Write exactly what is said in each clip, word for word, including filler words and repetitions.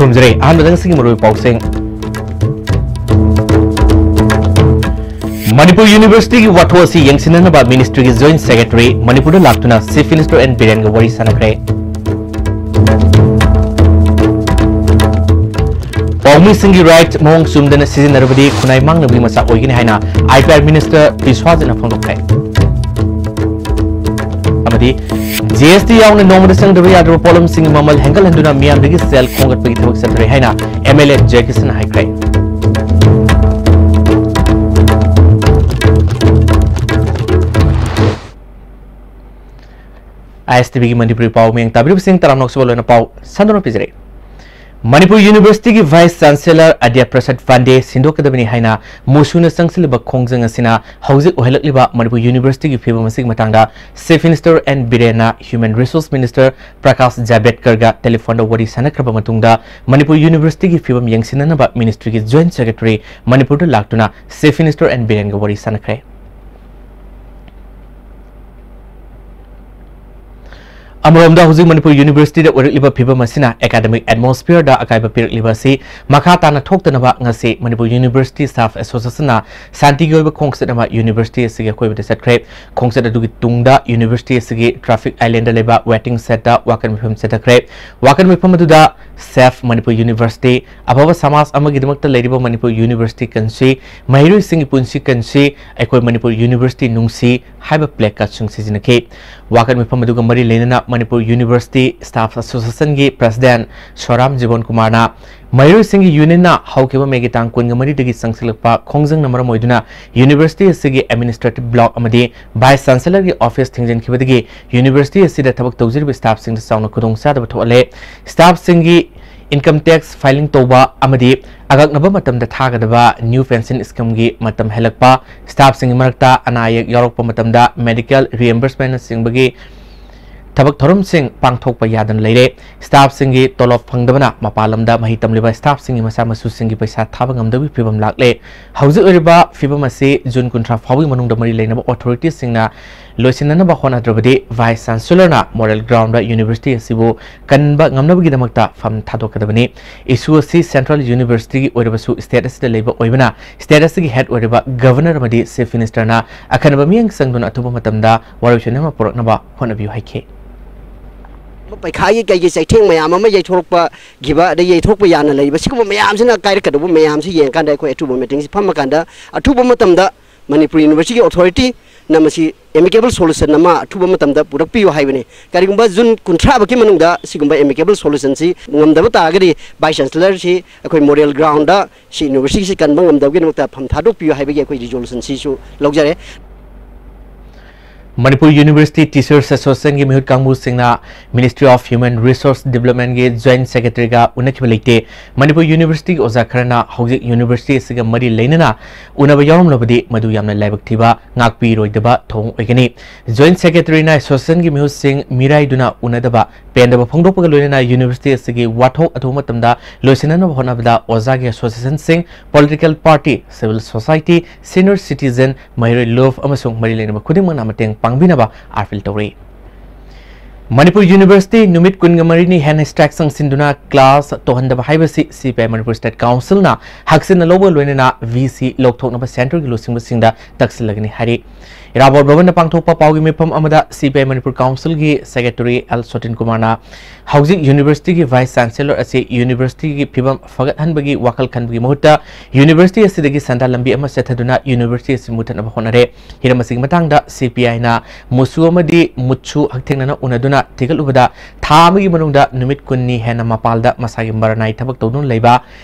ꯈꯨꯔꯨꯝꯖꯔꯤ꯫ ꯑꯍꯥꯟꯕꯗ ꯉꯁꯤꯒꯤ ꯃꯔꯨꯑꯣꯏꯕ ꯄꯥꯎꯁꯤꯡ꯫ ꯃꯅꯤꯄꯨꯔ ꯌꯨꯅꯤꯚꯔꯁꯤꯇꯤꯒꯤ ꯋꯥꯊꯣꯛ ꯑꯁꯤ ꯌꯦꯡꯁꯤꯟꯅꯅꯕ ꯃꯤꯅꯤꯁꯇ꯭ꯔꯤꯒꯤ ꯖꯣꯏꯟꯠ ꯁꯦꯀ꯭ꯔꯦꯇꯔꯤ ꯃꯅꯤꯄꯨꯔꯗ ꯂꯥꯛꯇꯨꯅ ꯆꯤꯐ ꯃꯤꯅꯤꯁꯇꯔ ꯑꯦꯟ ꯕꯤꯔꯦꯟꯒ ꯋꯥꯔꯤ ꯁꯥꯟꯅꯈ꯭ꯔꯦ꯫ ꯄꯥꯎꯃꯤꯁꯤꯡꯒꯤ ꯔꯥꯏꯠ ꯃꯑꯣꯡ ꯆꯨꯝꯗꯅ ꯁꯤꯖꯤꯟꯅꯔꯕꯗꯤ ꯈꯨꯟꯅꯥꯏ ꯃꯥꯡꯅꯕꯒꯤ ꯃꯆꯥꯛ ꯑꯣꯏꯒꯅꯤ ꯍꯥꯏꯅ ꯑꯥꯏ ꯄꯤ ꯑꯥꯔ ꯃꯤꯅꯤꯁꯇꯔ ꯄꯤ ꯁ꯭ꯋꯥꯖꯟꯅ ꯐꯣꯡꯗꯣꯛꯈ꯭ꯔꯦ꯫ ꯑꯃꯗꯤ ꯖꯤ ꯑꯦꯁ ꯇꯤ ꯌꯥꯎꯅ ꯅꯣꯡꯃꯗ ꯆꯪꯗꯕ ꯌꯥꯗ꯭ꯔꯕ ꯄꯣꯠꯂꯝꯁꯤꯡꯒꯤ ꯃꯃꯜ ꯍꯦꯟꯒꯠꯍꯟꯗꯨꯅ ꯃꯤꯌꯥꯝꯗꯒꯤ ꯁꯦꯜ ꯈꯣꯝꯒꯠꯄꯒꯤ ꯊꯕꯛ ꯆꯠꯊꯔꯤ ꯍꯥꯏꯅ ꯑꯦꯝ ꯑꯦꯜ ꯑꯦ ꯖꯦꯀꯤꯁꯟꯅ ꯍꯥꯏꯈ꯭ꯔꯦ꯫ ꯑꯥꯏ ꯑꯦꯁ ꯇꯤ ꯚꯤꯒꯤ ꯃꯅꯤꯄꯨꯔꯤ ꯄꯥꯎ ꯃꯤꯌꯦꯡ ꯇꯥꯕꯤꯔꯤꯕꯁꯤꯡ ꯇꯔꯥꯝꯅ ꯑꯣꯛꯆꯕ ꯂꯣꯏꯅ ꯄꯥꯎ ꯁꯟꯗꯣꯛꯅ ꯄꯤꯖꯔꯤ꯫ ꯃꯅꯤꯄꯨꯔ ꯌꯨꯅꯤꯚꯔꯁꯤꯇꯤꯒꯤ ꯚꯥꯏꯁ ꯆꯥꯟꯁꯦꯂꯔ ꯑꯗ꯭ꯌ ꯄ꯭ꯔꯁꯥꯗ ꯄꯥꯟꯗꯦ ꯁꯤꯟꯗꯣꯛꯀꯗꯕꯅꯤ ꯍꯥꯏꯅ ꯃꯨꯁꯨꯅ ꯆꯪꯁꯤꯜꯂꯤꯕ ꯈꯣꯡꯖꯪ ꯑꯁꯤꯅ ꯍꯧꯖꯤꯛ ꯑꯣꯏꯍꯜꯂꯛꯂꯤꯕ ꯃꯅꯤꯄꯨꯔ ꯌꯨꯅꯤꯚꯔꯁꯤꯇꯤꯒꯤ ꯐꯤꯕꯝ ꯑꯁꯤꯒꯤ ꯃꯇꯥꯡꯗ ꯆꯤꯐ ꯃꯤꯅꯤꯁꯇꯔ ꯑꯦꯟ ꯕꯤꯔꯦꯟꯅ ꯍ꯭ꯌꯨꯃꯦꯟ ꯔꯤꯁꯣꯔꯁ ꯃꯤꯅꯤꯁꯇꯔ ꯄ꯭ꯔꯀꯥꯁ ꯖꯥꯕꯦꯗꯀꯔꯒ ꯇꯦꯂꯤꯐꯣꯟꯗ ꯋꯥꯔꯤ ꯁꯥꯟꯅꯈ꯭ꯔꯕ ꯃꯇꯨꯡꯗ ꯃꯅꯤꯄꯨꯔ ꯌꯨꯅꯤꯚꯔꯁꯤꯇꯤꯒꯤ ꯐꯤꯕꯝ ꯌꯦꯡꯁꯤꯟꯅꯅꯕ ꯃꯤꯅꯤꯁꯇ꯭ꯔꯤꯒꯤ ꯖꯣꯏꯟꯠ ꯁꯦꯀ꯭ꯔꯦꯇꯔꯤ ꯃꯅꯤꯄꯨꯔꯗ ꯂꯥꯛꯇꯨꯅ ꯆꯤꯐ ꯃꯤꯅꯤꯁꯇꯔ ꯑꯦꯟ ꯕꯤꯔꯦꯟꯒ ꯋꯥꯔꯤ ꯁꯥꯟꯅꯈ꯭ꯔꯦ꯫ ꯑꯃꯔꯣꯝꯗ, ꯍꯧꯖꯤꯛ ꯃꯅꯤꯄꯨꯔ ꯌꯨꯅꯤꯚꯔꯁꯤꯇꯤꯗ ꯑꯣꯏꯔꯛꯂꯤꯕ ꯐꯤꯕꯝ ꯑꯁꯤꯅ ꯑꯦꯀꯥꯗꯃꯤꯛ ꯑꯦꯠꯃꯣꯁꯐꯤꯌꯔꯗ ꯑꯀꯥꯏꯕ ꯄꯤꯔꯛꯂꯤꯕ ꯑꯁꯤ ꯃꯈꯥ ꯇꯥꯅ ꯊꯣꯛꯇꯅꯕ ꯉꯁꯤ ꯃꯅꯤꯄꯨꯔ ꯌꯨꯅꯤꯚꯔꯁꯤꯇꯤ ꯁ꯭ꯇꯥꯐ ꯑꯦꯁꯣꯁꯤꯌꯦꯁꯟꯅ ꯁꯥꯟꯇꯤꯒꯤ ꯑꯣꯏꯕ ꯈꯣꯡꯆꯠ ꯑꯃ ꯌꯨꯅꯤꯚꯔꯁꯤꯇꯤ ꯑꯁꯤꯒꯤ ꯑꯀꯣꯏꯕꯗ ꯆꯠꯈ꯭ꯔꯦ꯫ ꯈꯣꯡꯆꯠ ꯑꯗꯨꯒꯤ ꯇꯨꯡꯗ ꯌꯨꯅꯤꯚꯔꯁꯤꯇꯤ ꯑꯁꯤꯒꯤ ꯇ꯭ꯔꯥꯐꯤꯛ ꯑꯥꯏꯂꯦꯟꯗ ꯂꯩꯕ ꯋꯦꯇꯤꯡ ꯁꯦꯗꯇ ꯋꯥꯀꯠ ꯃꯤꯐꯝ ꯆꯠꯊꯈ꯭ꯔꯦ꯫ ꯋꯥꯀꯠ ꯃꯤꯐꯝ ꯑꯗꯨꯗ Save Manipur University, ꯑꯐꯕ ꯁꯃꯥꯖ ꯑꯃꯒꯤꯗꯃꯛꯇ ꯂꯩꯔꯤꯕ ꯃꯅꯤꯄꯨꯔ ꯌꯨꯅꯤꯚꯔꯁꯤꯇꯤ ꯀꯟꯁꯤ, ꯃꯍꯩꯔꯣꯏꯁꯤꯡꯒꯤ ꯄꯨꯟꯁꯤ ꯀꯟꯁꯤ, ꯑꯩꯈꯣꯏ ꯃꯅꯤꯄꯨꯔ ꯌꯨꯅꯤꯚꯔꯁꯤꯇꯤ ꯅꯨꯡꯁꯤ ꯍꯥꯏꯕ ꯄ꯭ꯂꯦꯀꯥꯔꯗꯁꯤꯡ ꯁꯤꯖꯤꯟꯅꯈꯤ꯫ ꯋꯥꯀꯠ ꯃꯤꯐꯝ ꯑꯗꯨꯒ ꯃꯔꯤ ꯂꯩꯅꯅ ꯃꯅꯤꯄꯨꯔ ꯌꯨꯅꯤꯚꯔꯁꯤꯇꯤ ꯁ꯭ꯇꯥꯐ ꯑꯦꯁꯣꯁꯤꯌꯦꯁꯟꯒꯤ ꯄ꯭ꯔꯁꯤꯗꯦꯟꯠ ꯁꯣꯔꯥꯝ ꯖꯤꯕꯣꯟ ꯀꯨꯃꯥꯔꯅ ꯃꯍꯩꯔꯣꯏꯁꯤꯡꯒꯤ ꯌꯨꯅꯤꯌꯟꯅ ꯍꯧꯈꯤꯕ ꯃꯦꯒꯤ ꯇꯥꯡ ꯀꯨꯟꯒ ꯃꯔꯤꯗꯒꯤ ꯆꯪꯁꯤꯜꯂꯛꯄ ꯈꯣꯡꯖꯪꯅ ꯃꯔꯝ ꯑꯣꯏꯗꯨꯅ ꯌꯨꯅꯤꯚꯔꯁꯤꯇꯤ ꯑꯁꯤꯒꯤ ꯑꯦꯗꯃꯤꯅꯤꯁꯇ꯭ꯔꯦꯇꯤꯚ ꯕ꯭ꯂꯣꯛ ꯑꯃꯗꯤ ꯚꯥꯏꯁ ꯆꯥꯟꯁꯦꯂꯔꯒꯤ ꯑꯣꯐꯤꯁ ꯊꯤꯡꯖꯤꯟꯈꯤꯕꯗꯒꯤ ꯌꯨꯅꯤꯚꯔꯁꯤꯇꯤ ꯑꯁꯤꯗ ꯊꯕꯛ ꯇꯧꯖꯔꯤꯕ ꯁ꯭ꯇꯥꯐꯁꯤꯡꯗ ꯆꯥꯎꯅ ꯈꯨꯗꯣꯡꯆꯥꯗꯕ ꯊꯣꯛꯍꯜꯂꯦ꯫ ꯁ꯭ꯇꯥꯐꯁꯤꯡꯒꯤ ꯏꯟꯀꯝ ꯇꯦꯛꯁ ꯐꯥꯏꯂꯤꯡ ꯇꯧꯕ ꯑꯃꯗꯤ ꯑꯀꯛꯅꯕ ꯃꯇꯝꯗ ꯊꯥꯒꯗꯕ ꯅ꯭ꯌꯨ ꯄꯦꯟꯁꯟ ꯁ꯭ꯀꯤꯝꯒꯤ ꯃꯇꯝ ꯍꯦꯜꯂꯛꯄ, ꯁ꯭ꯇꯥꯐꯁꯤꯡꯒꯤ ꯃꯔꯛꯇ ꯑꯅꯥ ꯑꯌꯦꯛ ꯌꯥꯎꯔꯛꯄ ꯃꯇꯝꯗ ꯃꯦꯗꯤꯀꯦꯜ ꯔꯤꯑꯦꯝꯕꯔꯁꯃꯦꯟꯅꯆꯤꯡꯕꯒꯤ ꯊꯕꯛ ꯊꯧꯔꯝꯁꯤꯡ ꯄꯥꯡꯊꯣꯛꯄ ꯌꯥꯗꯅ ꯂꯩꯔꯦ꯫ ꯁ꯭ꯇꯥꯐꯁꯤꯡꯒꯤ ꯇꯣꯂꯣꯞ ꯐꯪꯗꯕꯅ ꯃꯄꯥꯟ ꯂꯝꯗ ꯃꯍꯩ ꯇꯝꯂꯤꯕ ꯁ꯭ꯇꯥꯐꯁꯤꯡꯒꯤ ꯃꯆꯥ ꯃꯁꯨꯁꯤꯡꯒꯤ ꯄꯩꯁꯥ ꯊꯥꯕ ꯉꯝꯗꯕꯒꯤ ꯐꯤꯕꯝ ꯂꯥꯛꯂꯦ꯫ ꯍꯧꯖꯤꯛ ꯑꯣꯏꯔꯤꯕ ꯐꯤꯕꯝ ꯑꯁꯤ ꯖꯨꯟ ꯀꯨꯟꯊ꯭ꯔꯥ ꯐꯥꯎꯕꯒꯤ ꯃꯅꯨꯡꯗ ꯃꯔꯤ ꯂꯩꯅꯕ ꯑꯣꯊꯣꯔꯤꯇꯤꯁꯤꯡꯅ ꯂꯣꯏꯁꯤꯟꯅꯅꯕ ꯍꯣꯠꯅꯗ꯭ꯔꯕꯗꯤ ꯚꯥꯏꯁ ꯆꯥꯟꯁꯦꯂꯔꯅ ꯃꯣꯗꯦꯜ ꯒ꯭ꯔꯥꯎꯟꯗ ꯌꯨꯅꯤꯚꯔꯁꯤꯇꯤ ꯑꯁꯤꯕꯨ ꯀꯟꯕ ꯉꯝꯅꯕꯒꯤꯗꯃꯛꯇ ꯐꯝ ꯊꯥꯗꯣꯛꯀꯗꯕꯅꯤ꯫ ꯏꯁꯨ ꯑꯁꯤ ꯁꯦꯟꯇ꯭ꯔꯦꯜ ꯌꯨꯅꯤꯚꯔꯁꯤꯇꯤꯒꯤ ꯑꯣꯏꯔꯕꯁꯨ ꯁ꯭ꯇꯦꯠ ꯑꯁꯤꯗ ꯂꯩꯕ ꯑꯣꯏꯕꯅ ꯁ꯭ꯇꯦꯠ ꯑꯁꯤꯒꯤ ꯍꯦꯗ ꯑꯣꯏꯔꯤꯕ ꯒꯚꯔꯅꯔ ꯑꯃꯗꯤ ꯆꯤꯐ ꯃꯤꯅꯤꯁꯇꯔꯅ ꯑꯈꯟꯅꯕ ꯃꯤꯠꯌꯦꯡ ꯆꯪꯗꯨꯅ ꯑꯊꯨꯕ ꯃꯇꯝꯗ ꯋꯥꯔꯣꯏꯁꯤꯟ ꯑꯃ ꯄꯨꯔꯛꯅꯕ ꯍꯣꯠꯅꯕꯤꯌꯨ ꯍꯥꯏꯈꯤ꯫ ꯄꯩꯈꯥꯒꯤ ꯀꯩꯒꯤ ꯆꯩꯊꯦꯡ ꯃꯌꯥꯝ ꯑꯃ ꯌꯩꯊꯣꯔꯛꯄꯈꯤꯕ, ꯑꯗꯩ ꯌꯩꯊꯣꯔꯛꯄ ꯌꯥꯅ ꯂꯩꯕ, ꯁꯤꯒꯨꯝꯕ ꯃꯌꯥꯝꯁꯤꯅ ꯀꯥꯏꯔꯛꯀꯗꯧꯕ ꯃꯌꯥꯝꯁꯤ ꯌꯦꯡꯀꯥꯟꯗ ꯑꯩꯈꯣꯏ ꯑꯊꯨꯕ ꯃꯤꯇꯤꯡꯁꯤ ꯐꯝꯃꯀꯥꯟꯗ ꯑꯊꯨꯕ ꯃꯇꯝꯗ ꯃꯅꯤꯄꯨꯔ ꯌꯨꯅꯤꯚꯔꯁꯤꯇꯤꯒꯤ ꯑꯣꯊꯣꯔꯤꯇꯤꯅ ꯃꯁꯤ ꯑꯦꯃꯤꯀꯦꯕꯜ ꯁꯣꯂꯨꯁꯟ ꯑꯃ ꯑꯊꯨꯕ ꯃꯇꯝꯗ ꯄꯨꯔꯛꯄꯤꯌꯨ ꯍꯥꯏꯕꯅꯤ꯫ ꯀꯔꯤꯒꯨꯝꯕ ꯖꯨꯟ ꯀꯨꯟꯊ꯭ꯔꯥ ꯐꯥꯎꯒꯤ ꯃꯅꯨꯡꯗ ꯁꯤꯒꯨꯝꯕ ꯑꯦꯃꯤꯀꯦꯕꯜ ꯁꯣꯂꯨꯁꯟꯁꯤ ꯉꯝꯗꯕ ꯇꯥꯔꯒꯗꯤ ꯚꯥꯏꯁ ꯆꯥꯟꯁꯦꯂꯔꯁꯤ ꯑꯩꯈꯣꯏ ꯃꯣꯗꯦꯜ ꯒ꯭ꯔꯥꯎꯟꯗ ꯁꯤ ꯌꯨꯅꯤꯚꯔꯁꯤꯇꯤꯁꯤ ꯀꯟꯕ ꯉꯝꯗꯕꯒꯤꯗꯃꯛꯇ ꯐꯝ ꯊꯥꯗꯣꯛꯄꯤꯌꯨ ꯍꯥꯏꯕꯒꯤ ꯑꯩꯈꯣꯏ ꯔꯤꯖꯣꯂꯨꯁꯟꯁꯤꯁꯨ ꯂꯧꯖꯔꯦ꯫ ꯃꯅꯤꯄꯨꯔ ꯌꯨꯅꯤꯚꯔꯁꯤꯇꯤ ꯇꯤꯆꯔꯁ ꯑꯦꯁꯣꯁꯤꯌꯦꯁꯟꯒꯤ ꯃꯤꯍꯨꯠ ꯀꯥꯡꯕꯨꯁꯤꯡꯅ Ministry of Human Resource Developmentꯒꯤ ꯖꯣꯏꯟꯠ ꯁꯦꯀ꯭ꯔꯦꯇꯔꯤꯒ ꯎꯅꯈꯤꯕ ꯂꯩꯇꯦ꯫ ꯃꯅꯤꯄꯨꯔ ꯌꯨꯅꯤꯚꯔꯁꯤꯇꯤꯒꯤ ꯑꯣꯖꯥ ꯈꯔꯅ ꯍꯧꯖꯤꯛ ꯌꯨꯅꯤꯚꯔꯁꯤꯇꯤ ꯑꯁꯤꯒ ꯃꯔꯤ ꯂꯩꯅꯅ ꯎꯅꯕ ꯌꯥꯎꯔꯝꯂꯕꯗꯤ ꯃꯗꯨ ꯌꯥꯝꯅ ꯂꯥꯏꯕꯛ ꯊꯤꯕ, ꯉꯥꯛꯄꯤꯔꯣꯏꯗꯕ ꯊꯧꯑꯣꯡ ꯑꯣꯏꯒꯅꯤ꯫ ꯖꯣꯏꯟꯠ ꯁꯦꯀ꯭ꯔꯦꯇꯔꯤꯅ ꯑꯦꯁꯣꯁꯤꯌꯦꯁꯟꯒꯤ ꯃꯤꯍꯨꯠꯁꯤꯡ ꯃꯤꯔꯥꯏꯗꯨꯅ ꯎꯅꯗꯕ ꯄꯦꯟꯗꯕ ꯐꯣꯡꯗꯣꯛꯄꯒ ꯂꯣꯏꯅꯅ ꯌꯨꯅꯤꯚꯔꯁꯤꯇꯤ ꯑꯁꯤꯒꯤ ꯋꯥꯊꯣꯛ ꯑꯊꯨꯕ ꯃꯇꯝꯗ ꯂꯣꯏꯁꯤꯟꯅꯅꯕ ꯍꯣꯠꯅꯕꯗ ꯑꯣꯖꯥꯒꯤ ꯑꯦꯁꯣꯁꯤꯌꯦꯁꯟꯁꯤꯡ, political party, civil society, senior citizen, ꯃꯍꯩꯔꯣꯏ ꯂꯨꯞ ꯑꯃꯁꯨꯡ ꯃꯔꯤ ꯂꯩꯅꯕ ꯈꯨꯗꯤꯡꯃꯛꯅ ꯃꯇꯦꯡ ꯄꯥꯡꯕꯤꯅꯕ ꯑꯥꯔꯄꯤꯜ ꯇꯧꯔꯤ꯫ ꯃꯅꯤꯄꯨꯔ ꯌꯨꯅꯤꯚꯔꯁꯤꯇꯤ ꯅꯨꯃꯤꯠ ꯀꯨꯟꯒ ꯃꯔꯤꯅꯤ ꯍꯦꯟꯅ ꯁ꯭ꯇ꯭ꯔꯥꯏꯛ ꯆꯪꯁꯤꯟꯗꯨꯅ ꯀ꯭ꯂꯥꯁ ꯇꯧꯍꯟꯗꯕ ꯍꯥꯏꯕꯁꯤ ꯁꯤ ꯄꯤ ꯑꯥꯏ ꯃꯅꯤꯄꯨꯔ ꯁ꯭ꯇꯦꯠ ꯀꯥꯎꯟꯁꯤꯜꯅ ꯍꯛꯆꯤꯟꯅ ꯂꯧꯕ ꯂꯣꯏꯅꯅ ꯚꯤ ꯁꯤ ꯂꯧꯊꯣꯛꯅꯕ ꯁꯦꯟꯇꯔꯒꯤ ꯂꯨꯆꯤꯡꯕꯁꯤꯡꯗ ꯇꯛꯁꯤꯜꯂꯒꯅꯤ ꯍꯥꯏꯔꯤ꯫ ꯏꯔꯥꯕꯣꯠ ꯚꯕꯟꯗ ꯄꯥꯡꯊꯣꯛꯄ ꯄꯥꯎꯒꯤ ꯃꯤꯐꯝ ꯑꯃꯗ ꯁꯤ ꯄꯤ ꯑꯥꯏ ꯃꯅꯤꯄꯨꯔ ꯀꯥꯎꯟꯁꯤꯜꯒꯤ ꯁꯦꯀ꯭ꯔꯦꯇꯔꯤ ꯑꯦꯜ ꯁꯣꯇꯤꯟ ꯀꯨꯃꯥꯔꯅ ꯍꯧꯖꯤꯛ ꯌꯨꯅꯤꯚꯔꯁꯤꯇꯤꯒꯤ ꯚꯥꯏꯁ ꯆꯥꯟꯁꯦꯂꯔ ꯑꯁꯤ ꯌꯨꯅꯤꯚꯔꯁꯤꯇꯤꯒꯤ ꯐꯤꯕꯝ ꯐꯒꯠꯍꯟꯕꯒꯤ ꯋꯥꯈꯜ ꯈꯟꯕꯒꯤ ꯃꯍꯨꯠꯇ ꯌꯨꯅꯤꯚꯔꯁꯤꯇꯤ ꯑꯁꯤꯗꯒꯤ ꯁꯦꯟꯗꯥꯟ ꯂꯝꯕꯤ ꯑꯃ ꯆꯠꯊꯗꯨꯅ ꯌꯨꯅꯤꯚꯔꯁꯤꯇꯤ ꯑꯁꯤ ꯃꯨꯊꯠꯅꯕ ꯍꯣꯠꯅꯔꯦ꯫ ꯍꯤꯔꯝ ꯑꯁꯤꯒꯤ ꯃꯇꯥꯡꯗ ꯁꯤ ꯄꯤ ꯑꯥꯏꯅ ꯃꯨꯁꯨ ꯑꯃꯗꯤ ꯃꯨꯠꯁꯨ ꯍꯛꯊꯦꯡꯅꯅ ꯎꯅꯗꯨꯅ ꯊꯤꯒꯠꯂꯨꯕꯗ ꯊꯥ ꯑꯃꯒꯤ ꯃꯅꯨꯡꯗ ꯅꯨꯃꯤꯠ ꯀꯨꯟꯅꯤ ꯍꯦꯟꯅ ꯃꯄꯥꯟꯗ ꯃꯁꯥꯒꯤ ꯃꯔꯅꯥꯏ ꯊꯕꯛ ꯇꯧꯗꯨꯅ ꯂꯩꯕ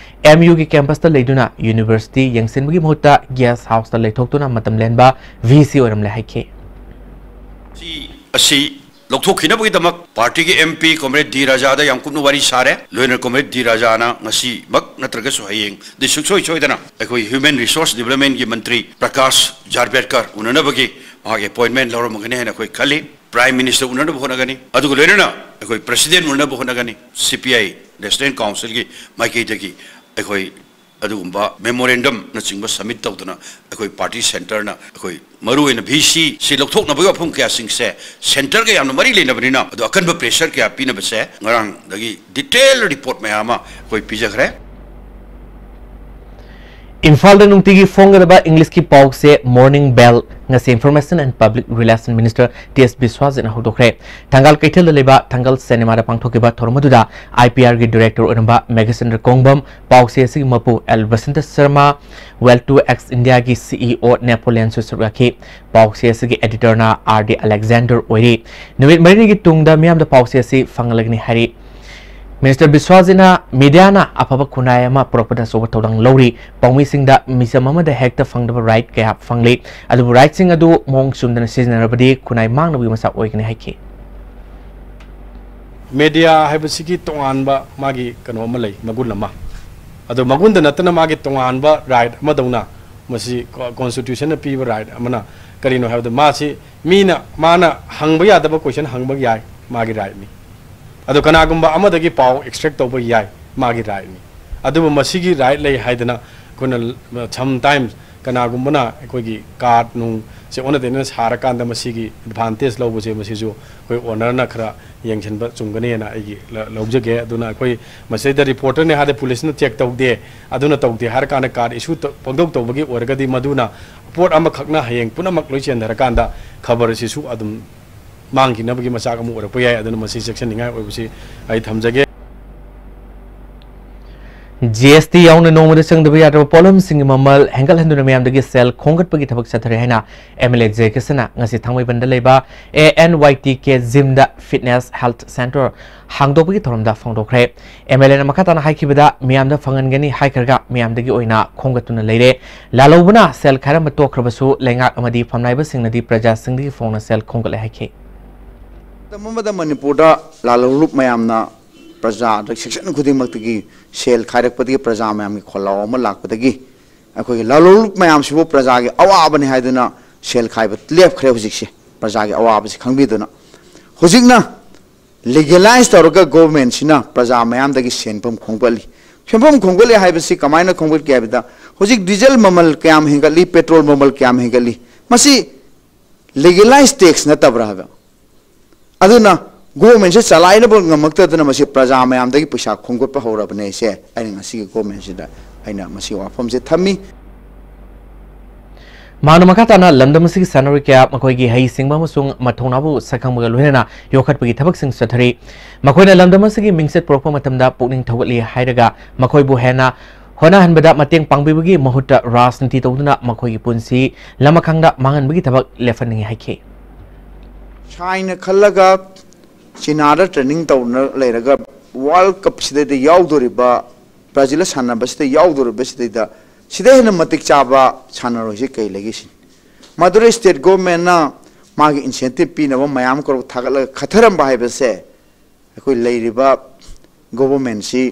ꯑꯦꯝ ꯌꯨꯒꯤ ꯀꯦꯝꯄꯁꯇ ꯂꯩꯗꯨꯅ ꯌꯨꯅꯤꯚꯔꯁꯤꯇꯤ ꯌꯦꯡꯁꯤꯟꯕꯒꯤ ꯃꯍꯨꯠꯇ ꯒꯦꯁ ꯍꯥꯎꯁꯇ ꯂꯩꯊꯣꯛꯇꯨꯅ ꯃꯇꯝ ꯂꯦꯟꯕ ꯚꯤ ꯁꯤ ꯑꯣꯏꯔꯝꯂꯦ ꯍꯥꯏꯈꯤ꯫ ꯁꯤ ꯑꯁꯤ ꯂꯧꯊꯣꯛꯈꯤꯅꯕꯒꯤꯗꯃꯛ ꯄꯥꯔꯇꯤꯒꯤ ꯑꯦꯝ ꯄꯤ ꯀꯣꯝꯔꯦꯗ ꯗꯤ ꯔꯥꯖꯥꯗ ꯌꯥꯝ ꯀꯨꯞꯅ ꯋꯥꯔꯤ ꯁꯥꯔꯦ꯫ ꯂꯣꯏꯅꯅ ꯀꯣꯝꯔꯦꯗ ꯗꯤ ꯔꯥꯖꯥꯅ ꯉꯁꯤꯃꯛ ꯅꯠꯇ꯭ꯔꯒꯁꯨ ꯍꯌꯦꯡꯗꯤ ꯁꯨꯡꯁꯣꯏ ꯁꯣꯏꯗꯅ ꯑꯩꯈꯣꯏ ꯍ꯭ꯌꯨꯃꯦꯟ ꯔꯤꯁꯣꯔꯁ ꯗꯤꯕꯂꯞꯃꯦꯟꯒꯤ ꯃꯟꯇ꯭ꯔꯤ ꯄ꯭ꯔꯀꯥꯁ ꯖꯥꯔꯕꯦꯗꯀꯔ ꯎꯅꯅꯕꯒꯤ ꯃꯥꯒꯤ ꯑꯦꯄꯣꯏꯟꯃꯦꯟ ꯂꯧꯔꯝꯃꯒꯅꯤ ꯍꯥꯏꯅ ꯑꯩꯈꯣꯏ ꯈꯜꯂꯤ꯫ Prime Minister ꯎꯅꯅꯕ ꯍꯣꯠꯅꯒꯅꯤ, ꯑꯗꯨꯒ ꯂꯣꯏꯅꯅ ꯑꯩꯈꯣꯏ President ꯎꯅꯅꯕ ꯍꯣꯠꯅꯒꯅꯤ꯫ C P I National Councilꯒꯤ ꯃꯥꯏꯀꯩꯗꯒꯤ ꯑꯩꯈꯣꯏ ꯑꯗꯨꯒꯨꯝꯕ memorandumꯅꯆꯤꯡꯕ submit ꯇꯧꯗꯅ ꯑꯩꯈꯣꯏ party centreꯅ ꯑꯩꯈꯣꯏ ꯃꯔꯨꯑꯣꯏꯅ V C ꯁꯤ ꯂꯧꯊꯣꯛꯅꯕꯒꯤ ꯋꯥꯐꯝ ꯀꯌꯥꯁꯤꯡꯁꯦ centreꯒ ꯌꯥꯝꯅ ꯃꯔꯤ ꯂꯩꯅꯕꯅꯤꯅ, ꯑꯗꯣ ꯑꯀꯟꯕ pressure ꯀꯌꯥ ꯄꯤꯅꯕꯁꯦ ꯉꯔꯥꯡꯗꯒꯤ detail report ꯃꯌꯥꯝ ꯑꯃ ꯑꯩꯈꯣꯏ ꯄꯤꯖꯈ꯭ꯔꯦ꯫ ꯏꯝꯐꯥꯜꯗ ꯅꯨꯡꯇꯤꯒꯤ ꯐꯣꯡꯒꯗꯕ ꯏꯪꯂꯤꯁꯀꯤ ꯄꯥꯎꯁꯦ Morning Bell꯫ ꯉꯁꯤ Information and Public Relation Minister T S ꯕꯤꯁ꯭ꯋꯥꯁꯖꯤꯠꯅ ꯍꯧꯗꯣꯛꯈ꯭ꯔꯦ꯫ ꯊꯪꯒꯥꯜ ꯀꯩꯊꯦꯜꯗ ꯂꯩꯕ ꯊꯪꯒꯜ ꯁꯤꯅꯦꯃꯥꯗ ꯄꯥꯡꯊꯣꯛꯈꯤꯕ ꯊꯧꯔꯝ ꯑꯗꯨꯗ I P Rꯒꯤ director ꯑꯣꯏꯔꯝꯕ ꯃꯦꯘꯆꯟꯗ꯭ꯔ ꯀꯣꯡꯕꯝ, ꯄꯥꯎꯆꯦ ꯑꯁꯤꯒꯤ ꯃꯄꯨ L Basanta Sharma, Well to X Indiaꯒꯤ C E O ꯅꯦꯄꯣꯂꯤꯌꯟꯁꯨ ꯁꯔꯨꯛ ꯌꯥꯈꯤ꯫ ꯄꯥꯎꯆꯦ ꯑꯁꯤꯒꯤ editorꯅ R D Alexander ꯑꯣꯏꯔꯤ꯫ ꯅꯨꯃꯤꯠ ꯃꯔꯤꯅꯤꯒꯤ ꯇꯨꯡꯗ ꯃꯤꯌꯥꯝꯗ ꯄꯥꯎꯆꯦ ꯑꯁꯤ ꯐꯪꯍꯜꯂꯒꯅꯤ ꯍꯥꯏꯔꯤ꯫ Minister ꯕꯤꯁ꯭ꯋꯥꯁꯖꯤꯠꯅ mediaꯅ ꯑꯐꯕ ꯈꯨꯟꯅꯥꯏ ꯑꯃ ꯄꯨꯔꯛꯄꯗ ꯑꯆꯧꯕ ꯊꯧꯗꯥꯡ ꯂꯧꯔꯤ꯫ ꯄꯥꯎꯃꯤꯁꯤꯡꯗ ꯃꯤꯆꯝ ꯑꯃꯗ ꯍꯦꯛꯇ ꯐꯪꯗꯕ right ꯀꯌꯥ ꯐꯪꯂꯤ꯫ ꯑꯗꯨꯕꯨ rightꯁꯤꯡ ꯑꯗꯨ ꯃꯑꯣꯡ ꯆꯨꯝꯗꯅ ꯁꯤꯖꯤꯟꯅꯔꯕꯗꯤ ꯈꯨꯟꯅꯥꯏ ꯃꯥꯡꯅꯕꯒꯤ ꯃꯆꯥꯛ ꯑꯣꯏꯒꯅꯤ ꯍꯥꯏꯈꯤ꯫ Media ꯍꯥꯏꯕꯁꯤꯒꯤ ꯇꯣꯉꯥꯟꯕ ꯃꯥꯒꯤ ꯀꯩꯅꯣ ꯑꯃ ꯂꯩ, ꯃꯒꯨꯟ ꯑꯃ꯫ ꯑꯗꯣ ꯃꯒꯨꯟꯗ ꯅꯠꯇꯅ ꯃꯥꯒꯤ ꯇꯣꯉꯥꯟꯕ right ꯑꯃꯗꯧꯅ ꯃꯁꯤ co-, constitutionꯅ ꯄꯤꯕ right ꯑꯃꯅ ꯀꯔꯤꯅꯣ ꯍꯥꯏꯕꯗ, ꯃꯥꯁꯤ ꯃꯤꯅ, ꯃꯥꯅ ꯍꯪꯕ ꯌꯥꯗꯕ question ꯍꯪꯕ ꯌꯥꯏ, ꯃꯥꯒꯤ rightꯅꯤ꯫ ꯑꯗꯣ ꯀꯅꯥꯒꯨꯝꯕ ꯑꯃꯗꯒꯤ ꯄꯥꯎ extract ꯇꯧꯕ ꯌꯥꯏ, ꯃꯥꯒꯤ rightꯅꯤ꯫ ꯑꯗꯨꯕꯨ ꯃꯁꯤꯒꯤ right ꯂꯩ ꯍꯥꯏꯗꯅ ꯑꯩꯈꯣꯏꯅ sometimes ꯀꯅꯥꯒꯨꯝꯕꯅ ꯑꯩꯈꯣꯏꯒꯤ card ꯅꯨꯡꯁꯦ ꯑꯣꯟꯅ ꯇꯩꯅꯅ ꯁꯥꯔꯀꯥꯟꯗ ꯃꯁꯤꯒꯤ advantage ꯂꯧꯕꯁꯦ, ꯃꯁꯤꯁꯨ ꯑꯩꯈꯣꯏ ownerꯅ ꯈꯔ ꯌꯦꯡꯁꯤꯟꯕ ꯆꯨꯝꯒꯅꯤꯅ ꯑꯩꯒꯤ ꯂ-, ꯂꯧꯖꯒꯦ꯫ ꯑꯗꯨꯅ ꯑꯩꯈꯣꯏ ꯃꯁꯤꯗ reporterꯅꯦ ꯍꯥꯏꯔꯗꯤ policeꯅ check ꯇꯧꯗꯦ, ꯑꯗꯨꯅ ꯇꯧꯗꯦ ꯍꯥꯏꯔ ꯀꯥꯟꯗ card issue ꯇ-, ꯄꯪꯇꯧ ꯇꯧꯕꯒꯤ ꯑꯣꯏꯔꯒꯗꯤ ꯃꯗꯨꯅ ꯄꯣꯠ ꯑꯃꯈꯛꯅ ꯍꯌꯦꯡ ꯄꯨꯝꯅꯃꯛ ꯂꯣꯏ ꯆꯦꯟꯊꯔꯀꯥꯟꯗ ꯈꯕꯔꯁꯤꯁꯨ ꯑꯗꯨꯝ ꯃꯥꯡꯈꯤꯅꯕꯒꯤ ꯃꯆꯥꯛ ꯑꯃ ꯑꯣꯏꯔꯛꯄ ꯌꯥꯏ꯫ ꯑꯗꯨꯅ ꯃꯁꯤ ꯆꯦꯛꯁꯤꯟꯅꯤꯡꯉꯥꯏ ꯑꯣꯏꯕꯁꯤ ꯑꯩ ꯊꯝꯖꯒꯦ꯫ G S T ꯌꯥꯎꯅ ꯅꯣꯡꯃꯗ ꯆꯪꯗꯕ ꯌꯥꯗ꯭ꯔꯕ ꯄꯣꯠꯂꯝꯁꯤꯡꯒꯤ ꯃꯃꯜ ꯍꯦꯟꯒꯠꯍꯟꯗꯨꯅ ꯃꯤꯌꯥꯝꯗꯒꯤ ꯁꯦꯜ ꯈꯣꯝꯒꯠꯄꯒꯤ ꯊꯕꯛ ꯆꯠꯊꯔꯦ ꯍꯥꯏꯅ M L A ꯖꯦ ꯀ꯭ꯔꯤꯁꯅꯅ ꯉꯁꯤ ꯊꯥꯡꯃꯩꯕꯟꯗ ꯂꯩꯕ A N Y T K gymꯗ fitness health centre ꯍꯥꯡꯗꯣꯛꯄꯒꯤ ꯊꯧꯔꯝꯗ ꯐꯣꯡꯗꯣꯛꯈ꯭ꯔꯦ꯫ M L Aꯅ ꯃꯈꯥ ꯇꯥꯅ ꯍꯥꯏꯈꯤꯕꯗ, ꯃꯤꯌꯥꯝꯗ ꯐꯪꯍꯟꯒꯅꯤ ꯍꯥꯏꯈ꯭ꯔꯒ ꯃꯤꯌꯥꯝꯗꯒꯤ ꯑꯣꯏꯅ ꯈꯣꯝꯒꯠꯇꯨꯅ ꯂꯩꯔꯦ꯫ ꯂꯥꯜꯍꯧꯕꯅ ꯁꯦꯜ ꯈꯥꯏꯔꯝꯕ ꯇꯣꯛꯈ꯭ꯔꯕꯁꯨ, ꯂꯩꯉꯥꯛ ꯑꯃꯗꯤ ꯐꯝꯅꯥꯏꯕꯁꯤꯡꯅꯗꯤ ꯄ꯭ꯔꯖꯥꯁꯤꯡꯗꯒꯤ ꯐꯣꯡꯅ ꯁꯦꯜ ꯈꯣꯝꯒꯠꯂꯦ ꯍꯥꯏꯈꯤ꯫ ꯃꯇꯝ ꯑꯃꯗ ꯃꯅꯤꯄꯨꯔꯗ ꯂꯥꯜꯍꯧꯂꯨꯞ ꯃꯌꯥꯝꯅ ꯄ꯭ꯔꯖꯥꯗ, section ꯈꯨꯗꯤꯡꯃꯛꯇꯒꯤ ꯁꯦꯜ ꯈꯥꯏꯔꯛꯄꯗꯒꯤ ꯄ꯭ꯔꯖꯥ ꯃꯌꯥꯝꯒꯤ ꯈꯣꯜꯂꯥꯎ ꯑꯃ ꯂꯥꯛꯄꯗꯒꯤ ꯑꯩꯈꯣꯏꯒꯤ ꯂꯥꯜꯍꯧꯂꯨꯞ ꯃꯌꯥꯝꯁꯤꯕꯨ ꯄ꯭ꯔꯖꯥꯒꯤ ꯑꯋꯥꯕꯅꯤ ꯍꯥꯏꯗꯨꯅ ꯁꯦꯜ ꯈꯥꯏꯕ ꯂꯦꯞꯈ꯭ꯔꯦ ꯍꯧꯖꯤꯛꯁꯦ꯫ ꯄ꯭ꯔꯖꯥꯒꯤ ꯑꯋꯥꯕꯁꯤ ꯈꯪꯕꯤꯗꯨꯅ ꯍꯧꯖꯤꯛꯅ ꯂꯤꯒꯦꯂꯥꯏꯁ ꯇꯧꯔꯒ ꯒꯣꯚꯔꯟꯃꯦꯟꯠꯁꯤꯅ ꯄ꯭ꯔꯖꯥ ꯃꯌꯥꯝꯗꯒꯤ ꯁꯦꯟꯐꯝ ꯈꯣꯝꯒꯠꯂꯤ꯫ ꯁꯦꯟꯐꯝ ꯈꯣꯝꯒꯠꯂꯤ ꯍꯥꯏꯕꯁꯤ ꯀꯃꯥꯏꯅ ꯈꯣꯝꯒꯠꯀꯦ ꯍꯥꯏꯕꯗ, ꯍꯧꯖꯤꯛ ꯗꯤꯖꯜ ꯃꯃꯜ ꯀꯌꯥꯝ ꯍꯦꯟꯒꯠꯂꯤ, ꯄꯦꯇ꯭ꯔꯣꯜ ꯃꯃꯜ ꯀꯌꯥꯝ ꯍꯦꯟꯒꯠꯂꯤ, ꯃꯁꯤ ꯂꯤꯒꯦꯂꯥꯏꯁ ꯇꯦꯛꯁ ꯅꯠꯇꯕ꯭ꯔꯥ ꯍꯥꯏꯕ꯫ ꯑꯗꯨꯅ ꯒꯣꯚꯔꯟꯃꯦꯟꯠꯁꯦ ꯆꯂꯥꯏꯅꯕ ꯉꯝꯃꯛꯇꯗꯅ ꯃꯁꯤ ꯄ꯭ꯔꯖꯥ ꯃꯌꯥꯝꯗꯒꯤ ꯄꯩꯁꯥ ꯈꯣꯝꯒꯠꯄ ꯍꯧꯔꯕꯅꯦ꯫ ꯁꯦ ꯑꯩꯅ ꯉꯁꯤꯒꯤ ꯒꯣꯚꯔꯟꯃꯦꯟꯠꯁꯤꯗ ꯑꯩꯅ ꯃꯁꯤ ꯋꯥꯐꯝꯁꯦ ꯊꯝꯃꯤ꯫ ꯃꯍꯥꯛꯅ ꯃꯈꯥ ꯇꯥꯅ ꯂꯝꯗꯝ ꯑꯁꯤꯒꯤ ꯁꯥꯟꯅꯔꯣꯏ ꯀꯌꯥ ꯃꯈꯣꯏꯒꯤ ꯍꯩꯁꯤꯡꯕ ꯑꯃꯁꯨꯡ ꯃꯊꯧꯅꯥꯕꯨ ꯁꯛꯈꯪꯕꯒ ꯂꯣꯏꯅꯅ ꯌꯣꯛꯈꯠꯄꯒꯤ ꯊꯕꯛꯁꯤꯡ ꯆꯠꯊꯔꯤ꯫ ꯃꯈꯣꯏꯅ ꯂꯝꯗꯝ ꯑꯁꯤꯒꯤ ꯃꯤꯡꯆꯠ ꯄꯨꯔꯛꯄ ꯃꯇꯝꯗ ꯄꯨꯛꯅꯤꯡ ꯊꯧꯒꯠꯂꯤ ꯍꯥꯏꯔꯒ ꯃꯈꯣꯏꯕꯨ ꯍꯦꯟꯅ ꯍꯣꯠꯅꯍꯟꯕꯗ ꯃꯇꯦꯡ ꯄꯥꯡꯕꯤꯕꯒꯤ ꯃꯍꯨꯠꯇ ꯔꯥꯖꯅꯤꯇꯤ ꯇꯧꯗꯨꯅ ꯃꯈꯣꯏꯒꯤ ꯄꯨꯟꯁꯤ ꯂꯃꯈꯥꯡꯗ ꯃꯥꯡꯍꯟꯕꯒꯤ ꯊꯕꯛ ꯂꯦꯞꯍꯟꯅꯤꯡꯏ ꯍꯥꯏꯈꯤ꯫ ꯁꯥꯏꯅ ꯈꯜꯂꯒ ꯆꯤꯅꯥꯗ ꯇ꯭ꯔꯦꯅꯤꯡ ꯇꯧꯅ ꯂꯩꯔꯒ ꯋꯥꯔꯜ ꯀꯞꯁꯤꯗꯩꯗ ꯌꯥꯎꯗꯣꯔꯤꯕ, ꯕ꯭ꯔꯥꯖꯤꯜꯗ ꯁꯥꯟꯅꯕꯁꯤꯗ ꯌꯥꯎꯗꯣꯔꯤꯕꯁꯤꯗꯩꯗ ꯁꯤꯗ ꯍꯦꯟꯅ ꯃꯇꯤꯛ ꯆꯥꯕ ꯁꯥꯟꯅꯔꯣꯏꯁꯤ ꯀꯩ ꯂꯩꯒꯦ ꯁꯤꯅꯤ꯫ ꯃꯗꯨꯔ ꯁ꯭ꯇꯦꯠ ꯒꯣꯚꯔꯟꯃꯦꯟꯠꯅ ꯃꯥꯒꯤ ꯏꯟꯁꯦꯟꯇꯤꯚ ꯄꯤꯅꯕ ꯃꯌꯥꯝ ꯀꯔꯣꯔ ꯊꯥꯒꯠꯂꯒ ꯈꯠꯊꯔꯝꯕ ꯍꯥꯏꯕꯁꯦ ꯑꯩꯈꯣꯏ ꯂꯩꯔꯤꯕ ꯒꯣꯚꯔꯟꯃꯦꯟꯠꯁꯤ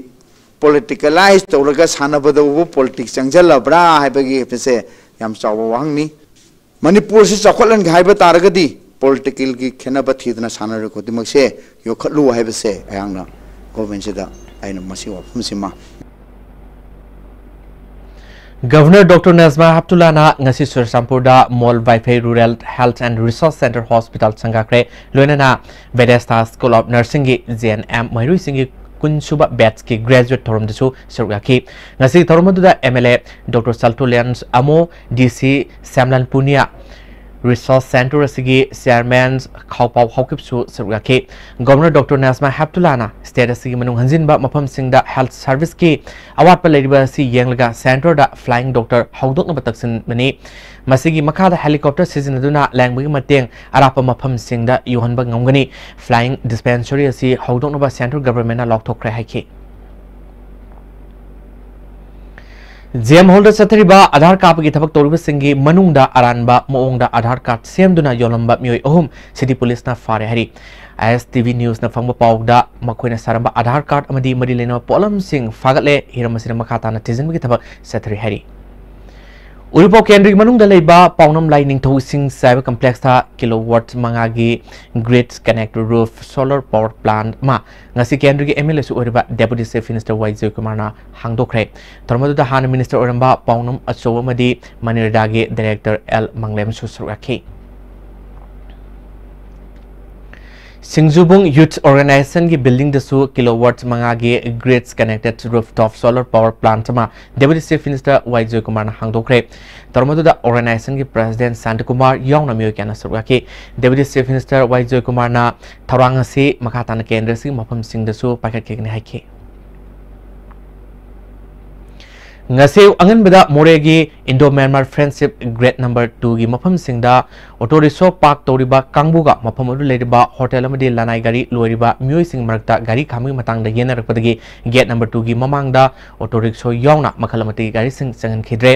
ꯄꯣꯂꯤꯇꯤꯀꯦꯂꯥꯏꯁ ꯇꯧꯔꯒ ꯁꯥꯟꯅꯕꯗꯕꯨ ꯄꯣꯂꯤꯇꯤꯛꯁ ꯆꯪꯁꯤꯜꯂꯕ꯭ꯔꯥ ꯍꯥꯏꯕꯒꯤ ꯍꯥꯏꯕꯁꯦ ꯌꯥꯝ ꯆꯥꯎꯕ ꯋꯥꯍꯪꯅꯤ꯫ ꯃꯅꯤꯄꯨꯔꯁꯤ ꯆꯥꯎꯈꯠꯍꯟꯒꯦ ꯍꯥꯏꯕ ꯇꯥꯔꯒꯗꯤ ꯄꯣꯂꯤꯇꯤꯀꯦꯜꯒꯤ ꯈꯦꯠꯅꯕ ꯊꯤꯗꯅ ꯁꯥꯟꯅꯔꯣꯏ ꯈꯨꯗꯤꯡꯃꯛꯁꯦ ꯌꯣꯛꯈꯠꯂꯨ ꯍꯥꯏꯕꯁꯦ ꯑꯩꯍꯥꯛꯅ ꯒꯣꯚꯔꯟꯃꯦꯟꯠꯁꯤꯗ ꯑꯩꯅ ꯃꯁꯤ ꯋꯥꯐꯝꯁꯤꯃ꯫ ꯒꯚꯔꯅꯔ ꯗꯣꯛꯇꯔ ꯅꯖꯃꯥ ꯍꯦꯞꯇꯨꯂꯥꯅ ꯉꯁꯤ ꯆꯨꯔꯆꯥꯟꯄꯨꯔꯗ ꯃꯣꯜ ꯋꯥꯏꯐꯩ Rural Health and Resource Centre Hospital ꯁꯪꯒꯥꯈ꯭ꯔꯦ꯫ ꯂꯣꯏꯅꯅ Vedasta School of Nursingꯒꯤ J N M ꯃꯍꯩꯔꯣꯏꯁꯤꯡꯒꯤ ꯀꯨꯟ ꯁꯨꯕ batchꯀꯤ graduate ꯊꯧꯔꯝꯗꯁꯨ ꯁꯔꯨꯛ ꯌꯥꯈꯤ꯫ ꯉꯁꯤꯒꯤ ꯊꯧꯔꯝ ꯑꯗꯨꯗ M L A ꯗꯣꯛꯇꯔ ꯁꯜꯇꯨꯂꯤꯌꯟ ꯑꯃꯣ, D C ꯁ꯭ꯌꯥꯝꯂꯥꯜ Punia, Resource Centre ꯑꯁꯤꯒꯤ chairman ꯈꯥꯎꯄꯥꯎ ꯍꯥꯎꯀꯤꯞꯁꯨ ꯁꯔꯨꯛ ꯌꯥꯈꯤ꯫ ꯒꯚꯔꯅꯔ ꯗꯣꯛꯇꯔ ꯅꯖꯃꯥ ꯍꯦꯞꯇꯨꯂꯥꯅ state ꯑꯁꯤꯒꯤ ꯃꯅꯨꯡ ꯍꯟꯖꯤꯟꯕ ꯃꯐꯝꯁꯤꯡꯗ health serviceꯀꯤ ꯑꯋꯥꯠꯄ ꯂꯩꯔꯤꯕ ꯑꯁꯤ ꯌꯦꯡꯂꯒ centreꯗ flying doctor ꯍꯧꯗꯣꯛꯅꯕ ꯇꯛꯁꯤꯟꯕꯅꯤ꯫ ꯃꯁꯤꯒꯤ ꯃꯈꯥꯗ helicopter ꯁꯤꯖꯤꯟꯅꯗꯨꯅ ꯂꯥꯌꯦꯡꯕꯒꯤ ꯃꯇꯦꯡ ꯑꯔꯥꯞꯄ ꯃꯐꯝꯁꯤꯡꯗ ꯌꯧꯍꯟꯕ ꯉꯝꯒꯅꯤ꯫ Flying dispensary ꯑꯁꯤ ꯍꯧꯗꯣꯛꯅꯕ central governmentꯅ ꯂꯥꯎꯊꯣꯛꯈ꯭ꯔꯦ ꯍꯥꯏꯈꯤ꯫ J M Hallꯗ ꯆꯠꯊꯔꯤꯕ ꯑꯥꯙꯥꯔ ꯀꯥꯞꯄꯒꯤ ꯊꯕꯛ ꯇꯧꯔꯤꯕꯁꯤꯡꯒꯤ ꯃꯅꯨꯡꯗ ꯑꯔꯥꯟꯕ ꯃꯑꯣꯡꯗ ꯑꯥꯙꯥꯔ ꯀꯥꯔꯗ ꯁꯦꯝꯗꯨꯅ ꯌꯣꯜꯂꯝꯕ ꯃꯤꯑꯣꯏ ꯑꯍꯨꯝ city policeꯅ ꯐꯥꯔꯦ ꯍꯥꯏꯔꯤ꯫ I S T V newsꯅ ꯐꯪꯕ ꯄꯥꯎꯗ ꯃꯈꯣꯏꯅ ꯁꯥꯔꯝꯕ ꯑꯥꯙꯥꯔ ꯀꯥꯔꯗ ꯑꯃꯗꯤ ꯃꯔꯤ ꯂꯩꯅꯕ ꯄꯣꯠꯂꯝꯁꯤꯡ ꯐꯥꯒꯠꯂꯦ꯫ ꯍꯤꯔꯝ ꯑꯁꯤꯗ ꯃꯈꯥ ꯇꯥꯅ ꯊꯤꯖꯤꯟꯕꯒꯤ ꯊꯕꯛ ꯆꯠꯊꯔꯤ ꯍꯥꯏꯔꯤ꯫ ꯎꯔꯤꯄꯣꯛ ꯀꯦꯟꯗ꯭ꯔꯒꯤ ꯃꯅꯨꯡꯗ ꯂꯩꯕ ꯄꯥꯎꯅꯝ ꯂꯥꯏꯅꯤꯡꯊꯧ ꯏꯁꯤꯡ ꯆꯥꯏꯕ ꯀꯝꯄ꯭ꯂꯦꯛꯁꯇ ꯀꯤꯂꯣ ꯋꯥꯠ ꯃꯉꯥꯒꯤ grid connected roof solar power plant ꯑꯃ ꯉꯁꯤ ꯀꯦꯟꯗ꯭ꯔꯒꯤ ꯑꯦꯝ ꯑꯦꯜ ꯑꯦꯁꯨ ꯑꯣꯏꯔꯤꯕ ꯗꯦꯄꯨꯇꯤ ꯆꯤꯐ ꯃꯤꯅꯤꯁꯇꯔ ꯋꯥꯏ ꯖꯣꯏꯀꯨꯃꯥꯔꯅ ꯍꯥꯡꯗꯣꯛꯈ꯭ꯔꯦ꯫ ꯊꯧꯔꯝ ꯑꯗꯨꯗ ꯍꯥꯟꯅ ꯃꯤꯅꯤꯁꯇꯔ ꯑꯣꯏꯔꯝꯕ ꯄꯥꯎꯅꯝ ꯑꯆꯧ ꯑꯃꯗꯤ ꯃꯅꯤꯔꯦꯗꯥꯒꯤ ꯗꯥꯏꯔꯦꯛꯇꯔ ꯑꯦꯜ ꯃꯪꯂꯦꯝꯁꯨ ꯁꯔꯨꯛ ꯌꯥꯈꯤ꯫ ꯁꯤꯡꯖꯨꯕꯨꯡ ꯌꯨꯊ ꯑꯣꯔꯒꯅꯥꯏꯖꯦꯁꯟꯒꯤ ꯕꯤꯜꯗꯤꯡꯗꯁꯨ ꯀꯤꯂꯣ ꯋꯥꯠ ꯃꯉꯥꯒꯤ ꯒ꯭ꯔꯤꯗ ꯀꯅꯦꯛꯇꯦꯗ ꯔꯨꯐ ꯇꯣꯞ ꯁꯣꯂꯔ ꯄꯥꯋꯔ ꯄ꯭ꯂꯥꯟꯠ ꯑꯃ ꯗꯦꯄꯨꯇꯤ ꯆꯤꯐ ꯃꯤꯅꯤꯁꯇꯔ ꯋꯥꯏ ꯖꯣꯏꯀꯨꯃꯥꯔꯅ ꯍꯥꯡꯗꯣꯛꯈ꯭ꯔꯦ꯫ ꯊꯧꯔꯝ ꯑꯗꯨꯗ ꯑꯣꯔꯒꯅꯥꯏꯖꯦꯁꯟꯒꯤ ꯄ꯭ꯔꯁꯤꯗꯦꯟꯠ ꯁꯥꯟꯇꯀꯨꯃꯥꯔ ꯌꯥꯎꯅ ꯃꯤꯑꯣꯏ ꯀꯌꯥꯅ ꯁꯔꯨꯛ ꯌꯥꯈꯤ꯫ ꯗꯦꯄꯨꯇꯤ ꯆꯤꯐ ꯃꯤꯅꯤꯁꯇꯔ ꯋꯥꯏ ꯖꯣꯏꯀꯨꯃꯥꯔꯅ ꯊꯧꯔꯥꯡ ꯑꯁꯤ ꯃꯈꯥ ꯇꯥꯅ ꯀꯦꯟꯗ꯭ꯔꯁꯤꯒꯤ ꯃꯐꯝꯁꯤꯡꯗꯁꯨ ꯄꯥꯏꯈꯠꯈꯤꯒꯅꯤ ꯍꯥꯏꯈꯤ꯫ ꯉꯁꯤ ꯑꯉꯟꯕꯗ ꯃꯣꯔꯦꯒꯤ ꯏꯟꯗꯣ ꯃ꯭ꯌꯥꯟꯃꯥꯔ ꯐ꯭ꯔꯦꯟꯗꯁꯤꯞ ꯒꯦꯠ ꯅꯝꯕꯔ ꯇꯨꯒꯤ ꯃꯐꯝꯁꯤꯡꯗ ꯑꯣꯇꯣ ꯔꯤꯛꯁꯣ ꯄꯥꯔꯛ ꯇꯧꯔꯤꯕ ꯀꯥꯡꯕꯨꯒ ꯃꯐꯝ ꯑꯗꯨ ꯂꯩꯔꯤꯕ ꯍꯣꯇꯦꯜ ꯑꯃꯗꯤ ꯂꯅꯥꯏ ꯒꯥꯔꯤ ꯂꯣꯏꯔꯤꯕ ꯃꯤꯑꯣꯏꯁꯤꯡ ꯃꯔꯛꯇ ꯒꯥꯔꯤ ꯈꯥꯝꯕꯒꯤ ꯃꯇꯥꯡꯗ ꯌꯦꯠꯅꯔꯛꯄꯗꯒꯤ ꯒꯦꯠ ꯅꯝꯕꯔ ꯇꯨꯒꯤ ꯃꯃꯥꯡꯗ ꯑꯣꯇꯣ ꯔꯤꯛꯁꯣ ꯌꯥꯎꯅ ꯃꯈꯜ ꯑꯃꯠꯇꯒꯤ ꯒꯥꯔꯤꯁꯤꯡ ꯆꯪꯍꯟꯈꯤꯗ꯭ꯔꯦ꯫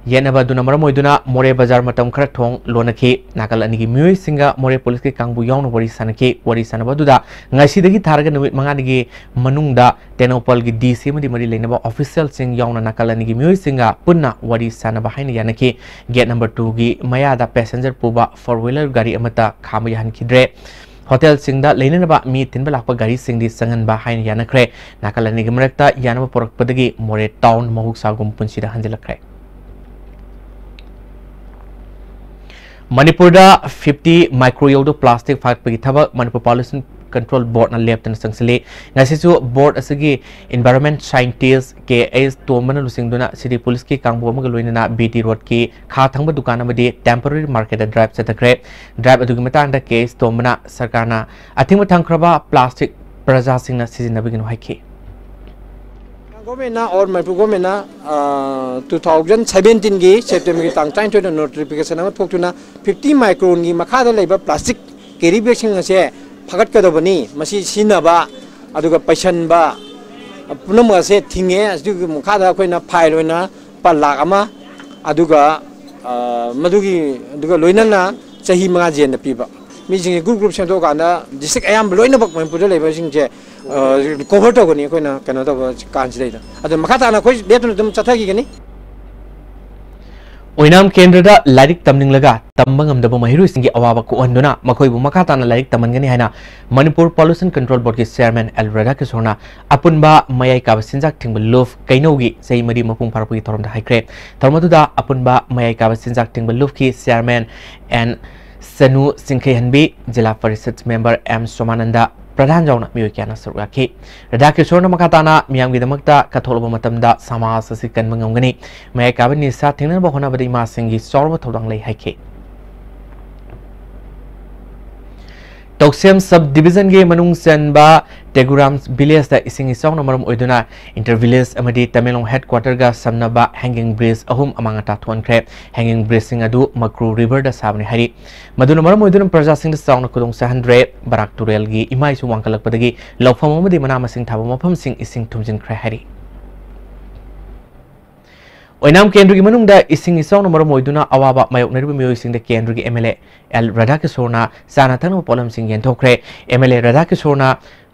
ꯌꯦꯠꯅꯕ ꯑꯗꯨꯅ ꯃꯔꯝ ꯑꯣꯏꯗꯨꯅ ꯃꯣꯔꯦ ꯕꯖꯥꯔ ꯃꯇꯝ ꯈꯔ ꯊꯣꯡ ꯂꯣꯟꯅꯈꯤ꯫ ꯅꯥꯀꯜ ꯑꯅꯤꯒꯤ ꯃꯤꯑꯣꯏꯁꯤꯡꯒ ꯃꯣꯔꯦ ꯄꯨꯂꯤꯁꯀꯤ ꯀꯥꯡꯕꯨ ꯌꯥꯎꯅ ꯋꯥꯔꯤ ꯁꯥꯅꯈꯤ꯫ ꯋꯥꯔꯤ ꯁꯥꯅꯕ ꯑꯗꯨꯗ ꯉꯁꯤꯗꯒꯤ ꯊꯥꯔꯒ ꯅꯨꯃꯤꯠ ꯃꯉꯥꯅꯤꯒꯤ ꯃꯅꯨꯡꯗ ꯇꯦꯡꯅꯧꯄꯜꯒꯤ ꯗꯤ ꯁꯤ ꯑꯃꯗꯤ ꯃꯔꯤ ꯂꯩꯅꯕ ꯑꯣꯐꯤꯁꯤꯌꯦꯜꯁꯤꯡ ꯌꯥꯎꯅ ꯅꯥꯀꯜ ꯑꯅꯤꯒꯤ ꯃꯤꯑꯣꯏꯁꯤꯡꯒ ꯄꯨꯟꯅ ꯋꯥꯔꯤ ꯁꯥꯅꯕ ꯍꯥꯏꯅ ꯌꯥꯅꯈꯤ꯫ ꯒꯦꯠ ꯅꯝꯕꯔ ꯇꯨꯒꯤ ꯃꯌꯥꯗ ꯄꯦꯁꯦꯟꯖꯔ ꯄꯨꯕ ꯐꯣꯔ ꯋꯤꯂꯔ ꯒꯥꯔꯤ ꯑꯃꯠꯇ ꯈꯥꯝꯕ ꯌꯥꯍꯟꯈꯤꯗ꯭ꯔꯦ꯫ ꯍꯣꯇꯦꯜꯁꯤꯡꯗ ꯂꯩꯅꯅꯕ ꯃꯤ ꯊꯤꯟꯕ ꯂꯥꯛꯄ ꯒꯥꯔꯤꯁꯤꯡꯗꯤ ꯆꯪꯍꯟꯕ ꯍꯥꯏꯅ ꯌꯥꯅꯈ꯭ꯔꯦ꯫ ꯅꯥꯀꯜ ꯑꯅꯤꯒꯤ ꯃꯔꯛꯇ ꯌꯥꯅꯕ ꯄꯨꯔꯛꯄꯗꯒꯤ ꯃꯣꯔꯦ ꯇꯥꯎꯟ ꯃꯍꯧꯁꯥꯒꯨꯝ ꯄꯨꯟꯁꯤꯗ ꯍꯟꯖꯤꯜꯂꯛꯈ꯭ꯔꯦ꯫ ꯃꯅꯤꯄꯨꯔꯗ ꯐꯤꯐꯇꯤ ꯃꯥꯏꯀ꯭ꯔꯣ ꯌꯧꯗꯣ ꯄ꯭ꯂꯥꯁꯇꯤꯛ ꯐꯥꯒꯠꯄꯒꯤ ꯊꯕꯛ ꯃꯅꯤꯄꯨꯔ ꯄꯣꯂꯨꯁꯟ ꯀꯟꯇ꯭ꯔꯣꯜ ꯕꯣꯔꯗꯅ ꯂꯦꯞꯇꯅ ꯆꯪꯁꯤꯜꯂꯤ꯫ ꯉꯁꯤꯁꯨ ꯕꯣꯔꯗ ꯑꯁꯤꯒꯤ ꯏꯟꯚꯥꯏꯔꯣꯟꯃꯦꯟ ꯁꯥꯏꯟꯇꯤꯁ ꯀꯦ ꯑꯩꯆ ꯇꯣꯝꯕꯅ ꯂꯨꯆꯤꯡꯗꯨꯅ ꯁꯤꯇꯤ ꯄꯨꯂꯤꯁꯀꯤ ꯀꯥꯡꯕꯨ ꯑꯃꯒ ꯂꯣꯏꯅꯅ ꯕꯤ ꯇꯤ ꯔꯣꯗꯀꯤ ꯈꯥ ꯊꯪꯕ ꯗꯨꯀꯥꯟ ꯑꯃꯗꯤ ꯇꯦꯝꯄꯔꯔꯤ ꯃꯥꯔꯀꯦꯠꯇ ꯗ꯭ꯔꯥꯏꯚ ꯆꯠꯊꯈ꯭ꯔꯦ꯫ ꯗ꯭ꯔꯥꯏꯚ ꯑꯗꯨꯒꯤ ꯃꯇꯥꯡꯗ ꯀꯦ ꯑꯩꯆ ꯇꯣꯝꯕꯅ ꯁꯔꯀꯥꯔꯅ ꯑꯊꯤꯡꯕ ꯊꯝꯈ꯭ꯔꯕ ꯄ꯭ꯂꯥꯁꯇꯤꯛ ꯄ꯭ꯔꯖꯥꯁꯤꯡꯅ ꯁꯤꯖꯤꯟꯅꯕꯒꯤꯅꯣ ꯍꯥꯏꯈꯤ꯫ ꯒꯣꯔꯃꯦꯟꯅ ꯑꯣꯔ ꯃꯅꯤꯄꯨꯔ ꯒꯣꯔꯃꯦꯟꯅ, ꯑ, ꯇꯨ ꯊꯥꯎꯖꯟ ꯁꯚꯦꯟꯇꯤꯟꯒꯤ ꯁꯦꯞꯇꯦꯝꯕꯔꯒꯤ ꯇꯥꯡ ꯇꯔꯥꯅꯤꯊꯣꯏꯗ ꯅꯣꯇꯤꯐꯤꯀꯦꯁꯟ ꯑꯃ ꯊꯣꯛꯇꯨꯅ ꯐꯤꯐꯇꯤ ꯃꯥꯏꯀ꯭ꯔꯣꯟꯒꯤ ꯃꯈꯥꯗ ꯂꯩꯕ ꯄ꯭ꯂꯥꯁꯇꯤꯛ ꯀꯦꯔꯤ ꯕꯦꯒꯁꯤꯡ ꯑꯁꯦ ꯐꯒꯠꯀꯗꯕꯅꯤ꯫ ꯃꯁꯤ ꯁꯤꯖꯤꯟꯅꯕ, ꯑꯗꯨꯒ ꯄꯩꯁꯟꯕ, ꯄꯨꯝꯅꯃꯛ ꯑꯁꯦ ꯊꯤꯡꯉꯦ꯫ ꯑꯁꯤꯒꯤ ꯃꯈꯥꯗ ꯑꯩꯈꯣꯏꯅ ꯐꯥꯏꯟ ꯑꯣꯏꯅ ꯂꯨꯄꯥ ꯂꯥꯈ ꯑꯃ, ꯑꯗꯨꯒ, ꯑ, ꯃꯗꯨꯒꯤ, ꯑꯗꯨꯒ ꯂꯣꯏꯅꯅ ꯆꯍꯤ ꯃꯉꯥ ꯖꯦꯜꯗ ꯄꯤꯕ꯫ ꯃꯤꯁꯤꯡꯁꯦ ꯒ꯭ꯔꯨꯞ ꯒ꯭ꯔꯨꯞ ꯁꯦꯝꯗꯣꯛꯑꯀꯥꯟꯗ ꯗꯤꯁꯇ꯭ꯔꯤꯛ ꯑꯌꯥꯝꯕ ꯂꯣꯏꯅꯃꯛ ꯃꯅꯤꯄꯨꯔꯗ ꯂꯩꯕꯁꯤꯡꯁꯦ, ꯑ, ꯀꯣꯚꯔ ꯇꯧꯒꯅꯤ ꯑꯩꯈꯣꯏꯅ ꯀꯩꯅꯣ ꯇꯧꯕ ꯀꯥꯟꯁꯤꯗꯩꯗ꯫ ꯑꯗꯣ ꯃꯈꯥ ꯇꯥꯅ ꯑꯩꯈꯣꯏ ꯂꯦꯞꯇꯅ ꯑꯗꯨꯝ ꯆꯠꯊꯈꯤꯒꯅꯤ꯫ ꯑꯣꯏꯅꯥꯝ ꯀꯦꯟꯗ꯭ꯔꯗ ꯂꯥꯏꯔꯤꯛ ꯇꯝꯅꯤꯡꯂꯒ ꯇꯝꯕ ꯉꯝꯗꯕ ꯃꯍꯩꯔꯣꯏꯁꯤꯡꯒꯤ ꯑꯋꯥꯕ ꯀꯣꯛꯍꯟꯗꯨꯅ ꯃꯈꯣꯏꯕꯨ ꯃꯈꯥ ꯇꯥꯅ ꯂꯥꯏꯔꯤꯛ ꯇꯝꯍꯟꯒꯅꯤ ꯍꯥꯏꯅ ꯃꯅꯤꯄꯨꯔ Pollution Control Boardꯀꯤ Chairman ꯑꯦꯜ ꯔꯥꯙꯥꯀꯤꯁꯣꯔꯅ ꯑꯄꯨꯟꯕ ꯃꯌꯥꯏ ꯀꯥꯕ ꯆꯤꯟꯖꯥꯛ ꯊꯤꯡꯕ ꯂꯨꯞ ꯀꯩꯅꯧꯒꯤ ꯆꯍꯤ ꯃꯔꯤ ꯃꯄꯨꯡ ꯐꯥꯔꯛꯄꯒꯤ ꯊꯧꯔꯝꯗ ꯍꯥꯏꯈ꯭ꯔꯦ꯫ ꯊꯧꯔꯝ ꯑꯗꯨꯗ ꯑꯄꯨꯟꯕ ꯃꯌꯥꯏ ꯀꯥꯕ ꯆꯤꯟꯖꯥꯛ ꯊꯤꯡꯕ ꯂꯨꯞꯀꯤ Chairman ꯑꯦꯟ ꯁꯅꯨ ꯆꯤꯡꯈꯩꯍꯟꯕꯤ, ꯖꯤꯂꯥ ꯄꯔꯤꯁꯠ member ꯑꯦꯝ ꯁꯣꯃꯥꯅꯟꯗ, ꯄ꯭ꯔꯙꯥꯟ ꯌꯥꯎꯅ ꯃꯤꯑꯣꯏ ꯀꯌꯥꯅ ꯁꯔꯨꯛ ꯌꯥꯈꯤ꯫ ꯔꯥꯙꯥꯀꯤꯁꯣꯔꯅ ꯃꯈꯥ ꯇꯥꯅ ꯃꯤꯌꯥꯝꯒꯤꯗꯃꯛꯇ ꯀꯠꯊꯣꯛꯂꯕ ꯃꯇꯝꯗ ꯁꯃꯥꯖ ꯑꯁꯤ ꯀꯟꯕ ꯉꯝꯒꯅꯤ꯫ ꯃꯌꯥꯏ ꯀꯥꯕ ꯅꯤꯁꯥ ꯊꯤꯡꯅꯅꯕ ꯍꯣꯠꯅꯕꯗ ꯏꯃꯥꯁꯤꯡꯒꯤ ꯆꯥꯎꯔꯕ ꯊꯧꯗꯥꯡ ꯂꯩ ꯍꯥꯏꯈꯤ꯫ ꯇꯧꯁꯦꯝ sub divisionꯒꯤ ꯃꯅꯨꯡ ꯆꯟꯕ ꯇꯦꯒꯨꯔꯥꯝ villageꯇ ꯏꯁꯤꯡ ꯏꯆꯥꯎꯅ ꯃꯔꯝ ꯑꯣꯏꯗꯨꯅ inter village ꯑꯃꯗꯤ ꯇꯃꯦꯡꯂꯣꯡ headquarterꯒ ꯁꯝꯅꯕ hanging bridge ꯑꯍꯨꯝ ꯑꯃꯥꯡ ꯑꯇꯥ ꯊꯣꯛꯍꯟꯈ꯭ꯔꯦ꯫ Hanging bridgeꯁꯤꯡ ꯑꯗꯨ ꯃꯀ꯭ꯔꯨ riverꯗ ꯁꯥꯕꯅꯤ ꯍꯥꯏꯔꯤ꯫ ꯃꯗꯨꯅ ꯃꯔꯝ ꯑꯣꯏꯗꯨꯅ ꯄ꯭ꯔꯖꯥꯁꯤꯡꯗ ꯆꯥꯎꯅ ꯈꯨꯗꯣꯡ ꯆꯥꯍꯟꯗ꯭ꯔꯦ꯫ ꯕꯔꯥꯛ ꯇꯨꯔꯦꯜꯒꯤ ꯏꯃꯥꯏꯁꯨ ꯋꯥꯡꯈꯠꯂꯛꯄꯗꯒꯤ ꯂꯧꯐꯝ ꯑꯃꯗꯤ ꯃꯅꯥ ꯃꯁꯤꯡ ꯊꯥꯕ ꯃꯐꯝꯁꯤꯡ ꯏꯁꯤꯡ ꯊꯨꯝꯖꯤꯟꯈ꯭ꯔꯦ ꯍꯥꯏꯔꯤ꯫ ꯑꯣꯏꯅꯥꯝ ꯀꯦꯟꯗ꯭ꯔꯒꯤ ꯃꯅꯨꯡꯗ ꯏꯁꯤꯡ ꯏꯆꯥꯎꯅ ꯃꯔꯝ ꯑꯣꯏꯗꯨꯅ ꯑꯋꯥꯕ ꯃꯥꯌꯣꯛꯅꯔꯤꯕ ꯃꯤꯑꯣꯏꯁꯤꯡꯗ ꯀꯦꯟꯗ꯭ꯔꯒꯤ MLA ꯑꯦꯜ ꯔꯥꯙꯥꯀꯤꯁꯣꯔꯅ ꯆꯥꯅ ꯊꯛꯅꯕ ꯄꯣꯠꯂꯝꯁꯤꯡ ꯌꯦꯟꯊꯣꯛꯈ꯭ꯔꯦ꯫ MLA ꯔꯥꯙꯥꯀꯤꯁꯣꯔꯅ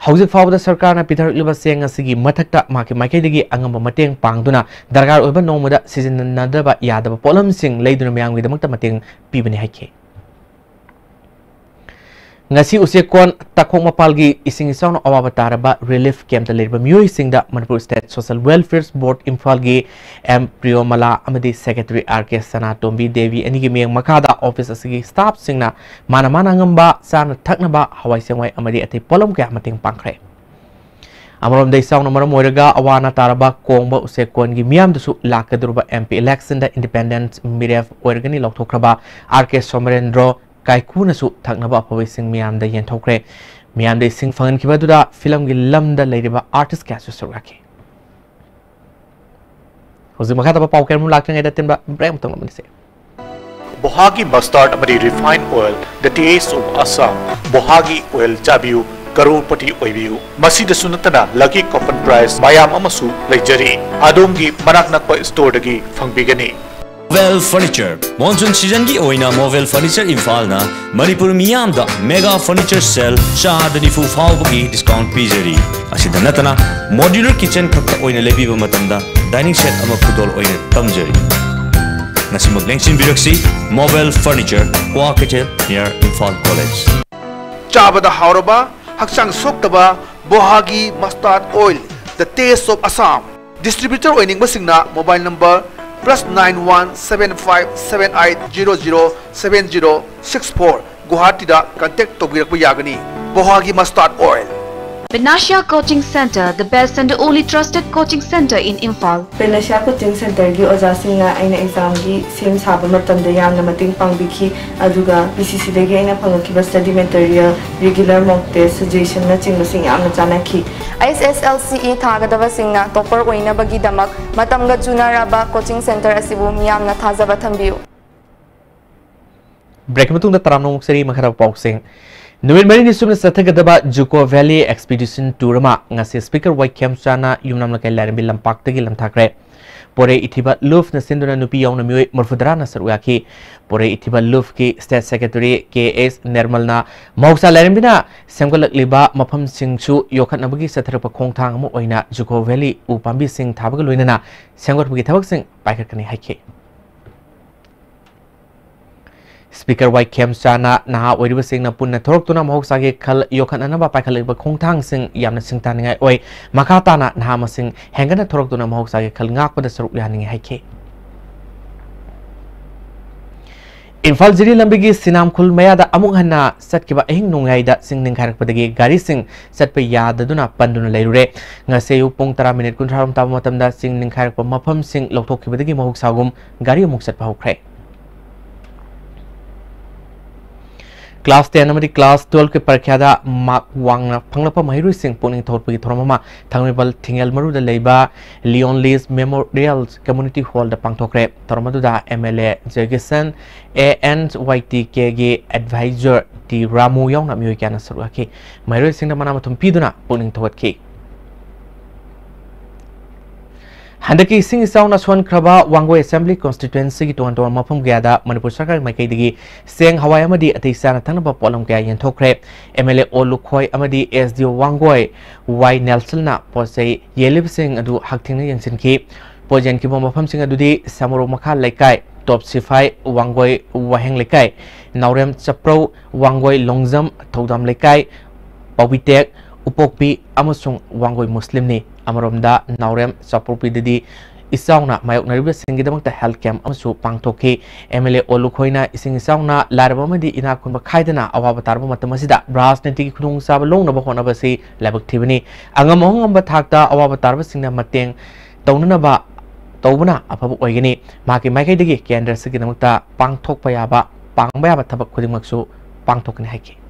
ꯍꯧꯖꯤꯛ ꯐꯥꯎꯕꯗ ꯁꯔꯀꯥꯔꯅ ꯄꯤꯊꯔꯛꯂꯤꯕ ꯆꯦꯡ ꯑꯁꯤꯒꯤ ꯃꯊꯛꯇ ꯃꯍꯥꯛꯀꯤ ꯃꯥꯏꯀꯩꯗꯒꯤ ꯑꯉꯝꯕ ꯃꯇꯦꯡ ꯄꯥꯡꯗꯨꯅ ꯗꯔꯀꯥꯔ ꯑꯣꯏꯕ ꯅꯣꯡꯃꯗ ꯁꯤꯖꯤꯟꯅꯗꯕ ꯌꯥꯗꯕ ꯄꯣꯠꯂꯝꯁꯤꯡ ꯂꯩꯗꯨꯅ ꯃꯤꯌꯥꯝꯒꯤꯗꯃꯛꯇ ꯃꯇꯦꯡ ꯄꯤꯕꯅꯤ ꯍꯥꯏꯈꯤ꯫ ꯉꯁꯤ ꯎꯆꯦꯛꯀꯣꯟ ꯇꯥꯈꯣꯡ ꯃꯄꯥꯜꯒꯤ ꯏꯁꯤꯡ ꯏꯆꯥꯎꯅ ꯑꯋꯥꯕ ꯇꯥꯔꯕ relief campꯇ ꯂꯩꯔꯤꯕ ꯃꯤꯑꯣꯏꯁꯤꯡꯗ Manipur State Social Welfare Board ꯏꯝꯐꯥꯜꯒꯤ ꯑꯦꯝ ꯄ꯭ꯔꯤꯌꯣꯃꯂꯥ ꯑꯃꯗꯤ secretary ꯑꯥꯔ ꯀꯦ ꯁꯅꯥꯇꯣꯝꯕꯤ ꯗꯦꯕꯤ ꯑꯅꯤꯒꯤ ꯃꯤꯠꯌꯦꯡ ꯃꯈꯥꯗ office ꯑꯁꯤꯒꯤ staffꯁꯤꯡꯅ ꯃꯥꯅ ꯃꯥꯅ ꯑꯉꯝꯕ ꯆꯥꯅ ꯊꯛꯅꯕ, ꯍꯋꯥꯏ ꯆꯦꯡꯋꯥꯏ ꯑꯃꯗꯤ ꯑꯇꯩ ꯄꯣꯠꯂꯝ ꯀꯌꯥ ꯃꯇꯦꯡ ꯄꯥꯡꯈ꯭ꯔꯦ꯫ ꯑꯃꯔꯣꯝꯗ ꯏꯆꯥꯎꯅ ꯃꯔꯝ ꯑꯣꯏꯔꯒ ꯑꯋꯥ ꯑꯅꯥ ꯇꯥꯔꯕ ꯀꯣꯡꯕ ꯎꯆꯦꯛꯀꯣꯟꯒꯤ ꯃꯤꯌꯥꯝꯗꯁꯨ ꯂꯥꯛꯀꯗꯧꯔꯤꯕ MP electionꯗ independent ꯃꯤꯔꯦꯞ ꯑꯣꯏꯔꯒꯅꯤ ꯂꯥꯎꯊꯣꯛꯈ꯭ꯔꯕ ꯑꯥꯔ ꯀꯦ ꯁꯣꯃꯔꯦꯟꯗ꯭ꯔꯣ ꯀꯥꯏꯀꯨꯅꯁꯨ ꯊꯛꯅꯕ ꯑꯐꯕ ꯏꯁꯤꯡ ꯃꯤꯌꯥꯝꯗ ꯌꯦꯟꯊꯣꯛꯈ꯭ꯔꯦ꯫ ꯃꯤꯌꯥꯝꯗ ꯏꯁꯤꯡ ꯐꯪꯍꯟꯈꯤꯕ ꯑꯗꯨꯗ ꯐꯤꯂꯝꯒꯤ ꯂꯝꯗ ꯂꯩꯔꯤꯕ artist ꯀꯌꯥꯁꯨ ꯁꯔꯨꯛ ꯌꯥꯈꯤ꯫ ꯍꯧꯖꯤꯛ ꯃꯈꯥ ꯇꯥꯕ ꯄꯥꯎ ꯀꯌꯥꯃꯔꯨꯝ ꯂꯥꯛꯇ꯭ꯔꯤꯉꯩꯗ ꯑꯇꯦꯟꯕ break ꯑꯃꯇꯪ ꯂꯧꯃꯤꯟꯅꯁꯤ꯫ ꯕꯣꯍꯥꯒꯤ mustard ꯑꯃꯗꯤ refine oil, the taste of Assam꯫ ꯕꯣꯍꯥꯒꯤ oil ꯆꯥꯕꯤꯌꯨ, ꯀꯔꯣꯔꯄꯇꯤ ꯑꯣꯏꯕꯤꯌꯨ꯫ ꯃꯁꯤꯗꯁꯨ ꯅꯠꯇꯅ lucky coupon prize ꯃꯌꯥꯝ ꯑꯃꯁꯨ ꯂꯩꯖꯔꯤ꯫ ꯑꯗꯣꯝꯒꯤ ꯃꯅꯥꯛ ꯅꯛꯄ storeꯗꯒꯤ ꯐꯪꯕꯤꯒꯅꯤ꯫ Movel Furniture꯫ Monsoon seasonꯒꯤ ꯑꯣꯏꯅ Movel Furniture ꯏꯝꯐꯥꯜꯅ ꯃꯅꯤꯄꯨꯔ ꯃꯤꯌꯥꯝꯗ mega furniture sale ꯆꯥꯗ ꯅꯤꯐꯨ ꯐꯥꯎꯕꯒꯤ discount ꯄꯤꯖꯔꯤ꯫ ꯑꯁꯤꯗ ꯅꯠꯇꯅ modular kitchen ꯈꯛꯇ ꯑꯣꯏꯅ ꯂꯩꯕꯤꯕ ꯃꯇꯝꯗ dining set ꯑꯃ ꯈꯨꯗꯣꯜ ꯑꯣꯏꯅ ꯇꯝꯖꯔꯤ꯫ ꯉꯁꯤꯃꯛ ꯂꯦꯡꯁꯤꯟꯕꯤꯔꯛꯁꯤ, Mobile Furniture, Kwakeithel, near Imphal College꯫ ꯆꯥꯕꯗ ꯍꯥꯎꯔꯕ, ꯍꯛꯆꯥꯡ ꯁꯣꯛꯇꯕ, ꯕꯣꯍꯥꯒꯤ mustard oil, the taste of Assam꯫ Distributor ꯑꯣꯏꯅꯤꯡꯕꯁꯤꯡꯅ mobile number plus nine one seven five seven eight zero zero seven zero six four, ꯒꯨꯋꯥꯍꯥꯇꯤꯗ contact ꯇꯧꯕꯤꯔꯛꯄ ꯌꯥꯒꯅꯤ꯫ ꯕꯣꯍꯥꯒꯤ mustard oil꯫ Panacea Coaching Center, the best and only trusted coaching center in Imphal. Panacea Coaching Centerꯒꯤ ꯑꯣꯖꯥꯁꯤꯡꯅ ꯑꯩꯅ examꯒꯤ ꯁꯦꯝ ꯁꯥꯕ ꯃꯇꯝꯗ ꯌꯥꯝꯅ ꯃꯇꯦꯡ ꯄꯥꯡꯕꯤꯈꯤ, ꯑꯗꯨꯒ P C Cꯗꯒꯤ ꯑꯩꯅ ꯐꯪꯉꯛꯈꯤꯕ study material, regular mock test, suggestionꯅꯆꯤꯡꯕꯁꯤꯡ ꯌꯥꯝꯅ ꯆꯥꯟꯅꯈꯤ꯫ ꯑꯩꯆ ꯑꯦꯁ ꯑꯦꯜ ꯁꯤ ꯏ ꯊꯥꯒꯗꯕꯁꯤꯡꯅ topper ꯑꯣꯏꯅꯕꯒꯤꯗꯃꯛ ꯃꯇꯝꯒ ꯆꯨꯅꯔꯕ coaching center ꯑꯁꯤꯕꯨ ꯃꯤꯌꯥꯝꯅ ꯊꯥꯖꯕ ꯊꯝꯕꯤꯌꯨ꯫ Breakꯀꯤ ꯃꯇꯨꯡꯗ ꯇꯔꯥꯝꯅ ꯑꯣꯛꯆꯔꯤ꯫ ꯃꯈꯥꯗ ꯄꯥꯎꯁꯤꯡ꯫ ꯅꯨꯃꯤꯠ ꯃꯔꯤꯅꯤ ꯁꯨꯞꯅ ꯆꯠꯊꯒꯗꯕ Juko Valley Expedition Tour ꯑꯃ ꯉꯁꯤ Speaker ꯋꯥꯏ ꯈꯦꯝꯆꯥꯅ ꯌꯨꯝꯅꯥꯝ ꯂꯩꯀꯥꯏ ꯂꯥꯏꯔꯦꯝꯕꯤ ꯂꯝꯄꯥꯛꯇꯒꯤ ꯂꯝꯊꯥꯈ꯭ꯔꯦ꯫ ꯄꯣꯔꯦ ꯏꯊꯤꯕ ꯂꯨꯐꯅ ꯁꯤꯟꯗꯨꯅ ꯅꯨꯄꯤ ꯌꯥꯎꯅ ꯃꯤꯑꯣꯏ ꯃꯔꯤꯐꯨꯇꯔꯥꯅ ꯁꯔꯨꯛ ꯌꯥꯈꯤ꯫ ꯄꯣꯔꯦ ꯏꯊꯤꯕ ꯂꯨꯐꯀꯤ State Secretary ꯀꯦ ꯑꯦꯁ ꯅꯤꯔꯃꯜꯅ ꯃꯍꯧꯁꯥ ꯂꯥꯏꯔꯦꯝꯕꯤꯅ ꯁꯦꯝꯒꯠꯂꯛꯂꯤꯕ ꯃꯐꯝꯁꯤꯡꯁꯨ ꯌꯣꯛꯈꯠꯅꯕꯒꯤ ꯆꯠꯊꯔꯛꯄ ꯈꯣꯡꯊꯥꯡ ꯑꯃ ꯑꯣꯏꯅ Juko Valley ꯎ ꯄꯥꯝꯕꯤꯁꯤꯡ ꯊꯥꯕꯒ ꯂꯣꯏꯅꯅ ꯁꯦꯝꯒꯠꯄꯒꯤ ꯊꯕꯛꯁꯤꯡ ꯄꯥꯏꯈꯠꯀꯅꯤ ꯍꯥꯏꯈꯤ꯫ Speaker ꯋꯥꯏ ꯈꯦꯝꯆꯥꯅ ꯅꯍꯥ ꯑꯣꯏꯔꯤꯕꯁꯤꯡꯅ ꯄꯨꯟꯅ ꯊꯣꯔꯛꯇꯨꯅ ꯃꯍꯧꯁꯥꯒꯤ ꯈꯜ ꯌꯣꯛꯈꯠꯅꯅꯕ ꯄꯥꯏꯈꯠꯂꯛꯂꯤꯕ ꯈꯣꯡꯊꯥꯡꯁꯤꯡ ꯌꯥꯝꯅ ꯁꯤꯡꯊꯥꯅꯤꯡꯉꯥꯏ ꯑꯣꯏ꯫ ꯃꯈꯥ ꯇꯥꯅ ꯅꯍꯥ ꯃꯁꯤꯡ ꯍꯦꯟꯒꯠꯅ ꯊꯣꯔꯛꯇꯨꯅ ꯃꯍꯧꯁꯥꯒꯤ ꯈꯜ ꯉꯥꯛꯄꯗ ꯁꯔꯨꯛ ꯌꯥꯍꯟꯅꯤꯡꯏ ꯍꯥꯏꯈꯤ꯫ ꯏꯝꯐꯥꯜ ꯖꯤꯔꯤ ꯂꯝꯕꯤꯒꯤ ꯁꯤꯅꯥꯝꯈꯨꯜ ꯃꯌꯥꯗ ꯑꯃꯨꯛ ꯍꯟꯅ ꯆꯠꯈꯤꯕ ꯑꯍꯤꯡ ꯅꯣꯡꯌꯥꯏꯗ ꯆꯤꯡ ꯅꯤꯡꯈꯥꯏꯔꯛꯄꯗꯒꯤ ꯒꯥꯔꯤꯁꯤꯡ ꯆꯠꯄ ꯌꯥꯗꯗꯨꯅ ꯄꯟꯗꯨꯅ ꯂꯩꯔꯨꯔꯦ꯫ ꯉꯁꯤ ꯑꯌꯨꯛ ꯄꯨꯡ ꯇꯔꯥ ꯃꯤꯅꯤꯠ ꯀꯨꯟꯊ꯭ꯔꯥꯔꯣꯝ ꯇꯥꯕ ꯃꯇꯝꯗ ꯆꯤꯡ ꯅꯤꯡꯈꯥꯏꯔꯛꯄ ꯃꯐꯝꯁꯤꯡ ꯂꯧꯊꯣꯛꯈꯤꯕꯗꯒꯤ ꯃꯍꯧꯁꯥꯒꯨꯝ ꯒꯥꯔꯤ ꯑꯃꯨꯛ ꯆꯠꯄ ꯍꯧꯈ꯭ꯔꯦ꯫ Class ten ꯑꯃꯗꯤ Class twelveꯀꯤ ꯄꯔꯤꯈ꯭ꯌꯥꯗ mark ꯋꯥꯡꯅ ꯐꯪꯂꯛꯄ ꯃꯍꯩꯔꯣꯏꯁꯤꯡ ꯄꯨꯛꯅꯤꯡ ꯊꯧꯒꯠꯄꯒꯤ ꯊꯧꯔꯝ ꯑꯃ ꯊꯥꯡꯃꯩꯕꯟ ꯊꯤꯡꯉꯦꯜ ꯃꯔꯨꯗ ꯂꯩꯕ Leon Lee's Memorial Community Hallꯗ ꯄꯥꯡꯊꯣꯛꯈ꯭ꯔꯦ꯫ ꯊꯧꯔꯝ ꯑꯗꯨꯗ M L A Joykishan, A N Y T Kꯒꯤ advisor ꯇꯤ ꯔꯥꯃꯨ ꯌꯥꯎꯅ ꯃꯤꯑꯣꯏ ꯀꯌꯥꯅ ꯁꯔꯨꯛ ꯌꯥꯈꯤ꯫ ꯃꯍꯩꯔꯣꯏꯁꯤꯡꯗ ꯃꯅꯥ ꯃꯊꯨꯝ ꯄꯤꯗꯨꯅ ꯄꯨꯛꯅꯤꯡ ꯊꯧꯒꯠꯈꯤ꯫ ꯍꯟꯗꯛꯀꯤ ꯏꯁꯤꯡ ꯏꯆꯥꯎꯅ ꯁꯣꯟꯈ꯭ꯔꯕ ꯋꯥꯡꯒꯣꯏ Assembly Constituencyꯒꯤ ꯇꯣꯉꯥꯟ ꯇꯣꯉꯥꯟꯕ ꯃꯐꯝ ꯀꯌꯥꯗ ꯃꯅꯤꯄꯨꯔ ꯁꯔꯀꯥꯔꯒꯤ ꯃꯥꯏꯀꯩꯗꯒꯤ ꯆꯦꯡ, ꯍꯋꯥꯏ ꯑꯃꯗꯤ ꯑꯇꯩ ꯆꯥꯅ ꯊꯛꯅꯕ ꯄꯣꯠꯂꯝ ꯀꯌꯥ ꯌꯦꯟꯊꯣꯛꯈ꯭ꯔꯦ꯫ M L A ꯑꯣ ꯂꯨꯈꯣꯏ ꯑꯃꯗꯤ S D O ꯋꯥꯡꯒꯣꯏ ꯋꯥꯏ ꯅꯦꯜꯁꯟꯅ ꯄꯣꯠ ꯆꯩ ꯌꯦꯜꯂꯤꯕꯁꯤꯡ ꯑꯗꯨ ꯍꯛꯊꯦꯡꯅ ꯌꯦꯡꯁꯤꯟꯈꯤ꯫ ꯄꯣꯠ ꯌꯦꯟꯈꯤꯕ ꯃꯐꯝꯁꯤꯡ ꯑꯗꯨꯗꯤ ꯁꯃꯨꯔꯣꯛ ꯃꯈꯥ ꯂꯩꯀꯥꯏ, ꯇꯣꯞ ꯁꯤꯐꯥꯏ, ꯋꯥꯡꯒꯣꯏ ꯋꯥꯍꯦꯡ ꯂꯩꯀꯥꯏ, ꯅꯥꯎꯔꯦꯝ ꯆꯄ꯭ꯔꯧ, ꯋꯥꯡꯒꯣꯏ ꯂꯣꯡꯖꯝ, ꯊꯧꯗꯥꯝ ꯂꯩꯀꯥꯏ, ꯄꯥꯎꯕꯤꯇꯦꯛ, ꯎꯄꯣꯛꯄꯤ ꯑꯃꯁꯨꯡ ꯋꯥꯡꯒꯣꯏ ꯃꯨꯁꯂꯤꯝꯅꯤ꯫ ꯑꯃꯔꯣꯝꯗ ꯅꯥꯎꯔꯦꯝ ꯆꯄ꯭ꯔꯧꯄꯤꯗꯗꯤ ꯏꯆꯥꯎꯅ ꯃꯥꯌꯣꯛꯅꯔꯤꯕꯁꯤꯡꯒꯤꯗꯃꯛꯇ health camp ꯑꯃꯁꯨ ꯄꯥꯡꯊꯣꯛꯈꯤ꯫ MLA ꯑꯣꯂꯨ ꯈꯣꯏꯅ ꯏꯁꯤꯡ ꯏꯆꯥꯎꯅ ꯂꯥꯏꯔꯕ ꯑꯃꯗꯤ ꯏꯅꯥꯛ ꯈꯨꯟꯕ ꯈꯥꯏꯗꯅ ꯑꯋꯥꯕ ꯇꯥꯔꯕ ꯃꯇꯝ ꯑꯁꯤꯗ ꯔꯥꯖꯅꯤꯇꯤꯒꯤ ꯈꯨꯗꯣꯡꯆꯥꯕ ꯂꯧꯅꯕ ꯍꯣꯠꯅꯕꯁꯤ ꯂꯥꯏꯕꯛ ꯊꯤꯕꯅꯤ꯫ ꯑꯉꯝ ꯑꯉꯝꯕ ꯊꯥꯛꯇ ꯑꯋꯥꯕ ꯇꯥꯔꯕꯁꯤꯡꯅ ꯃꯇꯦꯡ ꯇꯧꯅꯅꯕ ꯇꯧꯕꯅ ꯑꯐꯕ ꯑꯣꯏꯒꯅꯤ꯫ ꯃꯍꯥꯛꯀꯤ ꯃꯥꯏꯀꯩꯗꯒꯤ ꯀꯦꯟꯗ꯭ꯔ ꯑꯁꯤꯒꯤꯗꯃꯛꯇ ꯄꯥꯡꯊꯣꯛꯄ ꯌꯥꯕ, ꯄꯥꯡꯕ ꯌꯥꯕ ꯊꯕꯛ ꯈꯨꯗꯤꯡꯃꯛꯁꯨ ꯄꯥꯡꯊꯣꯛꯀꯅꯤ ꯍꯥꯏꯈꯤ꯫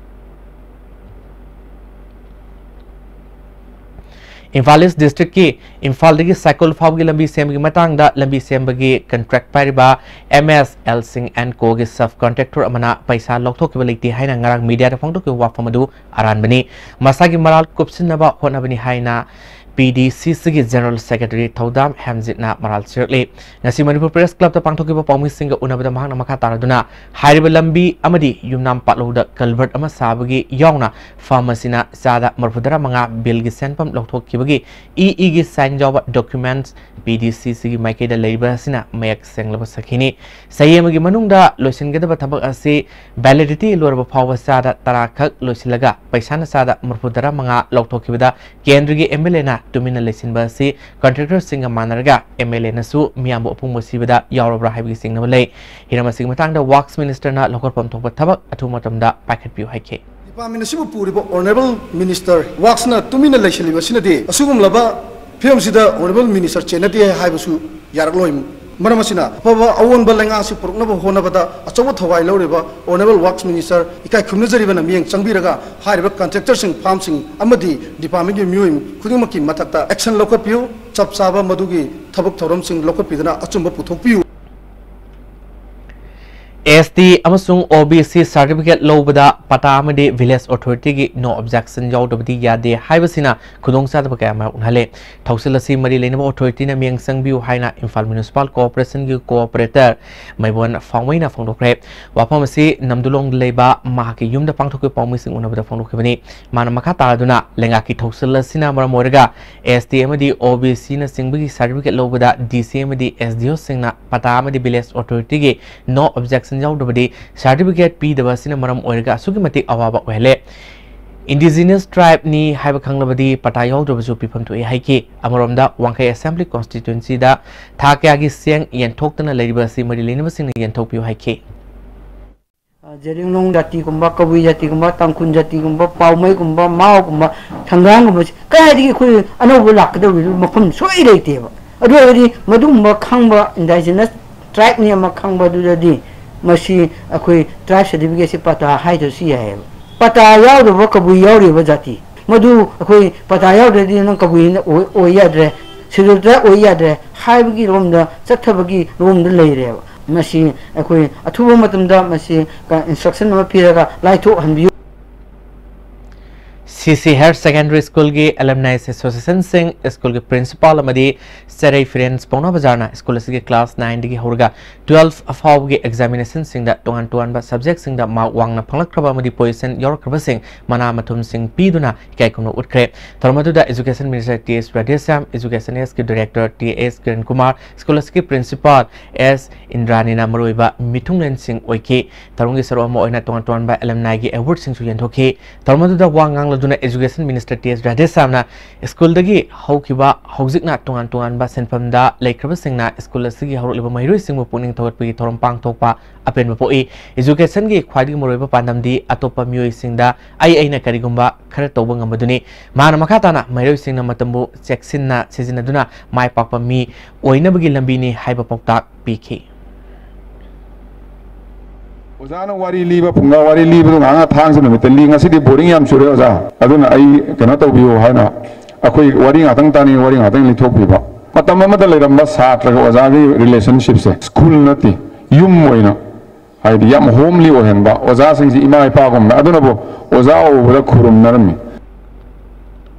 ꯏꯝꯐꯥꯜ ꯏꯁ ꯗꯤꯁꯇ꯭ꯔꯤꯛꯀꯤ ꯏꯝꯐꯥꯜꯗꯒꯤ ꯁꯥꯏꯀꯣꯜ ꯐꯥꯎꯕꯒꯤ ꯂꯝꯕꯤ ꯁꯦꯝꯕꯒꯤ ꯃꯇꯥꯡꯗ ꯂꯝꯕꯤ ꯁꯦꯝꯕꯒꯤ contract ꯄꯥꯏꯔꯤꯕ M S L Singh and Co ꯒꯤ sub contractor ꯑꯃꯅ ꯄꯩꯁꯥ ꯂꯧꯊꯣꯛꯈꯤꯕ ꯂꯩꯇꯦ ꯍꯥꯏꯅ ꯉꯔꯥꯡ media ꯗ ꯐꯣꯡꯗꯣꯛꯈꯤꯕ ꯋꯥꯐꯝ ꯑꯗꯨ ꯑꯔꯥꯟꯕꯅꯤ꯫ ꯃꯁꯥꯒꯤ ꯃꯔꯥꯜ ꯀꯨꯞꯁꯤꯟꯅꯕ ꯍꯣꯠꯅꯕꯅꯤ ꯍꯥꯏꯅ P D C C ꯒꯤ General Secretary ꯊꯧꯗꯥꯝ ꯍꯦꯝꯖꯤꯠꯅ ꯃꯔꯥꯜ ꯁꯤꯔꯛꯂꯤ꯫ ꯉꯁꯤ ꯃꯅꯤꯄꯨꯔ Press Club ꯇ ꯄꯥꯡꯊꯣꯛꯈꯤꯕ ꯄꯥꯎꯃꯤꯁꯤꯡꯒ ꯎꯅꯕꯗ ꯃꯍꯥꯛꯅ ꯃꯈꯥ ꯇꯥꯔꯗꯨꯅ ꯍꯥꯏꯔꯤꯕ ꯂꯝꯕꯤ ꯑꯃꯗꯤ ꯌꯨꯝꯅꯥꯝ ꯄꯥꯠꯂꯧꯗ culvert ꯑꯃ ꯁꯥꯕꯒꯤ ꯌꯥꯎꯅ firm ꯑꯁꯤꯅ ꯆꯥꯗ ꯃꯔꯤꯐꯨꯇꯔꯥ ꯃꯉꯥ bill ꯒꯤ ꯁꯦꯟꯐꯝ ꯂꯧꯊꯣꯛꯈꯤꯕꯒꯤ E E ꯒꯤ sign ꯌꯥꯎꯕ documents P D C C ꯒꯤ ꯃꯥꯏꯀꯩꯗ ꯂꯩꯔꯤꯕ ꯑꯁꯤꯅ ꯃꯌꯦꯛ ꯁꯦꯡꯂꯕ ꯁꯛꯈꯤꯅꯤ꯫ ꯆꯍꯤ ꯑꯃꯒꯤ ꯃꯅꯨꯡꯗ ꯂꯣꯏꯁꯤꯟꯒꯗꯕ ꯊꯕꯛ ꯑꯁꯤ validity ꯂꯣꯏꯔꯕ ꯐꯥꯎꯕ ꯆꯥꯗ ꯇꯔꯥ ꯈꯛ ꯂꯣꯏꯁꯤꯜꯂꯒ ꯄꯩꯁꯥꯅ ꯆꯥꯗ ꯃꯔꯤꯐꯨꯇꯔꯥ ꯃꯉꯥ ꯂꯧꯊꯣꯛꯈꯤꯕꯗ ꯀꯦꯟꯗ꯭ꯔꯒꯤ M L A ꯅ ꯇꯨꯃꯤꯟꯅ ꯂꯩꯁꯤꯟꯕ ꯑꯁꯤ contractor ꯁꯤꯡꯒ ꯃꯥꯟꯅꯔꯒ M L A ꯅꯁꯨ ꯃꯤꯌꯥꯝꯕꯨ ꯑꯄꯨꯝꯕ ꯁꯤꯕꯗ ꯌꯥꯎꯔꯕ꯭ꯔꯥ ꯍꯥꯏꯕꯒꯤ ꯆꯤꯡꯅꯕ ꯂꯩ꯫ ꯍꯤꯔꯝ ꯑꯁꯤꯒꯤ ꯃꯇꯥꯡꯗ Works Minister ꯅ ꯂꯧꯈꯠꯐꯝ ꯊꯣꯛꯄ ꯊꯕꯛ ꯑꯊꯨꯕ ꯃꯇꯝꯗ ꯄꯥꯏꯈꯠꯄꯤꯌꯨ ꯍꯥꯏꯈꯤ꯫ Department ꯑꯁꯤꯕꯨ ꯄꯨꯔꯤꯕ Honourable Minister Works ꯅ ꯇꯨꯃꯤꯟꯅ ꯂꯩꯁꯤꯜꯂꯤꯕ ꯑꯁꯤꯅꯗꯤ ꯑꯁꯤꯒꯨꯝꯂꯕ ꯐꯤꯕꯝꯁꯤꯗ Honourable Minister ꯆꯦꯟꯅꯗꯦ ꯍꯥꯏꯕꯁꯨ ꯌꯥꯔꯛꯂꯣꯏ꯫ ꯃꯔꯝ ꯑꯁꯤꯅ ꯑꯐꯕ ꯑꯑꯣꯟꯕ ꯂꯩꯉꯥꯛ ꯑꯁꯤ ꯄꯨꯔꯛꯅꯕ ꯍꯣꯠꯅꯕꯗ ꯑꯆꯧꯕ ꯊꯋꯥꯏ ꯂꯧꯔꯤꯕ Honourable Works Minister ꯏꯀꯥꯏ ꯈꯨꯝꯅꯖꯔꯤꯕꯅ ꯃꯤꯠꯌꯦꯡ ꯆꯪꯕꯤꯔꯒ ꯍꯥꯏꯔꯤꯕ contractor ꯁꯤꯡ, firm ꯁꯤꯡ ꯑꯃꯗꯤ department ꯀꯤ ꯃꯤꯑꯣꯏ ꯈꯨꯗꯤꯡꯃꯛꯀꯤ ꯃꯊꯛꯇ action ꯂꯧꯈꯠꯄꯤꯌꯨ꯫ ꯆꯞ ꯆꯥꯕ ꯃꯗꯨꯒꯤ ꯊꯕꯛ ꯊꯧꯔꯝꯁꯤꯡ ꯂꯧꯈꯠꯄꯤꯗꯨꯅ ꯑꯆꯨꯝꯕ ꯄꯨꯊꯣꯛꯄꯤꯌꯨ꯫ ꯑꯦꯁ ꯇꯤ ꯑꯃꯁꯨꯡ ꯑꯣ ꯕꯤ ꯁꯤ ꯁꯥꯔꯇꯤꯐꯤꯀꯦꯠ ꯂꯧꯕꯗ ꯄꯇꯥ ꯑꯃꯗꯤ ꯚꯤꯂꯦꯖ ꯑꯣꯊꯣꯔꯤꯇꯤꯒꯤ no objection ꯌꯥꯎꯗꯕꯗꯤ ꯌꯥꯗꯦ ꯍꯥꯏꯕꯁꯤꯅ ꯈꯨꯗꯣꯡꯆꯥꯗꯕ ꯀꯌꯥ ꯃꯥꯌꯣꯛꯅꯍꯜꯂꯦ꯫ ꯊꯧꯁꯤꯜ ꯑꯁꯤ ꯃꯔꯤ ꯂꯩꯅꯕ ꯑꯣꯊꯣꯔꯤꯇꯤꯅ ꯃꯤꯠꯌꯦꯡ ꯆꯪꯕꯤꯌꯨ ꯍꯥꯏꯅ ꯏꯝꯐꯥꯜ ꯃ꯭ꯌꯨꯅꯤꯁꯤꯄꯥꯜ ꯀꯣꯑꯣꯄꯔꯦꯁꯟꯒꯤ ꯀꯣꯑꯣꯄꯔꯦꯇꯔ ꯃꯩꯕꯣꯟ ꯐꯥꯎꯃꯩꯅ ꯐꯣꯡꯗꯣꯛꯈ꯭ꯔꯦ꯫ ꯋꯥꯐꯝ ꯑꯁꯤ ꯅꯝꯗꯨꯂꯣꯡꯗ ꯂꯩꯕ ꯃꯍꯥꯛꯀꯤ ꯌꯨꯝꯗ ꯄꯥꯡꯊꯣꯛꯈꯤꯕ ꯄꯥꯎꯃꯤꯁꯤꯡ ꯎꯅꯕꯗ ꯐꯣꯡꯗꯣꯛꯈꯤꯕꯅꯤ꯫ ꯃꯥꯅ ꯃꯈꯥ ꯇꯥꯔꯗꯨꯅ, ꯂꯩꯉꯥꯛꯀꯤ ꯊꯧꯁꯤꯜ ꯑꯁꯤꯅ ꯃꯔꯝ ꯑꯣꯏꯔꯒ ꯑꯦꯁ ꯇꯤ ꯑꯃꯗꯤ ꯑꯣ ꯕꯤ ꯁꯤꯅꯆꯤꯡꯕꯒꯤ ꯁꯥꯔꯇꯤꯐꯤꯀꯦꯠ ꯂꯧꯕꯗ ꯗꯤ ꯁꯤ ꯑꯃꯗꯤ ꯑꯦꯁ ꯗꯤ ꯑꯣꯁꯤꯡꯅ ꯄꯇꯥ ꯑꯃꯗꯤ ꯚꯤꯂꯦꯖ ꯑꯣꯊꯣꯔꯤꯇꯤꯒꯤ no objection ꯌꯥꯎꯗ꯭ꯔꯕꯗꯤ ꯁꯥꯔꯇꯤꯐꯤꯀꯦꯠ ꯄꯤꯗꯕ ꯑꯁꯤꯅ ꯃꯔꯝ ꯑꯣꯏꯔꯒ ꯑꯁꯨꯛꯀꯤ ꯃꯇꯤꯛ ꯑꯋꯥꯕ ꯑꯣꯏꯍꯜꯂꯦ꯫ ꯏꯟꯗꯤꯖꯤꯅꯁ ꯇ꯭ꯔꯥꯏꯕꯅꯤ ꯍꯥꯏꯕ ꯈꯪꯂꯕꯗꯤ ꯄꯇꯥ ꯌꯥꯎꯗ꯭ꯔꯕꯁꯨ ꯄꯤꯐꯝ ꯊꯣꯛꯏ ꯍꯥꯏꯈꯤ꯫ ꯑꯃꯔꯣꯝꯗ, ꯋꯥꯡꯈꯩ ꯑꯦꯁꯦꯝꯕ꯭ꯂꯤ ꯀꯣꯟꯁꯇꯤꯇ꯭ꯋꯦꯟꯁꯤꯗ ꯊꯥ ꯀꯌꯥꯒꯤ ꯆꯦꯡ ꯌꯦꯟꯊꯣꯛꯇꯅ ꯂꯩꯔꯤꯕ ꯑꯁꯤ ꯃꯔꯤ ꯂꯩꯅꯕꯁꯤꯡꯅ ꯌꯦꯟꯊꯣꯛꯄꯤꯌꯨ ꯍꯥꯏꯈꯤ꯫ ꯖꯦꯔꯤꯡꯂꯣꯡ ꯖꯥꯇꯤꯒꯨꯝꯕ, ꯀꯕꯨꯏ ꯖꯥꯇꯤꯒꯨꯝꯕ, ꯇꯥꯡꯈꯨꯜ ꯖꯥꯇꯤꯒꯨꯝꯕ, ꯄꯥꯎꯃꯩꯒꯨꯝꯕ, ꯃꯥꯎꯒꯨꯝꯕ, ꯊꯪꯒꯥꯜꯒꯨꯝꯕꯁꯤ ꯀꯗꯥꯏꯗꯒꯤ ꯑꯩꯈꯣꯏ ꯑꯅꯧꯕ ꯂꯥꯛꯀꯗꯧꯔꯤꯕ ꯃꯐꯝ ꯁꯣꯏ ꯂꯩꯇꯦꯕ꯫ ꯑꯗꯨ ꯑꯣꯏꯔꯒꯗꯤ ꯃꯗꯨꯒꯨꯝꯕ ꯈꯪꯕ ꯏꯟꯗꯤꯖꯤꯅꯁ ꯇ꯭ꯔꯥꯏꯕꯅꯤ ꯑꯃ ꯈꯪꯕꯗꯨꯗꯗꯤ ꯃꯁꯤ ꯑꯩꯈꯣꯏ ꯇ꯭ꯔꯥꯏꯕ ꯁꯥꯔꯇꯤꯐꯤꯀꯦꯠꯁꯤ ꯄꯇꯥ ꯍꯥꯏꯗ꯭ꯔꯁꯨ ꯌꯥꯏꯑꯕ꯫ ꯄꯇꯥ ꯌꯥꯎꯗꯕ ꯀꯕꯨꯏ ꯌꯥꯎꯔꯤꯕ ꯖꯥꯇꯤ, ꯃꯗꯨ ꯑꯩꯈꯣꯏ ꯄꯇꯥ ꯌꯥꯎꯗ꯭ꯔꯗꯤ ꯅꯪ ꯀꯕꯨꯏ ꯑꯣꯏ, ꯑꯣꯏ ꯌꯥꯗ꯭ꯔꯦ, ꯁꯦꯗꯨꯜ ꯇ꯭ꯔꯥꯏꯕ ꯑꯣꯏ ꯌꯥꯗ꯭ꯔꯦ ꯍꯥꯏꯕꯒꯤ ꯔꯣꯝꯗ ꯆꯠꯊꯕꯒꯤ ꯔꯣꯝꯗ ꯂꯩꯔꯦꯕ꯫ ꯃꯁꯤ ꯑꯩꯈꯣꯏ ꯑꯊꯨꯕ ꯃꯇꯝꯗ ꯃꯁꯤ ꯀ-, ꯏꯟꯁꯇ꯭ꯔꯛꯁꯟ ꯑꯃ ꯄꯤꯔꯒ ꯂꯥꯏꯊꯣꯛꯍꯟꯕꯤꯌꯨ꯫ ꯁꯤ ꯁꯤ ꯍꯥꯌꯔ ꯁꯦꯀꯦꯟꯗꯔꯤ ꯁ꯭ꯀꯨꯜꯒꯤ ꯑꯦꯂꯝꯅꯥꯏꯁ ꯑꯦꯁꯣꯁꯤꯌꯦꯁꯟꯁꯤꯡ, ꯁ꯭ꯀꯨꯜꯒꯤ ꯄ꯭ꯔꯤꯟꯁꯤꯄꯥꯜ ꯑꯃꯗꯤ ꯆꯦꯔꯩ ꯐꯤꯔꯦꯟ ꯄꯥꯎꯅꯥ ꯕꯖꯥꯔꯅ ꯁ꯭ꯀꯨꯜ ꯑꯁꯤꯒꯤ ꯀ꯭ꯂꯥꯁ ꯅꯥꯏꯟꯗꯒꯤ ꯍꯧꯔꯒ ꯇꯨꯋꯦꯜꯐ ꯐꯥꯎꯕꯒꯤ ꯑꯦꯛꯖꯥꯃꯤꯅꯦꯁꯟꯁꯤꯡꯗ ꯇꯣꯉꯥꯟ ꯇꯣꯉꯥꯟꯕ ꯁꯕꯖꯦꯛꯁꯤꯡꯗ ꯃꯥꯔꯛ ꯋꯥꯡꯅ ꯐꯪꯂꯛꯈ꯭ꯔꯕ ꯑꯃꯗꯤ ꯄꯣꯖꯤꯁꯟ ꯌꯥꯎꯔꯛꯈ꯭ꯔꯕꯁꯤꯡ ꯃꯅꯥ ꯃꯊꯨꯝꯁꯤꯡ ꯄꯤꯗꯨꯅ ꯏꯀꯥꯏ ꯈꯨꯝꯅꯧ ꯎꯠꯈ꯭ꯔꯦ꯫ ꯊꯧꯔꯝ ꯑꯗꯨꯗ ꯏꯖꯨꯀꯦꯁꯟ ꯃꯤꯅꯤꯁꯇꯔ ꯇꯤ ꯑꯦꯁ ꯔꯥꯙꯦꯁ꯭ꯌꯥꯝ, ꯏꯖꯨꯀꯦꯁꯟ ꯑꯦꯁꯀꯤ ꯗꯥꯏꯔꯦꯛꯇꯔ ꯇꯤ ꯑꯦꯁ ꯀꯤꯔꯟ ꯀꯨꯃꯥꯔ, ꯁ꯭ꯀꯨꯜ ꯑꯁꯤꯒꯤ ꯄ꯭ꯔꯤꯟꯁꯤꯄꯥꯜ ꯑꯦꯁ ꯏꯟꯗ꯭ꯔꯥꯅꯤꯅ ꯃꯔꯨꯑꯣꯏꯕ ꯃꯤꯊꯨꯡꯂꯦꯟꯁꯤꯡ ꯑꯣꯏꯈꯤ꯫ ꯊꯧꯔꯝꯒꯤ ꯁꯔꯨꯛ ꯑꯃ ꯑꯣꯏꯅ ꯇꯣꯉꯥꯟ ꯇꯣꯉꯥꯟꯕ ꯑꯦꯂꯝꯅꯥꯏꯒꯤ ꯑꯦꯋꯥꯔꯗꯁꯤꯡꯁꯨ ꯌꯦꯟꯊꯣꯛꯈꯤ꯫ ꯊꯧꯔꯝ ꯑꯗꯨꯗ ꯋꯥ ꯉꯥꯡꯂꯗꯨꯅ ꯏꯖꯨꯀꯦꯁꯟ ꯃꯤꯅꯤꯁꯇꯔ ꯇꯤ ꯑꯦꯁ ꯔꯥꯙꯦꯁ꯭ꯌꯥꯝꯅ ꯁ꯭ꯀꯨꯜꯗꯒꯤ ꯍꯧꯈꯤꯕ ꯍꯧꯖꯤꯛꯅ ꯇꯣꯉꯥꯟ ꯇꯣꯉꯥꯟꯕ ꯁꯤꯟꯐꯝꯗ ꯂꯩꯈ꯭ꯔꯕꯁꯤꯡꯅ ꯁ꯭ꯀꯨꯜ ꯑꯁꯤꯒꯤ ꯍꯧꯔꯛꯂꯤꯕ ꯃꯍꯩꯔꯣꯏꯁꯤꯡꯕꯨ ꯄꯨꯛꯅꯤꯡ ꯊꯧꯒꯠꯄꯒꯤ ꯊꯧꯔꯝ ꯄꯥꯡꯊꯣꯛꯄ ꯑꯄꯦꯟꯕ ꯄꯣꯛꯏ꯫ ꯏꯖꯨꯀꯦꯁꯟꯒꯤ ꯈ꯭ꯋꯥꯏꯗꯒꯤ ꯃꯔꯨꯑꯣꯏꯕ ꯄꯥꯟꯗꯝꯗꯤ ꯑꯇꯣꯞꯄ ꯃꯤꯑꯣꯏꯁꯤꯡꯗ ꯑꯩ ꯑꯩꯅ ꯀꯔꯤꯒꯨꯝꯕ ꯈꯔ ꯇꯧꯕ ꯉꯝꯕꯗꯨꯅꯤ꯫ ꯃꯍꯥꯛꯅ ꯃꯈꯥ ꯇꯥꯅ ꯃꯍꯩꯔꯣꯏꯁꯤꯡꯅ ꯃꯇꯝꯕꯨ ꯆꯦꯛꯁꯤꯟꯅ ꯁꯤꯖꯤꯟꯅꯗꯨꯅ ꯃꯥꯏ ꯄꯥꯛꯄ ꯃꯤ ꯑꯣꯏꯅꯕꯒꯤ ꯂꯝꯕꯤꯅꯤ ꯍꯥꯏꯕ ꯄꯥꯎꯇꯥꯛ ꯄꯤꯈꯤ꯫ ꯑꯣꯖꯥꯅ ꯋꯥꯔꯤ ꯂꯤꯕ, ꯐꯨꯡꯒꯥ ꯋꯥꯔꯤ ꯂꯤꯕꯗꯣ ꯉꯥꯏꯍꯥꯛ ꯊꯥꯡꯖ ꯅꯨꯃꯤꯠꯇ ꯂꯤ꯫ ꯉꯁꯤꯗꯤ ꯕꯣꯔꯤꯡ ꯌꯥꯝ ꯆꯨꯔꯦ ꯑꯣꯖꯥ, ꯑꯗꯨꯅ ꯑꯩ ꯀꯩꯅꯣ ꯇꯧꯕꯤꯌꯨ ꯍꯥꯏꯅ ꯑꯩꯈꯣꯏ ꯋꯥꯔꯤ ꯉꯥꯛꯇꯪ ꯇꯥꯅꯤꯡꯉꯤ, ꯋꯥꯔꯤ ꯉꯥꯛꯇꯪ ꯂꯤꯊꯣꯛꯄꯤꯕ꯫ ꯃꯇꯝ ꯑꯃꯗ ꯂꯩꯔꯝꯕ ꯁꯥꯇ꯭ꯔꯒ ꯑꯣꯖꯥꯒꯤ ꯔꯤꯂꯦꯁꯟꯁꯤꯞꯁꯦ ꯁ꯭ꯀꯨꯜ ꯅꯠꯇꯦ, ꯌꯨꯝ ꯑꯣꯏꯅ ꯍꯥꯏꯗꯤ ꯌꯥꯝ ꯍꯣꯝꯂꯤ ꯑꯣꯏꯍꯟꯕ, ꯑꯣꯖꯥꯁꯤꯡꯁꯤ ꯏꯃꯥ ꯏꯄꯥꯒꯨꯝꯅ, ꯑꯗꯨꯅꯕꯨ ꯑꯣꯖꯥ ꯎꯕꯗ ꯈꯨꯔꯨꯝꯅꯔꯝꯃꯤ꯫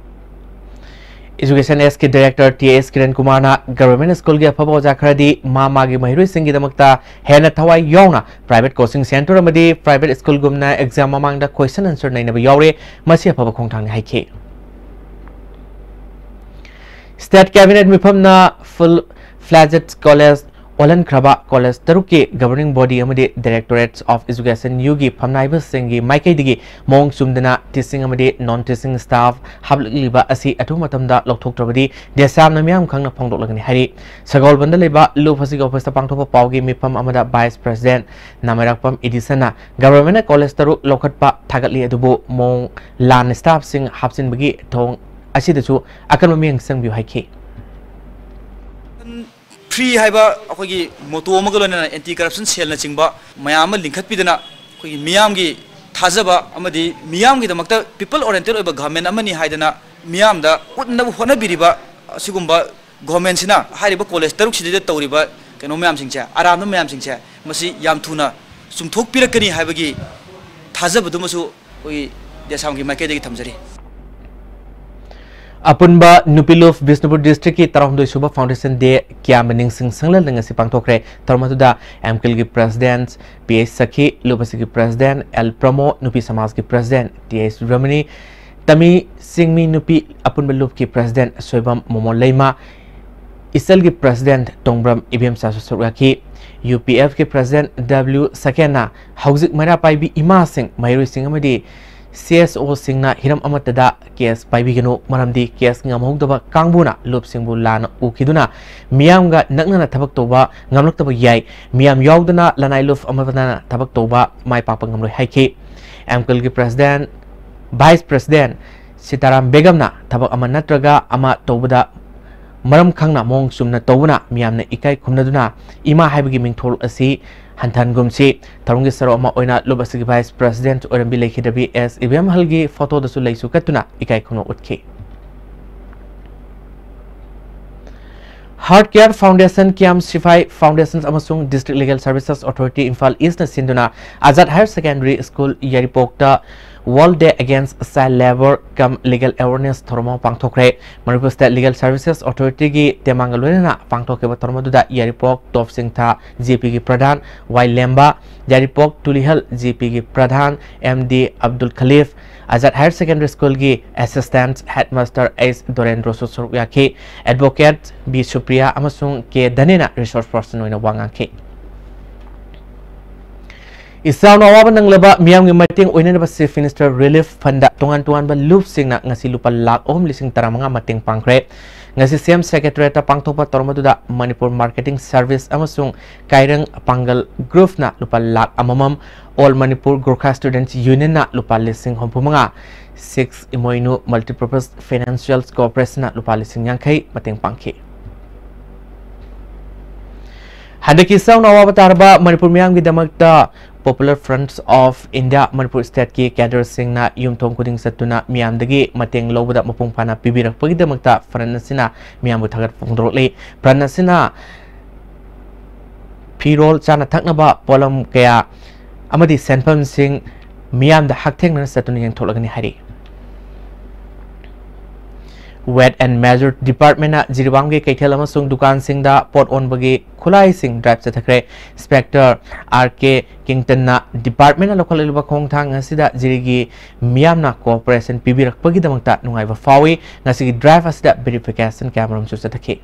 Education Sꯀꯤ Director ꯇꯤ ꯑꯦꯁ ꯀꯤꯔꯟ ꯀꯨꯃꯥꯔꯅ Government Schoolꯒꯤ ꯑꯐꯕ ꯑꯣꯖꯥ ꯈꯔꯗꯤ ꯃꯥ ꯃꯥꯒꯤ ꯃꯍꯩꯔꯣꯏꯁꯤꯡꯒꯤꯗꯃꯛꯇ ꯍꯦꯟꯅ ꯊꯋꯥꯏ ꯌꯥꯎꯅ private coaching centre ꯑꯃꯗꯤ private schoolꯒꯨꯝꯅ exam ꯃꯃꯥꯡꯗ question answer ꯅꯩꯅꯕ ꯌꯥꯎꯔꯦ꯫ ꯃꯁꯤ ꯑꯐꯕ ꯈꯣꯡꯊꯥꯡꯅꯤ ꯍꯥꯏꯈꯤ꯫ State Cabinet ꯃꯤꯐꯝꯅ full fledged college ꯑꯣꯜꯍꯟꯈ꯭ꯔꯕ college ꯇꯔꯨꯛꯀꯤ governing body ꯑꯃꯗꯤ Directorate of Education ꯌꯨꯒꯤ ꯐꯝꯅꯥꯏꯕꯁꯤꯡꯒꯤ ꯃꯥꯏꯀꯩꯗꯒꯤ ꯃꯑꯣꯡ ꯆꯨꯝꯗꯅ teaching ꯑꯃꯗꯤ non teaching staff ꯍꯥꯞꯂꯛꯂꯤꯕ ꯑꯁꯤ ꯑꯊꯨꯕ ꯃꯇꯝꯗ ꯂꯧꯊꯣꯛꯇ꯭ꯔꯕꯗꯤ ꯗꯦꯁ ꯌꯥꯝꯅ ꯃꯤꯌꯥꯝ ꯈꯪꯅ ꯐꯣꯡꯗꯣꯛꯂꯒꯅꯤ ꯍꯥꯏꯔꯤ꯫ ꯁꯒꯣꯜꯕꯟꯗ ꯂꯩꯕ ꯂꯨꯞ ꯑꯁꯤꯒꯤ officeꯇ ꯄꯥꯡꯊꯣꯛꯄ ꯄꯥꯎꯒꯤ ꯃꯤꯐꯝ ꯑꯃꯗ Vice President ꯅꯥꯃꯩꯔꯥꯛꯄꯝ ꯏꯗꯤꯁꯟꯅ governmentꯅ college ꯇꯔꯨꯛ ꯂꯧꯈꯠꯄ ꯊꯥꯒꯠꯂꯤ, ꯑꯗꯨꯕꯨ ꯃꯑꯣꯡ ꯂꯥꯟꯅ staffꯁꯤꯡ ꯍꯥꯞꯆꯤꯟꯕꯒꯤ ꯊꯧꯑꯣꯡ ꯑꯁꯤꯗꯁꯨ ꯑꯀꯟꯕ ꯃꯤꯠꯌꯦꯡ ꯆꯪꯕꯤꯌꯨ ꯍꯥꯏꯈꯤ꯫ Free ꯍꯥꯏꯕ ꯑꯩꯈꯣꯏꯒꯤ motto ꯑꯃꯒ ꯂꯣꯏꯅꯅ anti corruption cellꯅꯆꯤꯡꯕ ꯃꯌꯥꯝ ꯑꯃ ꯂꯤꯡꯈꯠꯄꯤꯗꯅ ꯑꯩꯈꯣꯏꯒꯤ ꯃꯤꯌꯥꯝꯒꯤ ꯊꯥꯖꯕ ꯑꯃꯗꯤ ꯃꯤꯌꯥꯝꯒꯤꯗꯃꯛꯇ people oriented ꯑꯣꯏꯕ government ꯑꯃꯅꯤ ꯍꯥꯏꯗꯅ ꯃꯤꯌꯥꯝꯗ ꯎꯠꯅꯕ ꯍꯣꯠꯅꯕꯤꯔꯤꯕ ꯑꯁꯤꯒꯨꯝꯕ governmentꯁꯤꯅ ꯍꯥꯏꯔꯤꯕ college ꯇꯔꯨꯛꯁꯤꯗꯩꯗ ꯇꯧꯔꯤꯕ ꯀꯩꯅꯣ ꯃꯌꯥꯝꯁꯤꯡꯁꯦ, ꯑꯔꯥꯟꯕ ꯃꯌꯥꯝꯁꯤꯡꯁꯦ, ꯃꯁꯤ ꯌꯥꯝ ꯊꯨꯅ ꯆꯨꯝꯊꯣꯛꯄꯤꯔꯛꯀꯅꯤ ꯍꯥꯏꯕꯒꯤ ꯊꯥꯖꯕꯗꯨꯃꯁꯨ ꯑꯩꯈꯣꯏꯒꯤ ꯗꯦꯁꯥꯝꯒꯤ ꯃꯥꯏꯀꯩꯗꯒꯤ ꯊꯝꯖꯔꯤ꯫ ꯑꯄꯨꯟꯕ ꯅꯨꯄꯤ ꯂꯨꯞ ꯕꯤꯁꯅꯨꯄꯨꯔ districtꯀꯤ ꯇꯔꯥꯍꯨꯝꯗꯣꯏ ꯁꯨꯕ Foundation Day ꯀ꯭ꯌꯥꯝꯕ ꯅꯤꯡꯁꯤꯡ ꯁꯪꯂꯦꯟ ꯉꯁꯤ ꯄꯥꯡꯊꯣꯛꯈ꯭ꯔꯦ꯫ ꯊꯧꯔꯝ ꯑꯗꯨꯗ ꯑꯦꯝꯀꯤꯜꯒꯤ President ꯄꯤ ꯑꯩꯆ ꯁꯈꯤ, ꯂꯨꯞ ꯑꯁꯤꯒꯤ President ꯑꯦꯜ ꯄ꯭ꯔꯃꯣ, ꯅꯨꯄꯤ ꯁꯃꯥꯖꯀꯤ President ꯇꯤ ꯑꯩꯆ ꯔꯃꯅꯤ, ꯇꯃꯤ ꯆꯤꯡꯃꯤ ꯅꯨꯄꯤ ꯑꯄꯨꯟꯕ ꯂꯨꯞꯀꯤ President ꯁꯣꯏꯕꯝ ꯃꯣꯃꯣ ꯂꯩꯃ, ꯏꯆꯜꯒꯤ President ꯇꯣꯡꯕ꯭ꯔꯝ ꯏꯕꯦꯝꯆꯥꯁꯨ ꯁꯔꯨꯛ ꯌꯥꯈꯤ꯫ ꯌꯨ ꯄꯤ ꯑꯦꯐꯀꯤ President ꯗꯕ꯭ꯂꯤꯎ ꯁꯀꯦꯟꯅ ꯍꯧꯖꯤꯛ ꯃꯩꯔꯥ ꯄꯥꯏꯕꯤ ꯏꯃꯥꯁꯤꯡ, ꯃꯍꯩꯔꯣꯏꯁꯤꯡ ꯑꯃꯗꯤ ꯁꯤ ꯑꯦꯁ ꯑꯣꯁꯤꯡꯅ ꯍꯤꯔꯝ ꯑꯃꯠꯇꯗ case ꯄꯥꯏꯕꯤꯒꯅꯨ, ꯃꯔꯝꯗꯤ case ꯉꯝꯍꯧꯗꯕ ꯀꯥꯡꯕꯨꯅ ꯂꯨꯞꯁꯤꯡꯕꯨ ꯂꯥꯟꯅ ꯎꯈꯤꯗꯨꯅ ꯃꯤꯌꯥꯝꯒ ꯅꯛꯅꯅ ꯊꯕꯛ ꯇꯧꯕ ꯉꯝꯂꯛꯇꯕ ꯌꯥꯏ꯫ ꯃꯤꯌꯥꯝ ꯌꯥꯎꯗꯅ ꯂꯅꯥꯏ ꯂꯨꯞ ꯑꯃꯠꯇꯅ ꯊꯕꯛ ꯇꯧꯕ ꯃꯥꯏ ꯄꯥꯛꯄ ꯉꯝꯂꯣꯏ ꯍꯥꯏꯈꯤ꯫ ꯑꯦꯝꯀꯤꯜꯒꯤ President, Vice President ꯁꯤꯇꯥꯔꯥꯝ ꯕꯦꯒꯝꯅ ꯊꯕꯛ ꯑꯃ ꯅꯠꯇ꯭ꯔꯒ ꯑꯃ ꯇꯧꯕꯗ ꯃꯔꯝ ꯈꯪꯅ ꯃꯑꯣꯡ ꯆꯨꯝꯅ ꯇꯧꯕꯅ ꯃꯤꯌꯥꯝꯅ ꯏꯀꯥꯏ ꯈꯨꯝꯅꯗꯨꯅ ꯏꯃꯥ ꯍꯥꯏꯕꯒꯤ ꯃꯤꯡꯊꯣꯜ ꯑꯁꯤ ꯍꯟꯊꯍꯟꯒꯨꯝꯁꯤ꯫ ꯊꯧꯔꯝꯒꯤ ꯁꯔꯨꯛ ꯑꯃ ꯑꯣꯏꯅ ꯂꯨꯞ ꯑꯁꯤꯒꯤ Vice President ꯑꯣꯏꯔꯝꯕꯤ ꯂꯩꯈꯤꯗꯕꯤ ꯑꯦꯁ ꯏꯕꯦꯝꯍꯜꯒꯤ photoꯗꯁꯨ ꯂꯩꯁꯨ ꯀꯠꯇꯨꯅ ꯏꯀꯥꯏ ꯈꯨꯝꯅꯧ ꯎꯠꯈꯤ꯫ Heart Care Foundation, Kiam Sifai Foundation ꯑꯃꯁꯨꯡ District Legal Services Authority Imphal East ꯅ ꯁꯤꯟꯗꯨꯅ Azad Higher Secondary School ꯌꯥꯏꯔꯤꯄꯣꯛꯇ World Day Against Child Labour cum Legal Awareness ꯊꯧꯔꯝ ꯑꯃ ꯄꯥꯡꯊꯣꯛꯈ꯭ꯔꯦ꯫ Manipur State Legal Services Authority ꯒꯤ ꯇꯦꯡꯕꯥꯡꯒ ꯂꯣꯏꯅꯅ ꯄꯥꯡꯊꯣꯛꯈꯤꯕ ꯊꯧꯔꯝ ꯑꯗꯨꯗ ꯌꯥꯏꯔꯤꯄꯣꯛ ꯇꯣꯞ ꯁꯤꯡꯊꯥ J P ꯒꯤ ꯄ꯭ꯔꯙꯥꯟ ꯋꯥꯏ ꯂꯦꯝꯕ, ꯌꯥꯏꯔꯤꯄꯣꯛ ꯇꯨꯂꯤꯍꯜ G P ꯒꯤ ꯄ꯭ꯔꯙꯥꯟ M D Abdul ꯈꯂꯤꯐ, Azad Higher Secondary School ꯒꯤ Assistant Headmaster H ꯗꯣꯔꯦꯟꯗ꯭ꯔꯣꯁꯨ ꯁꯔꯨꯛ ꯌꯥꯈꯤ꯫ Advocate B ꯁꯨꯄ꯭ꯔꯤꯌꯥ ꯑꯃꯁꯨꯡ K ꯙꯅꯦꯅ resource person ꯑꯣꯏꯅ ꯋꯥ ꯉꯥꯡꯈꯤ꯫ ꯏꯆꯥꯎꯅ ꯑꯋꯥꯕ ꯅꯪꯂꯕ ꯃꯤꯌꯥꯝꯒꯤ ꯃꯇꯦꯡ ꯑꯣꯏꯅꯅꯕ Chief Minister Relief Fund ꯇꯣꯉꯥꯟ ꯇꯣꯉꯥꯟꯕ ꯂꯨꯞꯁꯤꯡꯅ ꯉꯁꯤ ꯂꯨꯄꯥ ꯂꯥꯈ ꯑꯍꯨꯝ ꯂꯤꯁꯤꯡ ꯇꯔꯥꯃꯉꯥ ꯃꯇꯦꯡ ꯄꯥꯡꯈ꯭ꯔꯦ꯫ ꯉꯁꯤ C M Secretariat ꯇ ꯄꯥꯡꯊꯣꯛꯄ ꯊꯧꯔꯝ ꯑꯗꯨꯗ ꯃꯅꯤꯄꯨꯔ Marketing Service ꯑꯃꯁꯨꯡ ꯀꯥꯏꯔꯪ ꯄꯥꯡꯒꯜ Group ꯅ ꯂꯨꯄꯥ ꯂꯥꯈ ꯑꯃꯃꯝ, All Manipur Gorkha Students Union ꯅ ꯂꯨꯄꯥ ꯂꯤꯁꯤꯡ ꯍꯨꯝꯐꯨ ꯃꯉꯥ, Six ꯏꯃꯣꯏꯅꯨ Multipurpose Financial Corporation ꯅ ꯂꯨꯄꯥ ꯂꯤꯁꯤꯡ ꯌꯥꯡꯈꯩ ꯃꯇꯦꯡ ꯄꯥꯡꯈꯤ꯫ ꯍꯟꯗꯛꯀꯤ ꯏꯆꯥꯎꯅ ꯑꯋꯥꯕ ꯇꯥꯔꯕ Manipur ꯃꯤꯌꯥꯝꯒꯤꯗꯃꯛꯇ Popular Front of India Manipur State ꯀꯤ cadre ꯁꯤꯡꯅ ꯌꯨꯝꯊꯣꯡ ꯈꯨꯗꯤꯡ ꯆꯠꯇꯨꯅ ꯃꯤꯌꯥꯝꯗꯒꯤ ꯃꯇꯦꯡ ꯂꯧꯕꯗ ꯃꯄꯨꯡ ꯐꯥꯅ ꯄꯤꯕꯤꯔꯛꯄꯒꯤꯗꯃꯛꯇ front ꯑꯁꯤꯅ ꯃꯤꯌꯥꯝꯕꯨ ꯊꯥꯒꯠꯄ ꯐꯣꯡꯗꯣꯔꯛꯂꯤ꯫ Front ꯑꯁꯤꯅ ꯐꯤꯔꯣꯜ, ꯆꯥꯅ ꯊꯛꯅꯕ ꯄꯣꯠꯂꯝ ꯀꯌꯥ ꯑꯃꯗꯤ ꯁꯦꯟꯐꯝꯁꯤꯡ ꯃꯤꯌꯥꯝꯗ ꯍꯛꯊꯦꯡꯅꯅ ꯆꯠꯇꯨꯅ ꯌꯦꯟꯊꯣꯛꯂꯒꯅꯤ ꯍꯥꯏꯔꯤ꯫ Weight and Measure Department ꯅ ꯖꯤꯔꯤꯕꯥꯝꯒꯤ ꯀꯩꯊꯦꯜ ꯑꯃꯁꯨꯡ ꯗꯨꯀꯥꯟꯁꯤꯡꯗ ꯄꯣꯠ ꯑꯣꯟꯕꯒꯤ ꯈꯨꯠꯂꯥꯏꯁꯤꯡ drive ꯆꯠꯊꯈ꯭ꯔꯦ꯫ Inspector R K Kington ꯅ department ꯅ ꯂꯧꯈꯠꯂꯛꯂꯤꯕ ꯈꯣꯡꯊꯥꯡ ꯑꯁꯤꯗ ꯖꯤꯔꯤꯒꯤ ꯃꯤꯌꯥꯝꯅ cooperation ꯄꯤꯕꯤꯔꯛꯄꯒꯤꯗꯃꯛꯇ ꯅꯨꯡꯉꯥꯏꯕ ꯐꯥꯎꯏ꯫ ꯉꯁꯤꯒꯤ drive ꯑꯁꯤꯗ verification ꯀꯌꯥꯃꯔꯨꯝꯁꯨ ꯆꯠꯊꯈꯤ꯫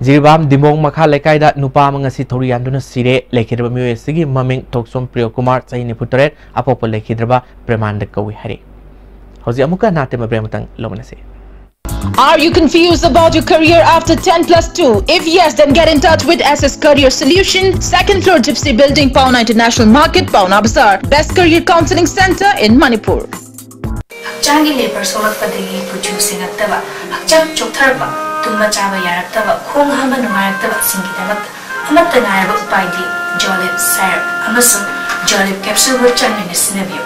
ꯖꯤꯔꯤꯕꯥꯝ ꯗꯤꯃꯣꯡ ꯃꯈꯥ ꯂꯩꯀꯥꯏꯗ ꯅꯨꯄꯥ ꯑꯃ ꯉꯁꯤ ꯊꯧꯔꯤ ꯌꯥꯟꯗꯨꯅ ꯁꯤꯔꯦ꯫ ꯂꯩꯈꯤꯗ꯭ꯔꯕ ꯃꯤꯑꯣꯏ ꯑꯁꯤꯒꯤ ꯃꯃꯤꯡ ꯊꯣꯛꯆꯣꯝ ꯄ꯭ꯔꯤꯌꯣ ꯀꯨꯃꯥꯔ, ꯆꯍꯤ ꯅꯤꯐꯨ ꯇꯔꯦꯠ, ꯑꯄꯣꯛꯄ ꯂꯩꯈꯤꯗ꯭ꯔꯕ ꯄ꯭ꯔꯦꯃꯥꯅꯟꯗ ꯀꯧꯏ ꯍꯥꯏꯔꯤ꯫ ꯍꯧꯖꯤꯛ ꯑꯃꯨꯛꯀ ꯅꯥꯇꯩꯃ break ꯑꯃꯇꯪ ꯂꯧꯃꯤꯟꯅꯁꯤ꯫ Are you confused about your career after ten plus two? If yes, then get in touch with S S Career Solution, second floor Gypsy Building, Paona International Market, Paona Bazaar. Best career counseling center in Manipur. ꯍꯛꯆꯥꯡꯒꯤ labour ꯁꯣꯛꯂꯛꯄꯗꯒꯤ ꯀꯨꯆꯨ ꯁꯦꯡꯉꯛꯇꯕ, ꯍꯛꯆꯥꯡ ꯆꯣꯛꯊꯔꯛꯄ, ꯇꯨꯝꯕ ꯆꯥꯕ ꯌꯥꯔꯛꯇꯕ, ꯈꯣꯡ ꯍꯥꯝꯕ ꯅꯨꯡꯉꯥꯏꯔꯛꯇꯕꯁꯤꯡꯒꯤꯗꯃꯛꯇ ꯑꯃꯠꯇ ꯉꯥꯏꯔꯕ ꯎꯄꯥꯏꯗꯤ Jolib syrup ꯑꯃꯁꯨꯡ Jolib capsule ꯕꯨ ꯆꯥꯡ ꯅꯥꯏꯅ ꯁꯤꯖꯤꯟꯅꯕꯤꯌꯨ꯫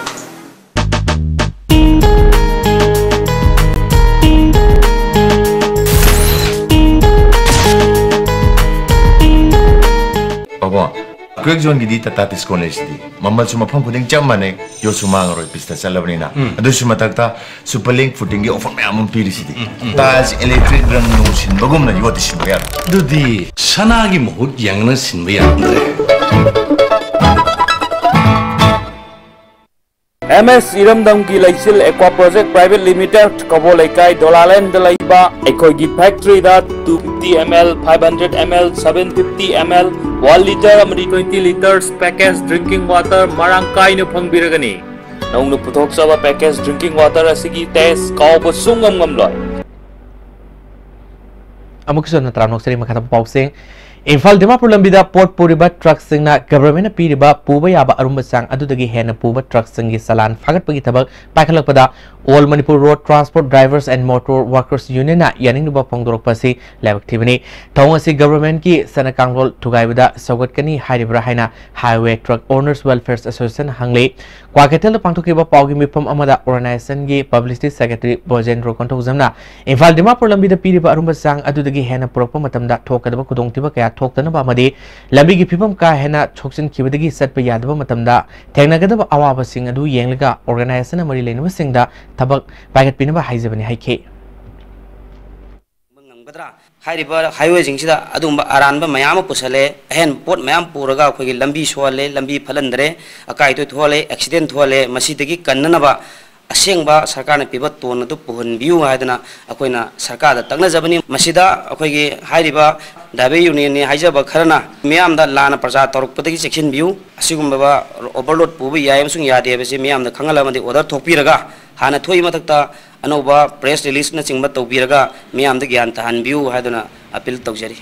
ꯀ꯭ꯔꯦꯛ ꯖꯣꯟꯒꯤꯗꯤ ꯇꯥꯇꯥ ꯇꯤꯁꯀꯣꯟ ꯂꯩꯁꯤꯗꯤ, ꯃꯃꯜꯁꯨ ꯃꯐꯝ ꯈꯨꯗꯤꯡ ꯆꯞ ꯃꯥꯟꯅꯩ, ꯌꯣꯠꯁꯨ ꯃꯥꯡꯉꯔꯣꯏ, ꯄꯤꯁꯇ ꯆꯠꯂꯕꯅꯤꯅ꯫ ꯎꯝ꯫ ꯑꯗꯨꯁꯨ ꯃꯊꯛꯇ ꯁꯨꯄꯔ ꯂꯤꯡ ꯐꯨꯇꯤꯡꯒꯤ ꯑꯣꯐꯔ ꯃꯌꯥꯝ ꯑꯃ ꯄꯤꯔꯤꯁꯤꯗꯤ꯫ ꯎꯝ, ꯎꯝ꯫ ꯇꯥꯏꯜꯁ ꯏꯂꯦꯛꯇ꯭ꯔꯤꯛ ꯔꯪ ꯅꯨꯡ ꯁꯤꯟꯕꯒꯨꯝꯅ ꯌꯣꯠꯇꯤ ꯁꯤꯟꯕ ꯌꯥꯔꯣꯏ꯫ ꯑꯗꯨꯗꯤ ꯁꯅꯥꯒꯤ ꯃꯍꯨꯠ ꯌꯦꯡꯉꯅ ꯁꯤꯟꯕ ꯌꯥꯔꯝꯗ꯭ꯔꯦ꯫ ꯑꯦꯝ ꯑꯦꯁ ꯏꯔꯝꯗꯝꯒꯤ ꯂꯩꯆꯤꯜ ꯑꯦꯀ꯭ꯋꯥ ꯄ꯭ꯔꯣꯖꯦꯛ ꯄ꯭ꯔꯥꯏꯚꯦꯠ ꯂꯤꯃꯤꯇꯦꯗ, ꯀꯕꯣꯂꯩꯀꯥꯏ, ꯗꯣꯂꯥꯂꯦꯟꯗ ꯂꯩꯕ ꯑꯩꯈꯣꯏꯒꯤ ꯐꯦꯛꯇꯔꯤꯗ two fifty ml, five hundred ml, seven fifty ml, one litre ꯑꯃꯗꯤ twenty litres package drinking water ꯃꯔꯥꯡ ꯀꯥꯏꯅ ꯐꯪꯕꯤꯔꯒꯅꯤ꯫ ꯅꯧꯅ ꯄꯨꯊꯣꯛꯆꯕ package drinking water ꯑꯁꯤꯒꯤ taste ꯀꯥꯎꯕ ꯁꯨꯡꯉꯝ ꯉꯝꯂꯣꯏ꯫ ꯑꯃꯨꯛꯀꯁꯨ ꯍꯟꯅ ꯇꯔꯥꯝꯅ ꯑꯣꯛꯆꯔꯤ꯫ ꯃꯈꯥ ꯇꯥꯕ ꯄꯥꯎꯁꯤꯡ꯫ ꯏꯝꯐꯥꯜ ꯗꯤꯃꯥꯄꯨꯔ ꯂꯝꯕꯤꯗ ꯄꯣꯠ ꯄꯨꯔꯤꯕ ꯇ꯭ꯔꯛꯁꯤꯡꯅ ꯒꯚꯔꯟꯃꯦꯟꯠꯅ ꯄꯤꯔꯤꯕ ꯄꯨꯕ ꯌꯥꯕ ꯑꯔꯨꯝꯕ ꯆꯥꯡ ꯑꯗꯨꯗꯒꯤ ꯍꯦꯟꯅ ꯄꯨꯕ ꯇ꯭ꯔꯛꯁꯤꯡꯒꯤ ꯆꯂꯥꯟ ꯐꯥꯒꯠꯄꯒꯤ ꯊꯕꯛ ꯄꯥꯏꯈꯠꯂꯛꯄꯗ All Manipur Road Transport Drivers and Motor Workers Unionꯅ ꯌꯥꯅꯤꯡꯗꯕ ꯐꯣꯡꯗꯣꯔꯛꯄ ꯑꯁꯤ ꯂꯥꯏꯕꯛ ꯊꯤꯕꯅꯤ꯫ ꯊꯧꯑꯣꯡ ꯑꯁꯤ ꯒꯚꯔꯟꯃꯦꯟꯠꯀꯤ ꯆꯠꯅ ꯀꯥꯡꯂꯣꯟ ꯊꯨꯒꯥꯏꯕꯗ ꯁꯧꯒꯠꯀꯅꯤ ꯍꯥꯏꯔꯤꯕ꯭ꯔꯥ ꯍꯥꯏꯅ Highway Truck Owners Welfare Association ꯍꯪꯂꯤ꯫ ꯀ꯭ꯋꯥꯀꯩꯊꯦꯜꯗ ꯄꯥꯡꯊꯣꯛꯈꯤꯕ ꯄꯥꯎꯒꯤ ꯃꯤꯐꯝ ꯑꯃꯗ organisationꯒꯤ publicity secretary ꯕ꯭ꯔꯣꯖꯦꯟꯗ꯭ꯔꯣ ꯀꯣꯟꯊꯧꯖꯝꯅ ꯏꯝꯐꯥꯜ ꯗꯤꯃꯥꯄꯨꯔ ꯂꯝꯕꯤꯗ ꯄꯤꯔꯤꯕ ꯑꯔꯨꯝꯕ ꯆꯥꯡ ꯑꯗꯨꯗꯒꯤ ꯍꯦꯟꯅ ꯄꯨꯔꯛꯄ ꯃꯇꯝꯗ ꯊꯣꯛꯀꯗꯕ ꯈꯨꯗꯣꯡꯊꯤꯕ ꯀꯌꯥ ꯊꯣꯛꯇꯅꯕ ꯑꯃꯗꯤ ꯂꯝꯕꯤꯒꯤ ꯐꯤꯕꯝ ꯀꯥ ꯍꯦꯟꯅ ꯁꯣꯛꯆꯤꯟꯈꯤꯕꯗꯒꯤ ꯆꯠꯄ ꯌꯥꯗꯕ ꯃꯇꯝꯗ ꯊꯦꯡꯅꯒꯗꯕ ꯑꯋꯥꯕꯁꯤꯡ ꯑꯗꯨ ꯌꯦꯡꯂꯒ organisationꯅ ꯃꯔꯤ ꯂꯩꯅꯕꯁꯤꯡꯗ ꯊꯕꯛ ꯄꯥꯏꯈꯠꯄꯤꯅꯕ ꯍꯥꯏꯖꯕꯅꯤ ꯍꯥꯏꯈꯤ꯫ ꯉꯝꯒꯗ꯭ꯔꯥ? ꯍꯥꯏꯔꯤꯕ highwayꯁꯤꯡꯁꯤꯗ ꯑꯗꯨꯒꯨꯝꯕ ꯑꯔꯥꯟꯕ ꯃꯌꯥꯝ ꯑꯃ ꯄꯨꯁꯜꯂꯦ, ꯑꯍꯦꯟꯕ ꯄꯣꯠ ꯃꯌꯥꯝ ꯄꯨꯔꯒ ꯑꯩꯈꯣꯏꯒꯤ ꯂꯝꯕꯤ ꯁꯣꯛꯍꯜꯂꯦ, ꯂꯝꯕꯤ ꯐꯠꯍꯟꯗ꯭ꯔꯦ, ꯑꯀꯥꯏ ꯑꯇꯣꯏ ꯊꯣꯛꯍꯜꯂꯦ, accident ꯊꯣꯛꯍꯜꯂꯦ꯫ ꯃꯁꯤꯗꯒꯤ ꯀꯟꯅꯅꯕ ꯑꯁꯦꯡꯕ ꯁꯔꯀꯥꯔꯅ ꯄꯤꯕ ꯇꯣꯟ ꯑꯗꯨ ꯄꯨꯍꯟꯕꯤꯌꯨ ꯍꯥꯏꯗꯅ ꯑꯩꯈꯣꯏꯅ ꯁꯔꯀꯥꯔꯗ ꯇꯛꯅꯖꯕꯅꯤ꯫ ꯃꯁꯤꯗ ꯑꯩꯈꯣꯏꯒꯤ ꯍꯥꯏꯔꯤꯕ driver unionꯅꯤ ꯍꯥꯏꯖꯕ ꯈꯔꯅ ꯃꯤꯌꯥꯝꯗ ꯂꯥꯟꯅ ꯄ꯭ꯔꯆꯥꯔ ꯇꯧꯔꯛꯄꯗꯒꯤ ꯆꯦꯛꯁꯤꯟꯕꯤꯌꯨ꯫ ꯑꯁꯤꯒꯨꯝꯂꯕ overload ꯄꯨꯕ ꯌꯥꯏ ꯑꯃꯁꯨꯡ ꯌꯥꯗꯦ ꯍꯥꯏꯕꯁꯤ ꯃꯤꯌꯥꯝꯗ ꯈꯪꯍꯜꯂꯕ ꯑꯃꯗꯤ order ꯊꯣꯛꯄꯤꯔꯒ ꯍꯥꯟꯅ ꯊꯣꯛꯏ ꯃꯊꯛꯇ ꯑꯅꯧꯕ press releaseꯅꯆꯤꯡꯕ ꯇꯧꯕꯤꯔꯒ ꯃꯤꯌꯥꯝꯗ ꯒ꯭ꯌꯥꯟ ꯇꯥꯍꯟꯕꯤꯌꯨ ꯍꯥꯏꯗꯨꯅ appeal ꯇꯧꯖꯔꯤ꯫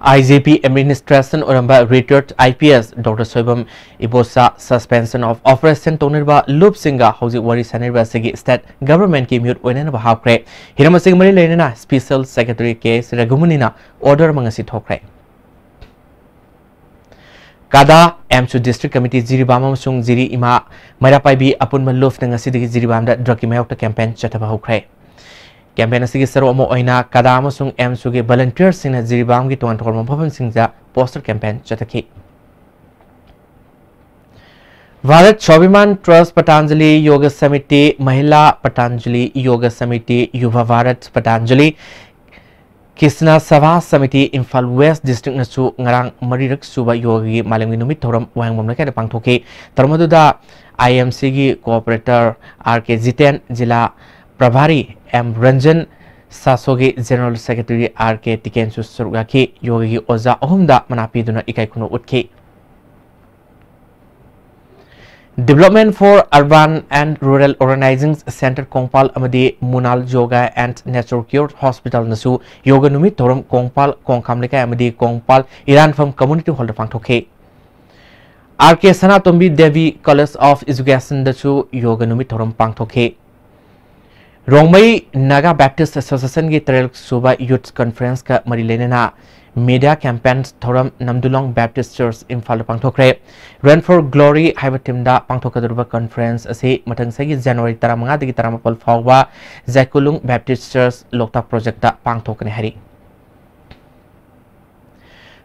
I G P administration ꯑꯣꯏꯔꯝꯕ retired I P S Doctor Soibam Ibocha suspension of operation ꯇꯧꯅꯔꯤꯕ ꯂꯨꯞꯁꯤꯡꯒ ꯍꯧꯖꯤꯛ ꯋꯥꯔꯤ ꯁꯥꯅꯔꯤꯕ ꯑꯁꯤꯒꯤ state governmentꯀꯤ ꯃꯤꯍꯨꯠ ꯑꯣꯏꯅꯅꯕ ꯍꯥꯞꯈ꯭ꯔꯦ꯫ ꯍꯤꯔꯝ ꯑꯁꯤꯒ ꯃꯔꯤ ꯂꯩꯅꯅ special secretary K S ꯔꯘꯨꯃꯅꯤꯅ order ꯑꯃ ꯉꯁꯤ ꯊꯣꯛꯈ꯭ꯔꯦ꯫ ꯀꯗꯥ, ꯑꯦꯝꯁꯨ district committee ꯖꯤꯔꯤꯕꯥꯝ ꯑꯃꯁꯨꯡ ꯖꯤꯔꯤ ꯏꯃꯥ ꯃꯩꯔꯥꯄꯥꯏꯕꯤ ꯑꯄꯨꯟꯕ ꯂꯨꯞꯅ ꯉꯁꯤꯗꯒꯤ ꯖꯤꯔꯤꯕꯥꯝꯗ drugꯀꯤ ꯃꯥꯌꯣꯛꯇ campaign ꯆꯠꯊꯕ ꯍꯧꯈ꯭ꯔꯦ꯫ Campaign ꯑꯁꯤꯒꯤ ꯁꯔꯨꯛ ꯑꯃ ꯑꯣꯏꯅ ꯀꯗꯥ ꯑꯃꯁꯨꯡ ꯑꯦꯝꯁꯨꯒꯤ volunteerꯁꯤꯡꯅ ꯖꯤꯔꯤꯕꯥꯝꯒꯤ ꯇꯣꯉꯥꯟ ꯇꯣꯉꯥꯟꯕ ꯃꯐꯝꯁꯤꯡꯗ ꯄꯣꯁꯇꯔ ꯀꯦꯝꯄꯦꯟ ꯆꯠꯊꯈꯤ꯫ ꯚꯥꯔꯠ ꯁ꯭ꯋꯥꯚꯤꯃꯥꯟ ꯇ꯭ꯔꯁ ꯄꯇꯥꯟꯖꯂꯤ ꯌꯣꯒ ꯁꯃꯤꯇꯤ, ꯃꯍꯤꯂꯥ ꯄꯇꯥꯟꯖꯂꯤ ꯌꯣꯒ ꯁꯃꯤꯇꯤ, ꯌꯨꯚ ꯚꯥꯔꯠ ꯄꯇꯥꯟꯖꯂꯤ, ꯀ꯭ꯔꯤꯁꯅ ꯁꯚꯥ ꯁꯃꯤꯇꯤ, ꯏꯝꯐꯥꯜ ꯋꯦꯁ ꯗꯤꯁꯇ꯭ꯔꯤꯛꯅꯁꯨ ꯉꯔꯥꯡ ꯃꯔꯤꯔꯛ ꯁꯨꯕ ꯌꯣꯒꯒꯤ ꯃꯥꯂꯦꯝꯒꯤ ꯅꯨꯃꯤꯠ ꯊꯧꯔꯝ ꯋꯥꯍꯦꯡꯕꯝ ꯂꯩꯀꯥꯏꯗ ꯄꯥꯡꯊꯣꯛꯈꯤ꯫ ꯊꯧꯔꯝ ꯑꯗꯨꯗ IMCꯒꯤ cooperator R K Jiten, zila prabhari M Ranjan, ꯁꯥꯁꯣꯒꯤ ꯖꯦꯅꯔꯦꯜ ꯁꯦꯀ꯭ꯔꯦꯇꯔꯤ R K ꯇꯤꯀꯦꯟꯁꯨ ꯁꯔꯨꯛ ꯌꯥꯈꯤ꯫ ꯌꯣꯒꯒꯤ ꯑꯣꯖꯥ ꯑꯍꯨꯝꯗ ꯃꯅꯥ ꯄꯤꯗꯨꯅ ꯏꯀꯥꯏ ꯈꯨꯝꯅꯧ ꯎꯠꯈꯤ꯫ Development for Urban and Rural Organizing Center Kongpal ꯑꯃꯗꯤ Munal Yoga and Nature Cure Hospitalꯅꯁꯨ ꯌꯣꯒ ꯅꯨꯃꯤꯠ ꯊꯧꯔꯝ ꯀꯣꯡꯄꯥꯜ ꯀꯣꯡꯈꯥꯝ ꯂꯩꯀꯥꯏ ꯑꯃꯗꯤ ꯀꯣꯡꯄꯥꯜ ꯏꯔꯥꯟꯐꯝ Community Hallꯗ ꯄꯥꯡꯊꯣꯛꯈꯤ꯫ R K Sanatombi Devi College of Educationꯗꯁꯨ ꯌꯣꯒ ꯅꯨꯃꯤꯠ ꯊꯧꯔꯝ ꯄꯥꯡꯊꯣꯛꯈꯤ꯫ ꯔꯣꯡꯃꯩ Naga Baptist Associationꯒꯤ ꯇꯔꯦꯠ ꯁꯨꯕ Youth Conferenceꯀ ꯃꯔꯤ ꯂꯩꯅꯅ media campaign ꯊꯧꯔꯝ ꯅꯝꯗꯨꯂꯣꯡ Baptist Church ꯏꯝꯐꯥꯜꯗ ꯄꯥꯡꯊꯣꯛꯈ꯭ꯔꯦ꯫ Run for Glory ꯍꯥꯏꯕ themeꯗ ꯄꯥꯡꯊꯣꯛꯀꯗꯧꯔꯤꯕ conference ꯑꯁꯤ ꯃꯊꯪ ꯆꯍꯤꯒꯤ January ꯇꯔꯥꯃꯉꯥꯗꯒꯤ ꯇꯔꯥꯃꯥꯄꯜ ꯐꯥꯎꯕ ꯖꯥꯏꯀꯨꯂꯨꯡ Baptist Church ꯂꯣꯛꯇꯥꯛ projectꯇ ꯄꯥꯡꯊꯣꯛꯀꯅꯤ ꯍꯥꯏꯔꯤ꯫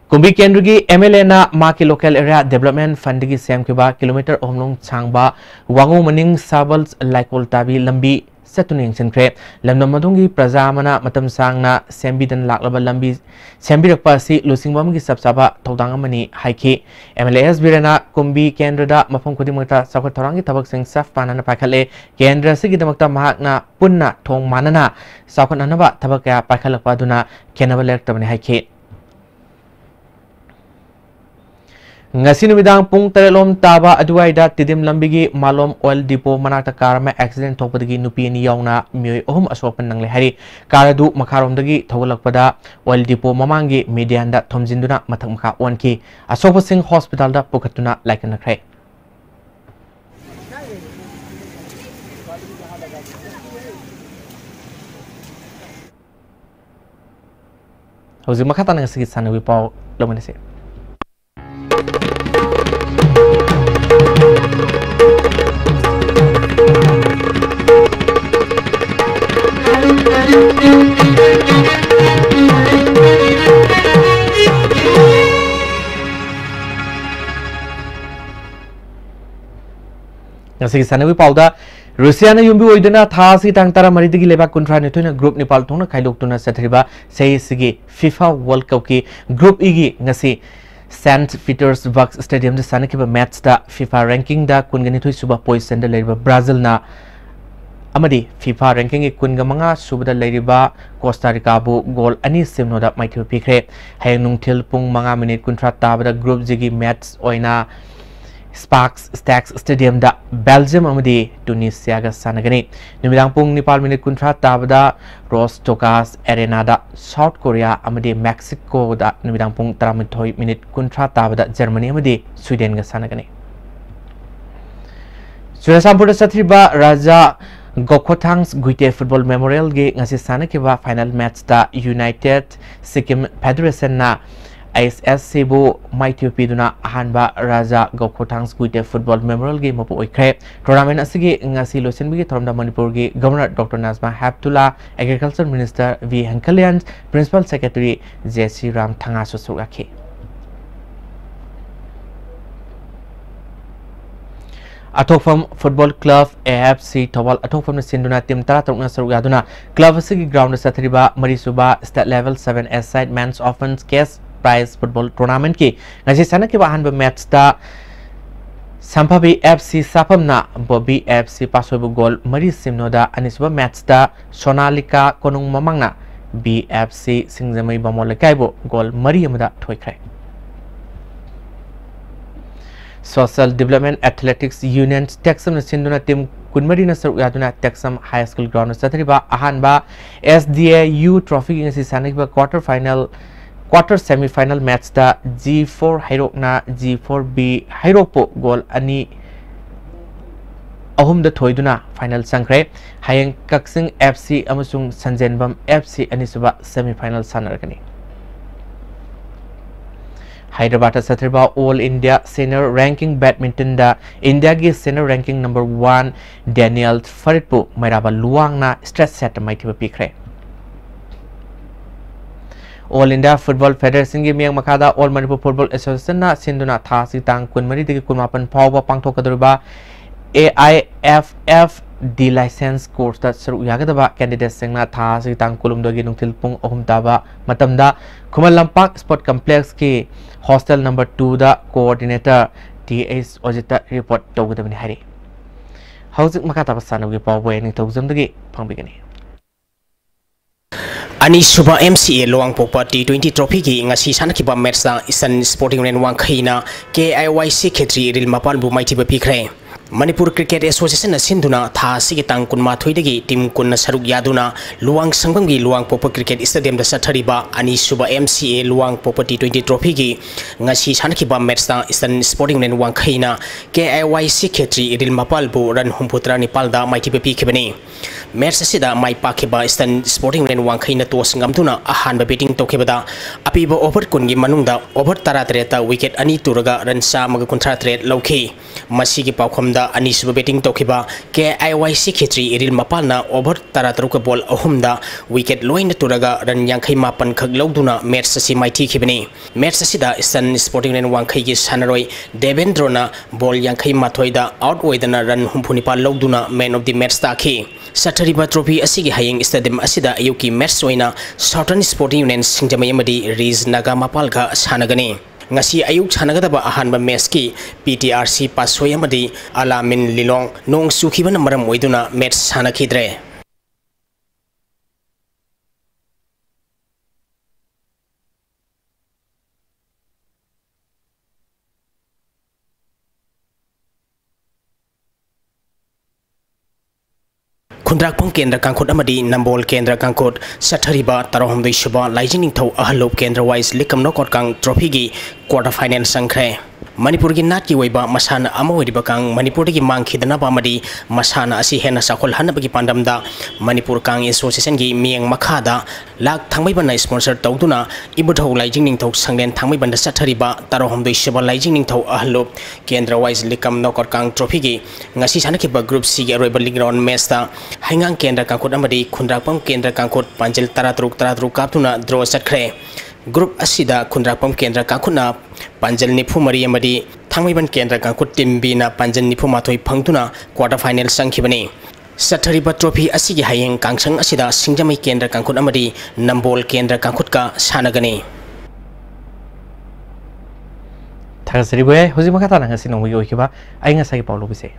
ꯀꯨꯝꯕꯤ ꯀꯦꯟꯗ꯭ꯔꯒꯤ MLAꯅ ꯃꯍꯥꯛꯀꯤ local area development fundꯗꯒꯤ ꯁꯦꯝꯈꯤꯕ kilometre ꯑꯍꯨꯝ ꯂꯣꯝ ꯁꯥꯡꯕ ꯋꯥꯉꯨ ꯃꯅꯤꯡ ꯁꯥꯕꯜ ꯂꯥꯏꯀꯣꯜ ꯇꯥꯕꯤ ꯂꯝꯕꯤ ꯆꯠꯇꯨꯅ ꯌꯦꯡꯁꯤꯟꯈ꯭ꯔꯦ꯫ ꯂꯝꯗꯝ ꯑꯗꯨꯒꯤ ꯄ꯭ꯔꯖꯥ ꯑꯃꯅ ꯃꯇꯝ ꯁꯥꯡꯅ ꯁꯦꯝꯕꯤꯗꯅ ꯂꯥꯛꯂꯕ ꯂꯝꯕꯤ ꯁꯦꯝꯕꯤꯔꯛꯄ ꯑꯁꯤ ꯂꯨꯆꯤꯡꯕ ꯑꯃꯒꯤ ꯆꯞ ꯆꯥꯕ ꯊꯧꯗꯥꯡ ꯑꯃꯅꯤ ꯍꯥꯏꯈꯤ꯫ MLA S ꯕꯤꯔꯦꯟꯅ ꯀꯨꯝꯕꯤ ꯀꯦꯟꯗ꯭ꯔꯗ ꯃꯐꯝ ꯈꯨꯗꯤꯡꯃꯛꯇ ꯆꯥꯎꯈꯠ ꯊꯧꯔꯥꯡꯒꯤ ꯊꯕꯛꯁꯤꯡ ꯆꯞ ꯃꯥꯟꯅꯅ ꯄꯥꯏꯈꯠꯂꯦ꯫ ꯀꯦꯟꯗ꯭ꯔ ꯑꯁꯤꯒꯤꯗꯃꯛꯇ ꯃꯍꯥꯛꯅ ꯄꯨꯟꯅ ꯊꯣꯡ ꯃꯥꯟꯅꯅ ꯆꯥꯎꯈꯠꯅꯅꯕ ꯊꯕꯛ ꯀꯌꯥ ꯄꯥꯏꯈꯠꯂꯛꯄ ꯑꯗꯨꯅ ꯈꯦꯟꯅꯕ ꯂꯩꯔꯛꯇꯕꯅꯤ ꯍꯥꯏꯈꯤ꯫ ꯉꯁꯤ ꯅꯨꯃꯤꯗꯥꯡ ꯄꯨꯡ ꯇꯔꯦꯠ ꯂꯣꯝ ꯇꯥꯕ ꯑꯗꯨꯋꯥꯏꯗ ꯇꯤꯗꯤꯝ ꯂꯝꯕꯤꯒꯤ ꯃꯥꯂꯣꯝ oil depot ꯃꯅꯥꯛꯇ car ꯑꯃ accident ꯊꯣꯛꯄꯗꯒꯤ ꯅꯨꯄꯤ ꯑꯅꯤ ꯌꯥꯎꯅ ꯃꯤꯑꯣꯏ ꯑꯍꯨꯝ ꯑꯁꯣꯛ ꯑꯄꯟ ꯅꯪꯂꯦ ꯍꯥꯏꯔꯤ꯫ Car ꯑꯗꯨ ꯃꯈꯥꯔꯣꯝꯗꯒꯤ ꯊꯧꯒꯠꯂꯛꯄꯗ oil depot ꯃꯃꯥꯡꯒꯤ medianꯗ ꯊꯣꯝꯖꯤꯟꯗꯨꯅ ꯃꯊꯛ ꯃꯈꯥ ꯑꯣꯟꯈꯤ꯫ ꯑꯁꯣꯛꯄꯁꯤꯡ hospitalꯗ ꯄꯨꯈꯠꯇꯨꯅ ꯂꯥꯏꯀꯠꯅꯈ꯭ꯔꯦ꯫ ꯍꯧꯖꯤꯛ ꯃꯈꯥ ꯇꯥꯅ ꯉꯁꯤꯒꯤ ꯁꯥꯟꯅꯕꯒꯤ ꯄꯥꯎ ꯂꯧꯃꯤꯟꯅꯁꯤ꯫ ꯉꯁꯤꯒꯤ ꯁꯥꯟꯅꯕꯒꯤ ꯄꯥꯎꯗ, ꯔꯨꯁꯤꯌꯥꯅ ꯌꯨꯝꯕꯤ ꯑꯣꯏꯗꯨꯅ ꯊꯥ ꯑꯁꯤ ꯇꯥꯡ ꯇꯔꯥꯃꯔꯤꯗꯒꯤ ꯂꯩꯕꯥꯛ ꯀꯨꯟꯊ꯭ꯔꯥ ꯅꯤꯊꯣꯏꯅ group ꯅꯤꯄꯥꯜ ꯊꯣꯛꯅ ꯈꯥꯏꯗꯣꯛꯇꯨꯅ ꯆꯠꯊꯔꯤꯕ ꯆꯍꯤ ꯑꯁꯤꯒꯤ FIFA World Cup ꯀꯤ Group E ꯒꯤ ꯉꯁꯤ Saint Petersburg Stadium ꯗ ꯁꯥꯟꯅꯈꯤꯕ match ꯇ FIFA ranking ꯗ ꯀꯨꯟꯒ ꯅꯤꯊꯣꯏ ꯁꯨꯕ position ꯗ ꯂꯩꯔꯤꯕ ꯕ꯭ꯔꯥꯖꯤꯜꯅ ꯑꯃꯗꯤ FIFA ranking ꯒꯤ ꯀꯨꯟꯒ ꯃꯉꯥ ꯁꯨꯕꯗ ꯂꯩꯔꯤꯕ ꯀꯣꯁꯇꯥ ꯔꯤꯀꯥꯕꯨ ꯒꯣꯜ ꯑꯅꯤ ꯁꯤꯅꯣꯗ ꯃꯥꯏꯊꯤꯕ ꯄꯤꯈ꯭ꯔꯦ꯫ ꯍꯌꯦꯡ ꯅꯨꯡꯊꯤꯜ ꯄꯨꯡ ꯃꯉꯥ ꯃꯤꯅꯤꯠ ꯀꯨꯟꯊ꯭ꯔꯥ ꯇꯥꯕꯗ Group G ꯒꯤ match ꯑꯣꯏꯅ Sparks Stacks Stadium ꯗ Belgium ꯑꯃꯗꯤ Tunisia ꯒ ꯁꯥꯟꯅꯒꯅꯤ꯫ ꯅꯨꯃꯤꯗꯥꯡ ꯄꯨꯡ ꯅꯤꯄꯥꯜ ꯃꯤꯅꯤꯠ ꯀꯨꯟꯊ꯭ꯔꯥ ꯇꯥꯕꯗ Rostokas Arena ꯗ South Korea ꯑꯃꯗꯤ Mexico ꯗ, ꯅꯨꯃꯤꯗꯥꯡ ꯄꯨꯡ ꯇꯔꯥꯃꯥꯊꯣꯏ ꯃꯤꯅꯤꯠ ꯀꯨꯟꯊ꯭ꯔꯥ ꯇꯥꯕꯗ Germany ꯑꯃꯗꯤ Sweden ꯒ ꯁꯥꯟꯅꯒꯅꯤ꯫ ꯆꯨꯔꯆꯥꯟꯄꯨꯔꯗ ꯆꯠꯊꯔꯤꯕ ꯔꯥꯖꯥ ꯒꯣꯈꯣꯊꯥꯡꯁ ꯒꯨꯏꯇꯦ Football Memorial ꯒꯤ ꯉꯁꯤ ꯁꯥꯟꯅꯈꯤꯕ final match ꯇ United Sikkim Federation ꯅ I S S C ꯕꯨ ꯃꯥꯏꯊꯤꯕ ꯄꯤꯗꯨꯅ ꯑꯍꯥꯟꯕ ꯔꯥꯖꯥ ꯒꯣꯈꯣꯊꯥꯡꯁ ꯒꯨꯏꯇꯦ Football Memorial ꯒꯤ ꯃꯄꯨ ꯑꯣꯏꯈ꯭ꯔꯦ꯫ Tournament ꯑꯁꯤꯒꯤ ꯉꯁꯤ ꯂꯣꯏꯁꯤꯟꯕꯒꯤ ꯊꯧꯔꯝꯗ ꯃꯅꯤꯄꯨꯔꯒꯤ Governor Doctor Najma Heptulla, Agriculture Minister V ꯍꯦꯡꯀꯂ꯭ꯌꯥꯟ, Principal Secretary J C ꯔꯥꯝꯊꯉꯥꯁꯨ ꯁꯔꯨꯛ ꯌꯥꯈꯤ꯫ ꯑꯊꯣꯛꯐꯝ Football Club, A F C, Thoubal ꯑꯊꯣꯛꯐꯝꯅ ꯁꯤꯟꯗꯨꯅ team ꯇꯔꯥꯇꯔꯨꯛꯅ ꯁꯔꯨꯛ ꯌꯥꯗꯨꯅ club ꯑꯁꯤꯒꯤ ground ꯗ ꯆꯠꯊꯔꯤꯕ ꯃꯔꯤꯁꯨꯕ State Level seven A-side Men's Open Cash Prize Football Tournament ꯀꯤ ꯉꯁꯤ ꯁꯥꯟꯅꯈꯤꯕ ꯑꯍꯥꯟꯕ match ꯇ ꯁꯝꯐꯕꯤ F C ꯁꯥꯐꯝꯅ ꯕꯣꯕꯤ F C ꯄꯥꯁꯣꯏꯕꯨ ꯒꯣꯜ ꯃꯔꯤ ꯁꯤꯅꯣꯗ, ꯑꯅꯤꯁꯨꯕ match ꯇ ꯁꯣꯅꯥꯂꯤꯀꯥ ꯀꯣꯅꯨꯡ ꯃꯃꯥꯡꯅ B F C ꯁꯤꯡꯖꯃꯩ ꯕꯥꯃꯣꯟ ꯂꯩꯀꯥꯏꯕꯨ ꯒꯣꯜ ꯃꯔꯤ ꯑꯃꯗ ꯊꯣꯏꯈ꯭ꯔꯦ꯫ Social Development Athletics Union ꯇꯦꯛꯁꯝꯅ ꯁꯤꯟꯗꯨꯅ team ꯀꯨꯟꯃꯔꯤꯅ ꯁꯔꯨꯛ ꯌꯥꯗꯨꯅ ꯇꯦꯛꯁꯝ High School ground ꯗ ꯆꯠꯊꯔꯤꯕ ꯑꯍꯥꯟꯕ S D A U Trophy ꯒꯤ ꯉꯁꯤ ꯁꯥꯟꯅꯈꯤꯕ quarter final, quarter semi final match ꯇ G four ꯍꯩꯔꯣꯛꯅ G four B ꯍꯩꯔꯣꯛꯄꯨ ꯒꯣꯜ ꯑꯅꯤ ꯑꯍꯨꯝꯗ ꯊꯣꯏꯗꯨꯅ final ꯆꯪꯈ꯭ꯔꯦ꯫ ꯍꯌꯦꯡ ꯀꯛꯆꯤꯡ F C ꯑꯃꯁꯨꯡ ꯁꯟꯖꯦꯟꯕꯝ F C ꯑꯅꯤꯁꯨꯕ semi final ꯁꯥꯟꯅꯔꯒꯅꯤ꯫ ꯍꯥꯏꯗ꯭ꯔꯕꯥꯗꯇ ꯆꯠꯊꯔꯤꯕ All India Senior Ranking Badminton ꯗ ꯏꯟꯗꯤꯌꯥꯒꯤ senior ranking number one Daniel Farid ꯄꯨ ꯃꯩꯔꯥꯕ ꯂꯨꯋꯥꯡꯅ straight set ꯇ ꯃꯥꯏꯊꯤꯕ ꯄꯤꯈ꯭ꯔꯦ꯫ All India Football Federation ꯒꯤ ꯃꯤꯠꯌꯦꯡ ꯃꯈꯥꯗ All Manipur Football Association ꯅ ꯁꯤꯟꯗꯨꯅ ꯊꯥ ꯑꯁꯤ ꯇꯥꯡ ꯀꯨꯟꯃꯔꯤꯗꯒꯤ ꯀꯨꯟꯃꯥꯄꯟ ꯐꯥꯎꯕ ꯄꯥꯡꯊꯣꯛꯀꯗꯧꯔꯤꯕ A I F F D license course ꯇ ꯁꯔꯨꯛ ꯌꯥꯒꯗꯕ candidate ꯁꯤꯡꯅ ꯊꯥ ꯑꯁꯤꯒꯤ ꯇꯥꯡ ꯀꯨꯟꯍꯨꯝꯗꯣꯏꯒꯤ ꯅꯨꯡꯊꯤꯜ ꯄꯨꯡ ꯑꯍꯨꯝ ꯇꯥꯕ ꯃꯇꯝꯗ ꯈꯨꯃꯟ ꯂꯝꯄꯥꯛ Sport Complex ꯀꯤ hostel number two ꯗ coordinator T H ꯑꯣꯖꯤꯠꯇ report ꯇꯧꯒꯗꯕꯅꯤ ꯍꯥꯏꯔꯤ꯫ ꯍꯧꯖꯤꯛ ꯃꯈꯥ ꯇꯥꯕ ꯁꯥꯟꯅꯕꯒꯤ ꯄꯥꯎꯕꯨ ꯑꯩ ꯅꯤꯡꯊꯧꯖꯝꯗꯒꯤ ꯐꯪꯕꯤꯒꯅꯤ꯫ ꯑꯅꯤꯁꯨꯕ M C A ꯂꯨꯋꯥꯡꯄꯣꯛꯄ T twenty trophy ꯒꯤ ꯉꯁꯤ ꯁꯥꯟꯅꯈꯤꯕ match ꯇ Eastern Sporting Union ꯋꯥꯡꯈꯩꯅ K I Y C ꯈꯦꯇ꯭ꯔꯤ ꯏꯔꯤꯜ ꯃꯄꯥꯜꯕꯨ ꯃꯥꯏꯊꯤꯕ ꯄꯤꯈ꯭ꯔꯦ꯫ ꯃꯅꯤꯄꯨꯔ Cricket Association ꯅ ꯁꯤꯟꯗꯨꯅ ꯊꯥ ꯑꯁꯤꯒꯤ ꯇꯥꯡ ꯀꯨꯟꯃꯥꯊꯣꯏꯗꯒꯤ team ꯀꯨꯟꯅ ꯁꯔꯨꯛ ꯌꯥꯗꯨꯅ ꯂꯨꯋꯥꯡꯁꯪꯕꯝꯒꯤ ꯂꯨꯋꯥꯡꯄꯣꯛꯄ Cricket Stadium ꯗ ꯆꯠꯊꯔꯤꯕ ꯑꯅꯤꯁꯨꯕ M C A ꯂꯨꯋꯥꯡꯄꯣꯛꯄ T twenty trophy ꯒꯤ ꯉꯁꯤ ꯁꯥꯟꯅꯈꯤꯕ match ꯇ Eastern Sporting Union ꯋꯥꯡꯈꯩꯅ K I Y C Khetri Iril ꯃꯄꯥꯜꯕꯨ run ꯍꯨꯝꯐꯨꯇꯔꯥ ꯅꯤꯄꯥꯜꯗ ꯃꯥꯏꯊꯤꯕ ꯄꯤꯈꯤꯕꯅꯤ꯫ Match ꯑꯁꯤꯗ ꯃꯥꯏ ꯄꯥꯛꯈꯤꯕ Eastern Sporting Union ꯋꯥꯡꯈꯩꯅ toss ꯉꯝꯗꯨꯅ ꯑꯍꯥꯟꯕ batting ꯇꯧꯈꯤꯕꯗ ꯑꯄꯤꯕ over ꯀꯨꯟꯒꯤ ꯃꯅꯨꯡꯗ over ꯇꯔꯥꯇꯔꯦꯠꯇ wicket ꯑꯅꯤ ꯇꯨꯔꯒ run ꯆꯥꯝꯃꯒ ꯀꯨꯟꯊ꯭ꯔꯥ ꯇꯔꯦꯠ ꯂꯧꯈꯤ꯫ ꯃꯁꯤꯒꯤ ꯄꯥꯎꯈꯨꯝꯗ ꯑꯅꯤꯁꯨꯕ batting ꯇꯧꯈꯤꯕ K I Y C Khetri Iril ꯃꯄꯥꯜꯅ over ꯇꯔꯥꯇꯔꯨꯛꯀ ball ꯑꯍꯨꯝꯗ wicket ꯂꯣꯏꯅ ꯇꯨꯔꯒ run ꯌꯥꯡꯈꯩ ꯃꯥꯄꯟ ꯈꯛ ꯂꯧꯗꯨꯅ match ꯑꯁꯤ ꯃꯥꯏꯊꯤꯈꯤꯕꯅꯤ꯫ Match ꯑꯁꯤꯗ Eastern Sporting Union ꯋꯥꯡꯈꯩꯒꯤ ꯁꯥꯟꯅꯔꯣꯏ ꯗꯦꯕꯦꯟꯗ꯭ꯔꯣꯅ ball ꯌꯥꯡꯈꯩ ꯃꯥꯊꯣꯏꯗ out ꯑꯣꯏꯗꯅ run ꯍꯨꯝꯐꯨ ꯅꯤꯄꯥꯜ ꯂꯧꯗꯨꯅ man of the match ꯇꯥꯈꯤ꯫ ꯆꯠꯊꯔꯤꯕ trophy ꯑꯁꯤꯒꯤ ꯍꯌꯦꯡ stadium ꯑꯁꯤꯗ ꯑꯌꯨꯛꯀꯤ match ꯑꯣꯏꯅ Southern Sporting Union ꯁꯤꯡꯖꯃꯩ ꯑꯃꯗꯤ ꯔꯤꯖ ꯅꯥꯒꯥ ꯃꯄꯥꯜꯒ ꯁꯥꯟꯅꯒꯅꯤ꯫ ꯉꯁꯤ ꯑꯌꯨꯛ ꯁꯥꯟꯅꯒꯗꯕ ꯑꯍꯥꯟꯕ match ꯀꯤ P T R C ꯄꯥꯠꯁꯣꯏ ꯑꯃꯗꯤ ꯑꯂꯥꯃꯤꯟ ꯂꯤꯂꯣꯡ ꯅꯣꯡ ꯆꯨꯈꯤꯕꯅ ꯃꯔꯝ ꯑꯣꯏꯗꯨꯅ match ꯁꯥꯟꯅꯈꯤꯗ꯭ꯔꯦ꯫ ꯈꯨꯟꯗ꯭ꯔꯥꯛꯄꯝ ꯀꯦꯟꯗ꯭ꯔ ꯀꯥꯡꯈꯨꯠ ꯑꯃꯗꯤ ꯅꯝꯕꯣꯜ ꯀꯦꯟꯗ꯭ꯔ ꯀꯥꯡꯈꯨꯠ ꯆꯠꯊꯔꯤꯕ ꯇꯔꯥꯍꯨꯝꯗꯣꯏ ꯁꯨꯕ ꯂꯥꯏꯖꯤꯡ ꯅꯤꯡꯊꯧ ꯑꯍꯜꯂꯨꯞ ꯀꯦꯟꯗ꯭ꯔ wise ꯂꯤꯛꯀꯝ knockout ꯀꯥꯡ trophy ꯒꯤ quarter final ꯆꯪꯈ꯭ꯔꯦ꯫ ꯃꯅꯤꯄꯨꯔꯒꯤ ꯅꯥꯠꯀꯤ ꯑꯣꯏꯕ ꯃꯁꯥꯟꯅ ꯑꯃ ꯑꯣꯏꯔꯤꯕ ꯀꯥꯡ ꯃꯅꯤꯄꯨꯔꯗꯒꯤ ꯃꯥꯡꯈꯤꯗꯅꯕ ꯑꯃꯗꯤ ꯃꯁꯥꯟꯅ ꯑꯁꯤ ꯍꯦꯟꯅ ꯆꯥꯎꯈꯠꯍꯟꯅꯕꯒꯤ ꯄꯥꯟꯗꯝꯗ ꯃꯅꯤꯄꯨꯔ ꯀꯥꯡ Association ꯒꯤ ꯃꯤꯠꯌꯦꯡ ꯃꯈꯥꯗ ꯂꯥꯛ ꯊꯥꯡꯃꯩꯕꯟꯅ sponsor ꯇꯧꯗꯨꯅ ꯏꯕꯨꯙꯧ ꯂꯥꯏꯖꯤꯡ ꯅꯤꯡꯊꯧ ꯁꯪꯂꯦꯟ ꯊꯥꯡꯃꯩꯕꯟꯗ ꯆꯠꯊꯔꯤꯕ ꯇꯔꯥꯍꯨꯝꯗꯣꯏ ꯁꯨꯕ ꯂꯥꯏꯖꯤꯡ ꯅꯤꯡꯊꯧ ꯑꯍꯜꯂꯨꯞ ꯀꯦꯟꯗ꯭ꯔ wise ꯂꯤꯛꯀꯝ knockout ꯀꯥꯡ trophy ꯒꯤ ꯉꯁꯤ ꯁꯥꯟꯅꯈꯤꯕ group C ꯒꯤ ꯑꯔꯣꯏꯕ league round match ꯇ ꯍꯩꯉꯥꯡ ꯀꯦꯟꯗ꯭ꯔ ꯀꯥꯡꯈꯨꯠ ꯑꯃꯗꯤ ꯈꯨꯟꯗ꯭ꯔꯥꯛꯄꯝ ꯀꯦꯟꯗ꯭ꯔ ꯀꯥꯡꯈꯨꯠ ꯄꯥꯟꯖꯤꯜ ꯇꯔꯥꯇꯔꯨꯛ ꯇꯔꯥꯇꯔꯨꯛ ꯀꯥꯞꯇꯨꯅ draw ꯆꯠꯈ꯭ꯔꯦ꯫ ꯒ꯭ꯔꯨꯞ ꯑꯁꯤꯗ ꯈꯨꯟꯗ꯭ꯔꯥꯛꯄꯝ ꯀꯦꯟꯗ꯭ꯔ ꯀꯥꯡꯈꯨꯠꯅ ꯄꯥꯟꯖꯜ ꯅꯤꯐꯨ ꯃꯔꯤ ꯑꯃꯗꯤ ꯊꯥꯡꯃꯩꯕꯟ ꯀꯦꯟꯗ꯭ꯔ ꯀꯥꯡꯈꯨꯠ ꯇꯤꯝ ꯕꯤꯅ ꯄꯥꯟꯖꯜ ꯅꯤꯐꯨ ꯃꯥꯊꯣꯏ ꯐꯪꯗꯨꯅ ꯀ꯭ꯋꯥꯇꯔ ꯐꯥꯏꯅꯦꯜ ꯆꯪꯈꯤꯕꯅꯤ꯫ ꯆꯠꯊꯔꯤꯕ ꯇ꯭ꯔꯣꯐꯤ ꯑꯁꯤꯒꯤ ꯍꯌꯦꯡ ꯀꯥꯡꯁꯪ ꯑꯁꯤꯗ ꯁꯤꯡꯖꯃꯩ ꯀꯦꯟꯗ꯭ꯔ ꯀꯥꯡꯈꯨꯠ ꯑꯃꯗꯤ ꯅꯝꯕꯣꯜ ꯀꯦꯟꯗ꯭ꯔ ꯀꯥꯡꯈꯨꯠꯀ ꯁꯥꯟꯅꯒꯅꯤ꯫ ꯊꯥꯒꯠꯆꯔꯤ ꯚꯣꯏ꯫ ꯍꯧꯖꯤꯛ ꯃꯈꯥ ꯇꯥꯅ ꯉꯁꯤ ꯅꯣꯡꯃꯒꯤ ꯑꯣꯏꯈꯤꯕ ꯑꯏꯪ ꯑꯁꯥꯒꯤ ꯄꯥꯎ ꯂꯧꯕꯤꯁꯦ꯫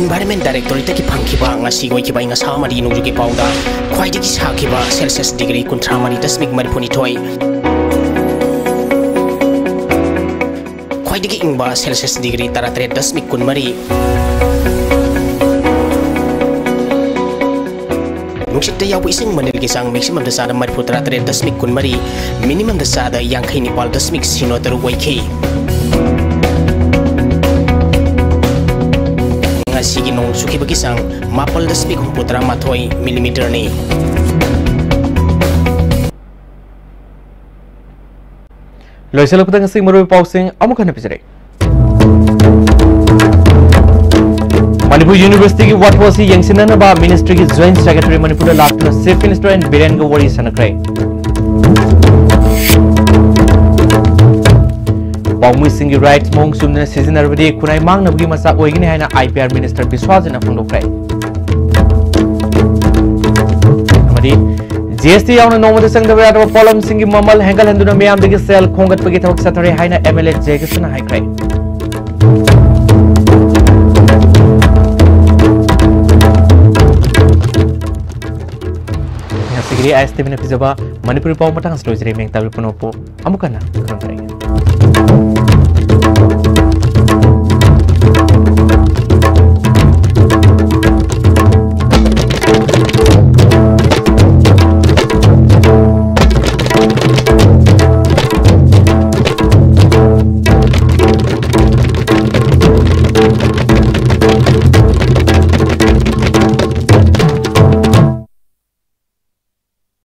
Environment Directorate ꯇꯒꯤ ꯐꯪꯈꯤꯕ ꯉꯁꯤꯒꯤ ꯑꯣꯏꯈꯤꯕ ꯑꯏꯪ ꯑꯁꯥ ꯑꯃꯗꯤ ꯅꯣꯡꯖꯨꯒꯤ ꯄꯥꯎꯗ ꯈ꯭ꯋꯥꯏꯗꯒꯤ ꯁꯥꯈꯤꯕ ꯁꯦꯜꯁꯤꯌꯁ ꯗꯤꯒ꯭ꯔꯤ ꯀꯨꯟꯊ꯭ꯔꯥ ꯃꯔꯤ ꯗꯁꯃꯤꯛ ꯃꯔꯤꯐꯨꯅꯤꯊꯣꯏ, ꯈ꯭ꯋꯥꯏꯗꯒꯤ ꯏꯪꯕ ꯁꯦꯜꯁꯤꯌꯁ ꯗꯤꯒ꯭ꯔꯤ ꯇꯔꯥꯇꯔꯦꯠ ꯗꯁꯃꯤꯛ ꯀꯨꯟꯃꯔꯤ, ꯅꯨꯡꯁꯤꯠꯇ ꯌꯥꯎꯕ ꯏꯁꯤꯡ ꯃꯅꯤꯜꯒꯤ ꯆꯥꯡ ꯃꯦꯛꯁꯤꯃꯝꯗ ꯆꯥꯗ ꯃꯔꯤꯐꯨ ꯇꯔꯥꯇꯔꯦꯠ ꯗꯁꯃꯤꯛ ꯀꯨꯟꯃꯔꯤ, ꯃꯤꯅꯤꯃꯝꯗ ꯆꯥꯗ ꯌꯥꯡꯈꯩ ꯅꯤꯄꯥꯜ ꯗꯁꯃꯤꯛ ꯁꯤꯅꯣ ꯇꯔꯨꯛ ꯑꯣꯏꯈꯤ꯫ ꯉꯁꯤꯒꯤ ꯅꯣꯡ ꯆꯨꯈꯤꯕꯒꯤ ꯆꯥꯡ ꯃꯥꯄꯜ ꯗꯁꯃꯤꯛ ꯍꯨꯝꯐꯨ ꯇꯔꯥ ꯃꯥꯊꯣꯏ ꯃꯤꯂꯤꯃꯤꯇꯔꯅꯤ꯫ ꯂꯣꯏꯁꯤꯜꯂꯛꯄꯗ ꯉꯁꯤ ꯃꯔꯨꯑꯣꯏꯕ ꯄꯥꯎꯁꯤꯡ ꯑꯃꯨꯛ ꯍꯟꯅ ꯄꯤꯖꯔꯛꯏ꯫ ꯃꯅꯤꯄꯨꯔ ꯌꯨꯅꯤꯚꯔꯁꯤꯇꯤꯒꯤ ꯋꯥꯊꯣꯛ ꯑꯁꯤ ꯌꯦꯡꯁꯤꯟꯅꯅꯕ ꯃꯤꯅꯤꯁꯇ꯭ꯔꯤꯒꯤ ꯖꯣꯏꯟꯠ ꯁꯦꯀ꯭ꯔꯦꯇꯔꯤ ꯃꯅꯤꯄꯨꯔꯗ ꯂꯥꯛꯇꯨꯅ ꯆꯤꯐ ꯃꯤꯅꯤꯁꯇꯔ ꯑꯦꯟ ꯕꯤꯔꯦꯟꯒ ꯋꯥꯔꯤ ꯁꯥꯟꯅꯈ꯭ꯔꯦ꯫ ꯄꯥꯎꯃꯤꯁꯤꯡꯒꯤ ꯔꯥꯏꯠꯁ ꯃꯑꯣꯡ ꯆꯨꯝꯅ ꯁꯤꯖꯤꯟꯅꯔꯕꯗꯤ ꯈꯨꯟꯅꯥꯏ ꯃꯥꯡꯅꯕꯒꯤ ꯃꯆꯥꯛ ꯑꯣꯏꯒꯅꯤ ꯍꯥꯏꯅ ꯑꯥꯏ ꯄꯤ ꯑꯥꯔ ꯃꯤꯅꯤꯁꯇꯔ ꯕꯤꯁ꯭ꯋꯥꯁꯖꯤꯠꯅ ꯐꯣꯡꯗꯣꯛꯈ꯭ꯔꯦ꯫ ꯑꯃꯗꯤ ꯖꯤ ꯑꯦꯁ ꯇꯤ ꯌꯥꯎꯅ ꯅꯣꯡꯃꯗ ꯆꯪꯗꯕ ꯌꯥꯗꯕ ꯄꯣꯠꯂꯝꯁꯤꯡꯒꯤ ꯃꯃꯜ ꯍꯦꯟꯒꯠꯍꯟꯗꯨꯅ ꯃꯤꯌꯥꯝꯗꯒꯤ ꯁꯦꯜ ꯈꯣꯝꯒꯠꯄꯒꯤ ꯊꯕꯛ ꯆꯠꯊꯔꯦ ꯍꯥꯏꯅ ꯑꯦꯝ ꯑꯦꯜ ꯑꯦ ꯖꯦꯒꯤꯁꯟꯅ ꯍꯥꯏꯈ꯭ꯔꯦ꯫ ꯉꯁꯤꯒꯤꯗꯤ ꯑꯥꯏ ꯑꯦꯁ ꯇꯤ ꯚꯤꯅ ꯄꯤꯖꯕ ꯃꯅꯤꯄꯨꯔꯤ ꯄꯥꯎ ꯃꯇꯥꯡ ꯑꯁꯤꯗ ꯂꯣꯏꯖꯔꯦ꯫ ꯃꯦꯡ ꯇꯥꯕꯤ ꯄꯨꯝꯅꯃꯛꯄꯨ ꯑꯃꯨꯛ ꯍꯟꯅ ꯈꯨꯔꯨꯝꯖꯔꯤ꯫